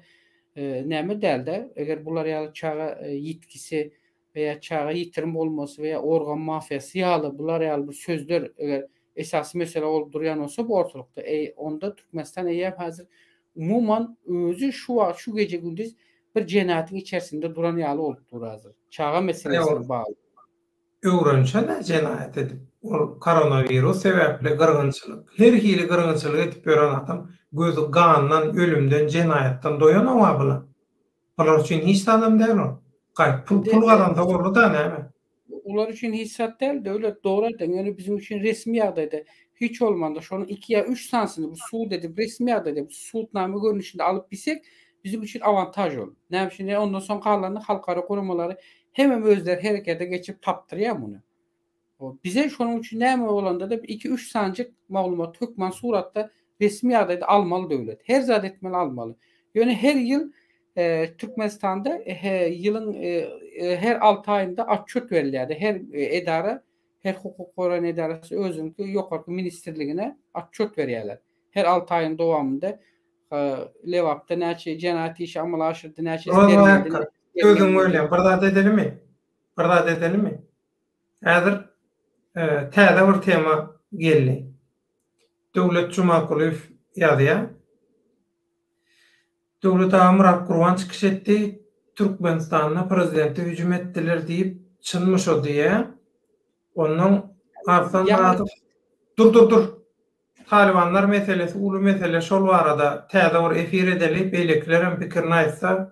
näme däl-de eger bular ýaly çaga ýitgisi we ýa çaga ýitirim bolmasy we ýa organ mafiýasy ýaly bular ýaly bir sözler eger esasy mesele bolup durýan bolsa bu ortalykda eý onda Türkmenistan eýýäm häzir umuman özi şu wagt şu gije gündiz bir jenaýatyň içerisinde duran ýaly bolup dur häzir çaga meselesine bagly. Öwrenşene jenaýat edip ol koronawirus sebäpli gyrgynçylyk her hili gyrgynçylyk edip ýören adam gözi gandan ölümden jenaýatdan doýanok-a bular. Bular üçin hiç zadam däl ol. Gaýt pul pul gazansa boldy-da näme. Olar üçin hiç zat däl Döwlet dogry aýtdyň ýöne biziň üçin resmi ýagdaýda hiç bolmanda şonuň iki ýa üç sanysyny bir sud edip resmi ýagdaýda bir sudnama görnüşinde alyp bilsek biziň üçin awantaž ol. Näme üçin ondan soň galanyny halkara guramalary hemem özleri herekete geçip tapdyrýar muny. Bize şonuň üçin näme bolanda-da bir iki-üç sanjyk maglumat hökman suratda resmi ýagdaýda almaly döwlet. Her zat etmeli almaly. Ýöne her ýyl Türkmenistanda ýylyň her alty aýynda otçýot berilýärdi. Her edara, her hukuk goraýan edarasy özüniňki ýokarky ministrligine otçýot berýärler. Her alty aýyň dowamynda Lebapda näçe jenaýat işi amala aşyrdy, näçesi derňeldi. Özüň bolýan bir zat edelimi? Bir zat edelimi? Häzir täze bir tema geldi. Döwlet Jumakulyýew ýazýar. Döwlet aga Myrat Gurban çykyş etdi. Türkmenistanda prezidente hüjüm etdiler diýip çynmy şo diýýä. Ondan Arslan Myradow dur dur dur. Talybanlar meselesi uly mesele şol barada täze bir efir edeli beýlekilerem pikirini aýtsa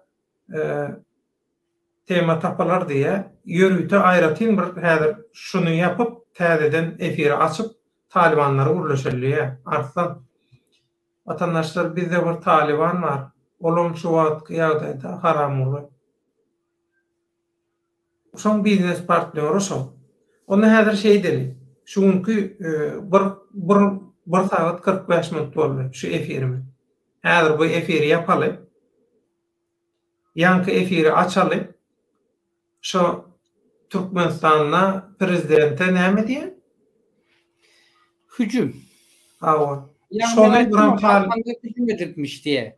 tema tapylar diýýä. Ýörite aýratyn bir häzir şuny ýapyp täzeden efiri açyp talybanlary gürleşeli diýýä. Arslan. Watandaşlar bizde bir talyban bar olam şu wagtky ýagdaýda haramguly. Şoň biznes partnýory şol. Onda häzir şeýdeli. Şu günki bir bir bir sagat 45 minut boldy şu efirimiz. Häzir bu efiri ýapaly. Ýaňky efiri açaly. Şo Türkmenistanda prezidente näme diýen? Hüjüm. Hawa. Şony duran tal hüjüm edilipmiş diýe.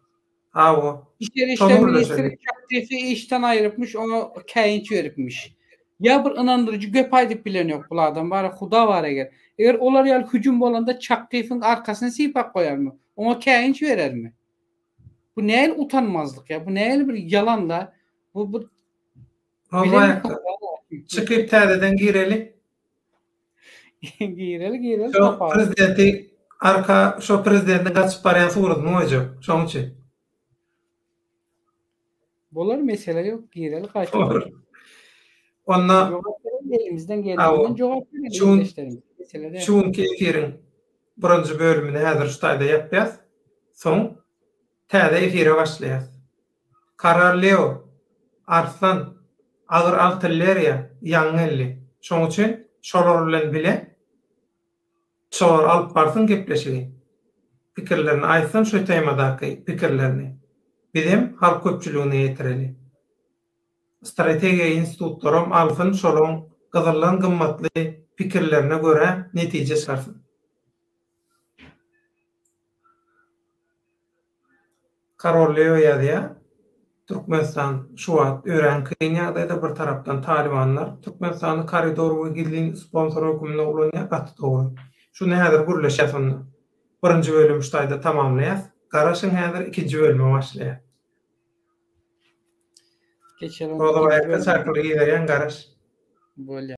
Hawa. İçeri işler ministri Çakdyýewi işden aýrypmyş, oňa käýinç beripmiş. Ýa bir ynandyryjy gep aýdyp bilen ýok bul adam bar, huda bar eger. Eger olar ýaly hüjüm bolanda Çakdyýewiň arkasyny sypap goýarmy? Oňa käýinç berermi? Bu nähili utanmazlyk ýa? Bu nähili bir ýalan la? Bu bu Çykyp täzeden gireli. Gireli gireli. Şo prezidenti arka şo prezidentiň gaçyp barýan suratyny goýjak. Şoň üçin. Bolar mesele ýok gireli gaýtadan. Onda elimizden geldiginden jogap bereli. Şu günki efiriň birinji bölümini häzir şu taýda ýapýas. Soň täze efire başlaýas. Karar Leo, Arslan, agyr artilleriýa ýaňy geldi. Şoň üçin şolar bilen bile şolar alyp barsyn gepleşigi. Pikirlerini aýtsyn şu temadaky pikirlerini. Bizem halk köpçüligine ýetireli. Strategiýa institutlaram alsyn şolaň gyzyldan gymmatly pikirlerine görä netije çykarsyn. Karol Leo ýazýar, Türkmenistan şu wagt örän kyn ýagdaýda, bir tarapdan talybanlar Türkmenistany koridor we gizlin sponsor höküminde ulanýar, gaty dogry. Şuny häzir gürleşýäs onda. Birinji bölümi şu taýda tamamlaýas. Garaşyň häzir ikinji bölüme başlaýas. Geçelim. Roza baýakda çakylyk iberýän garaş. Bolýar.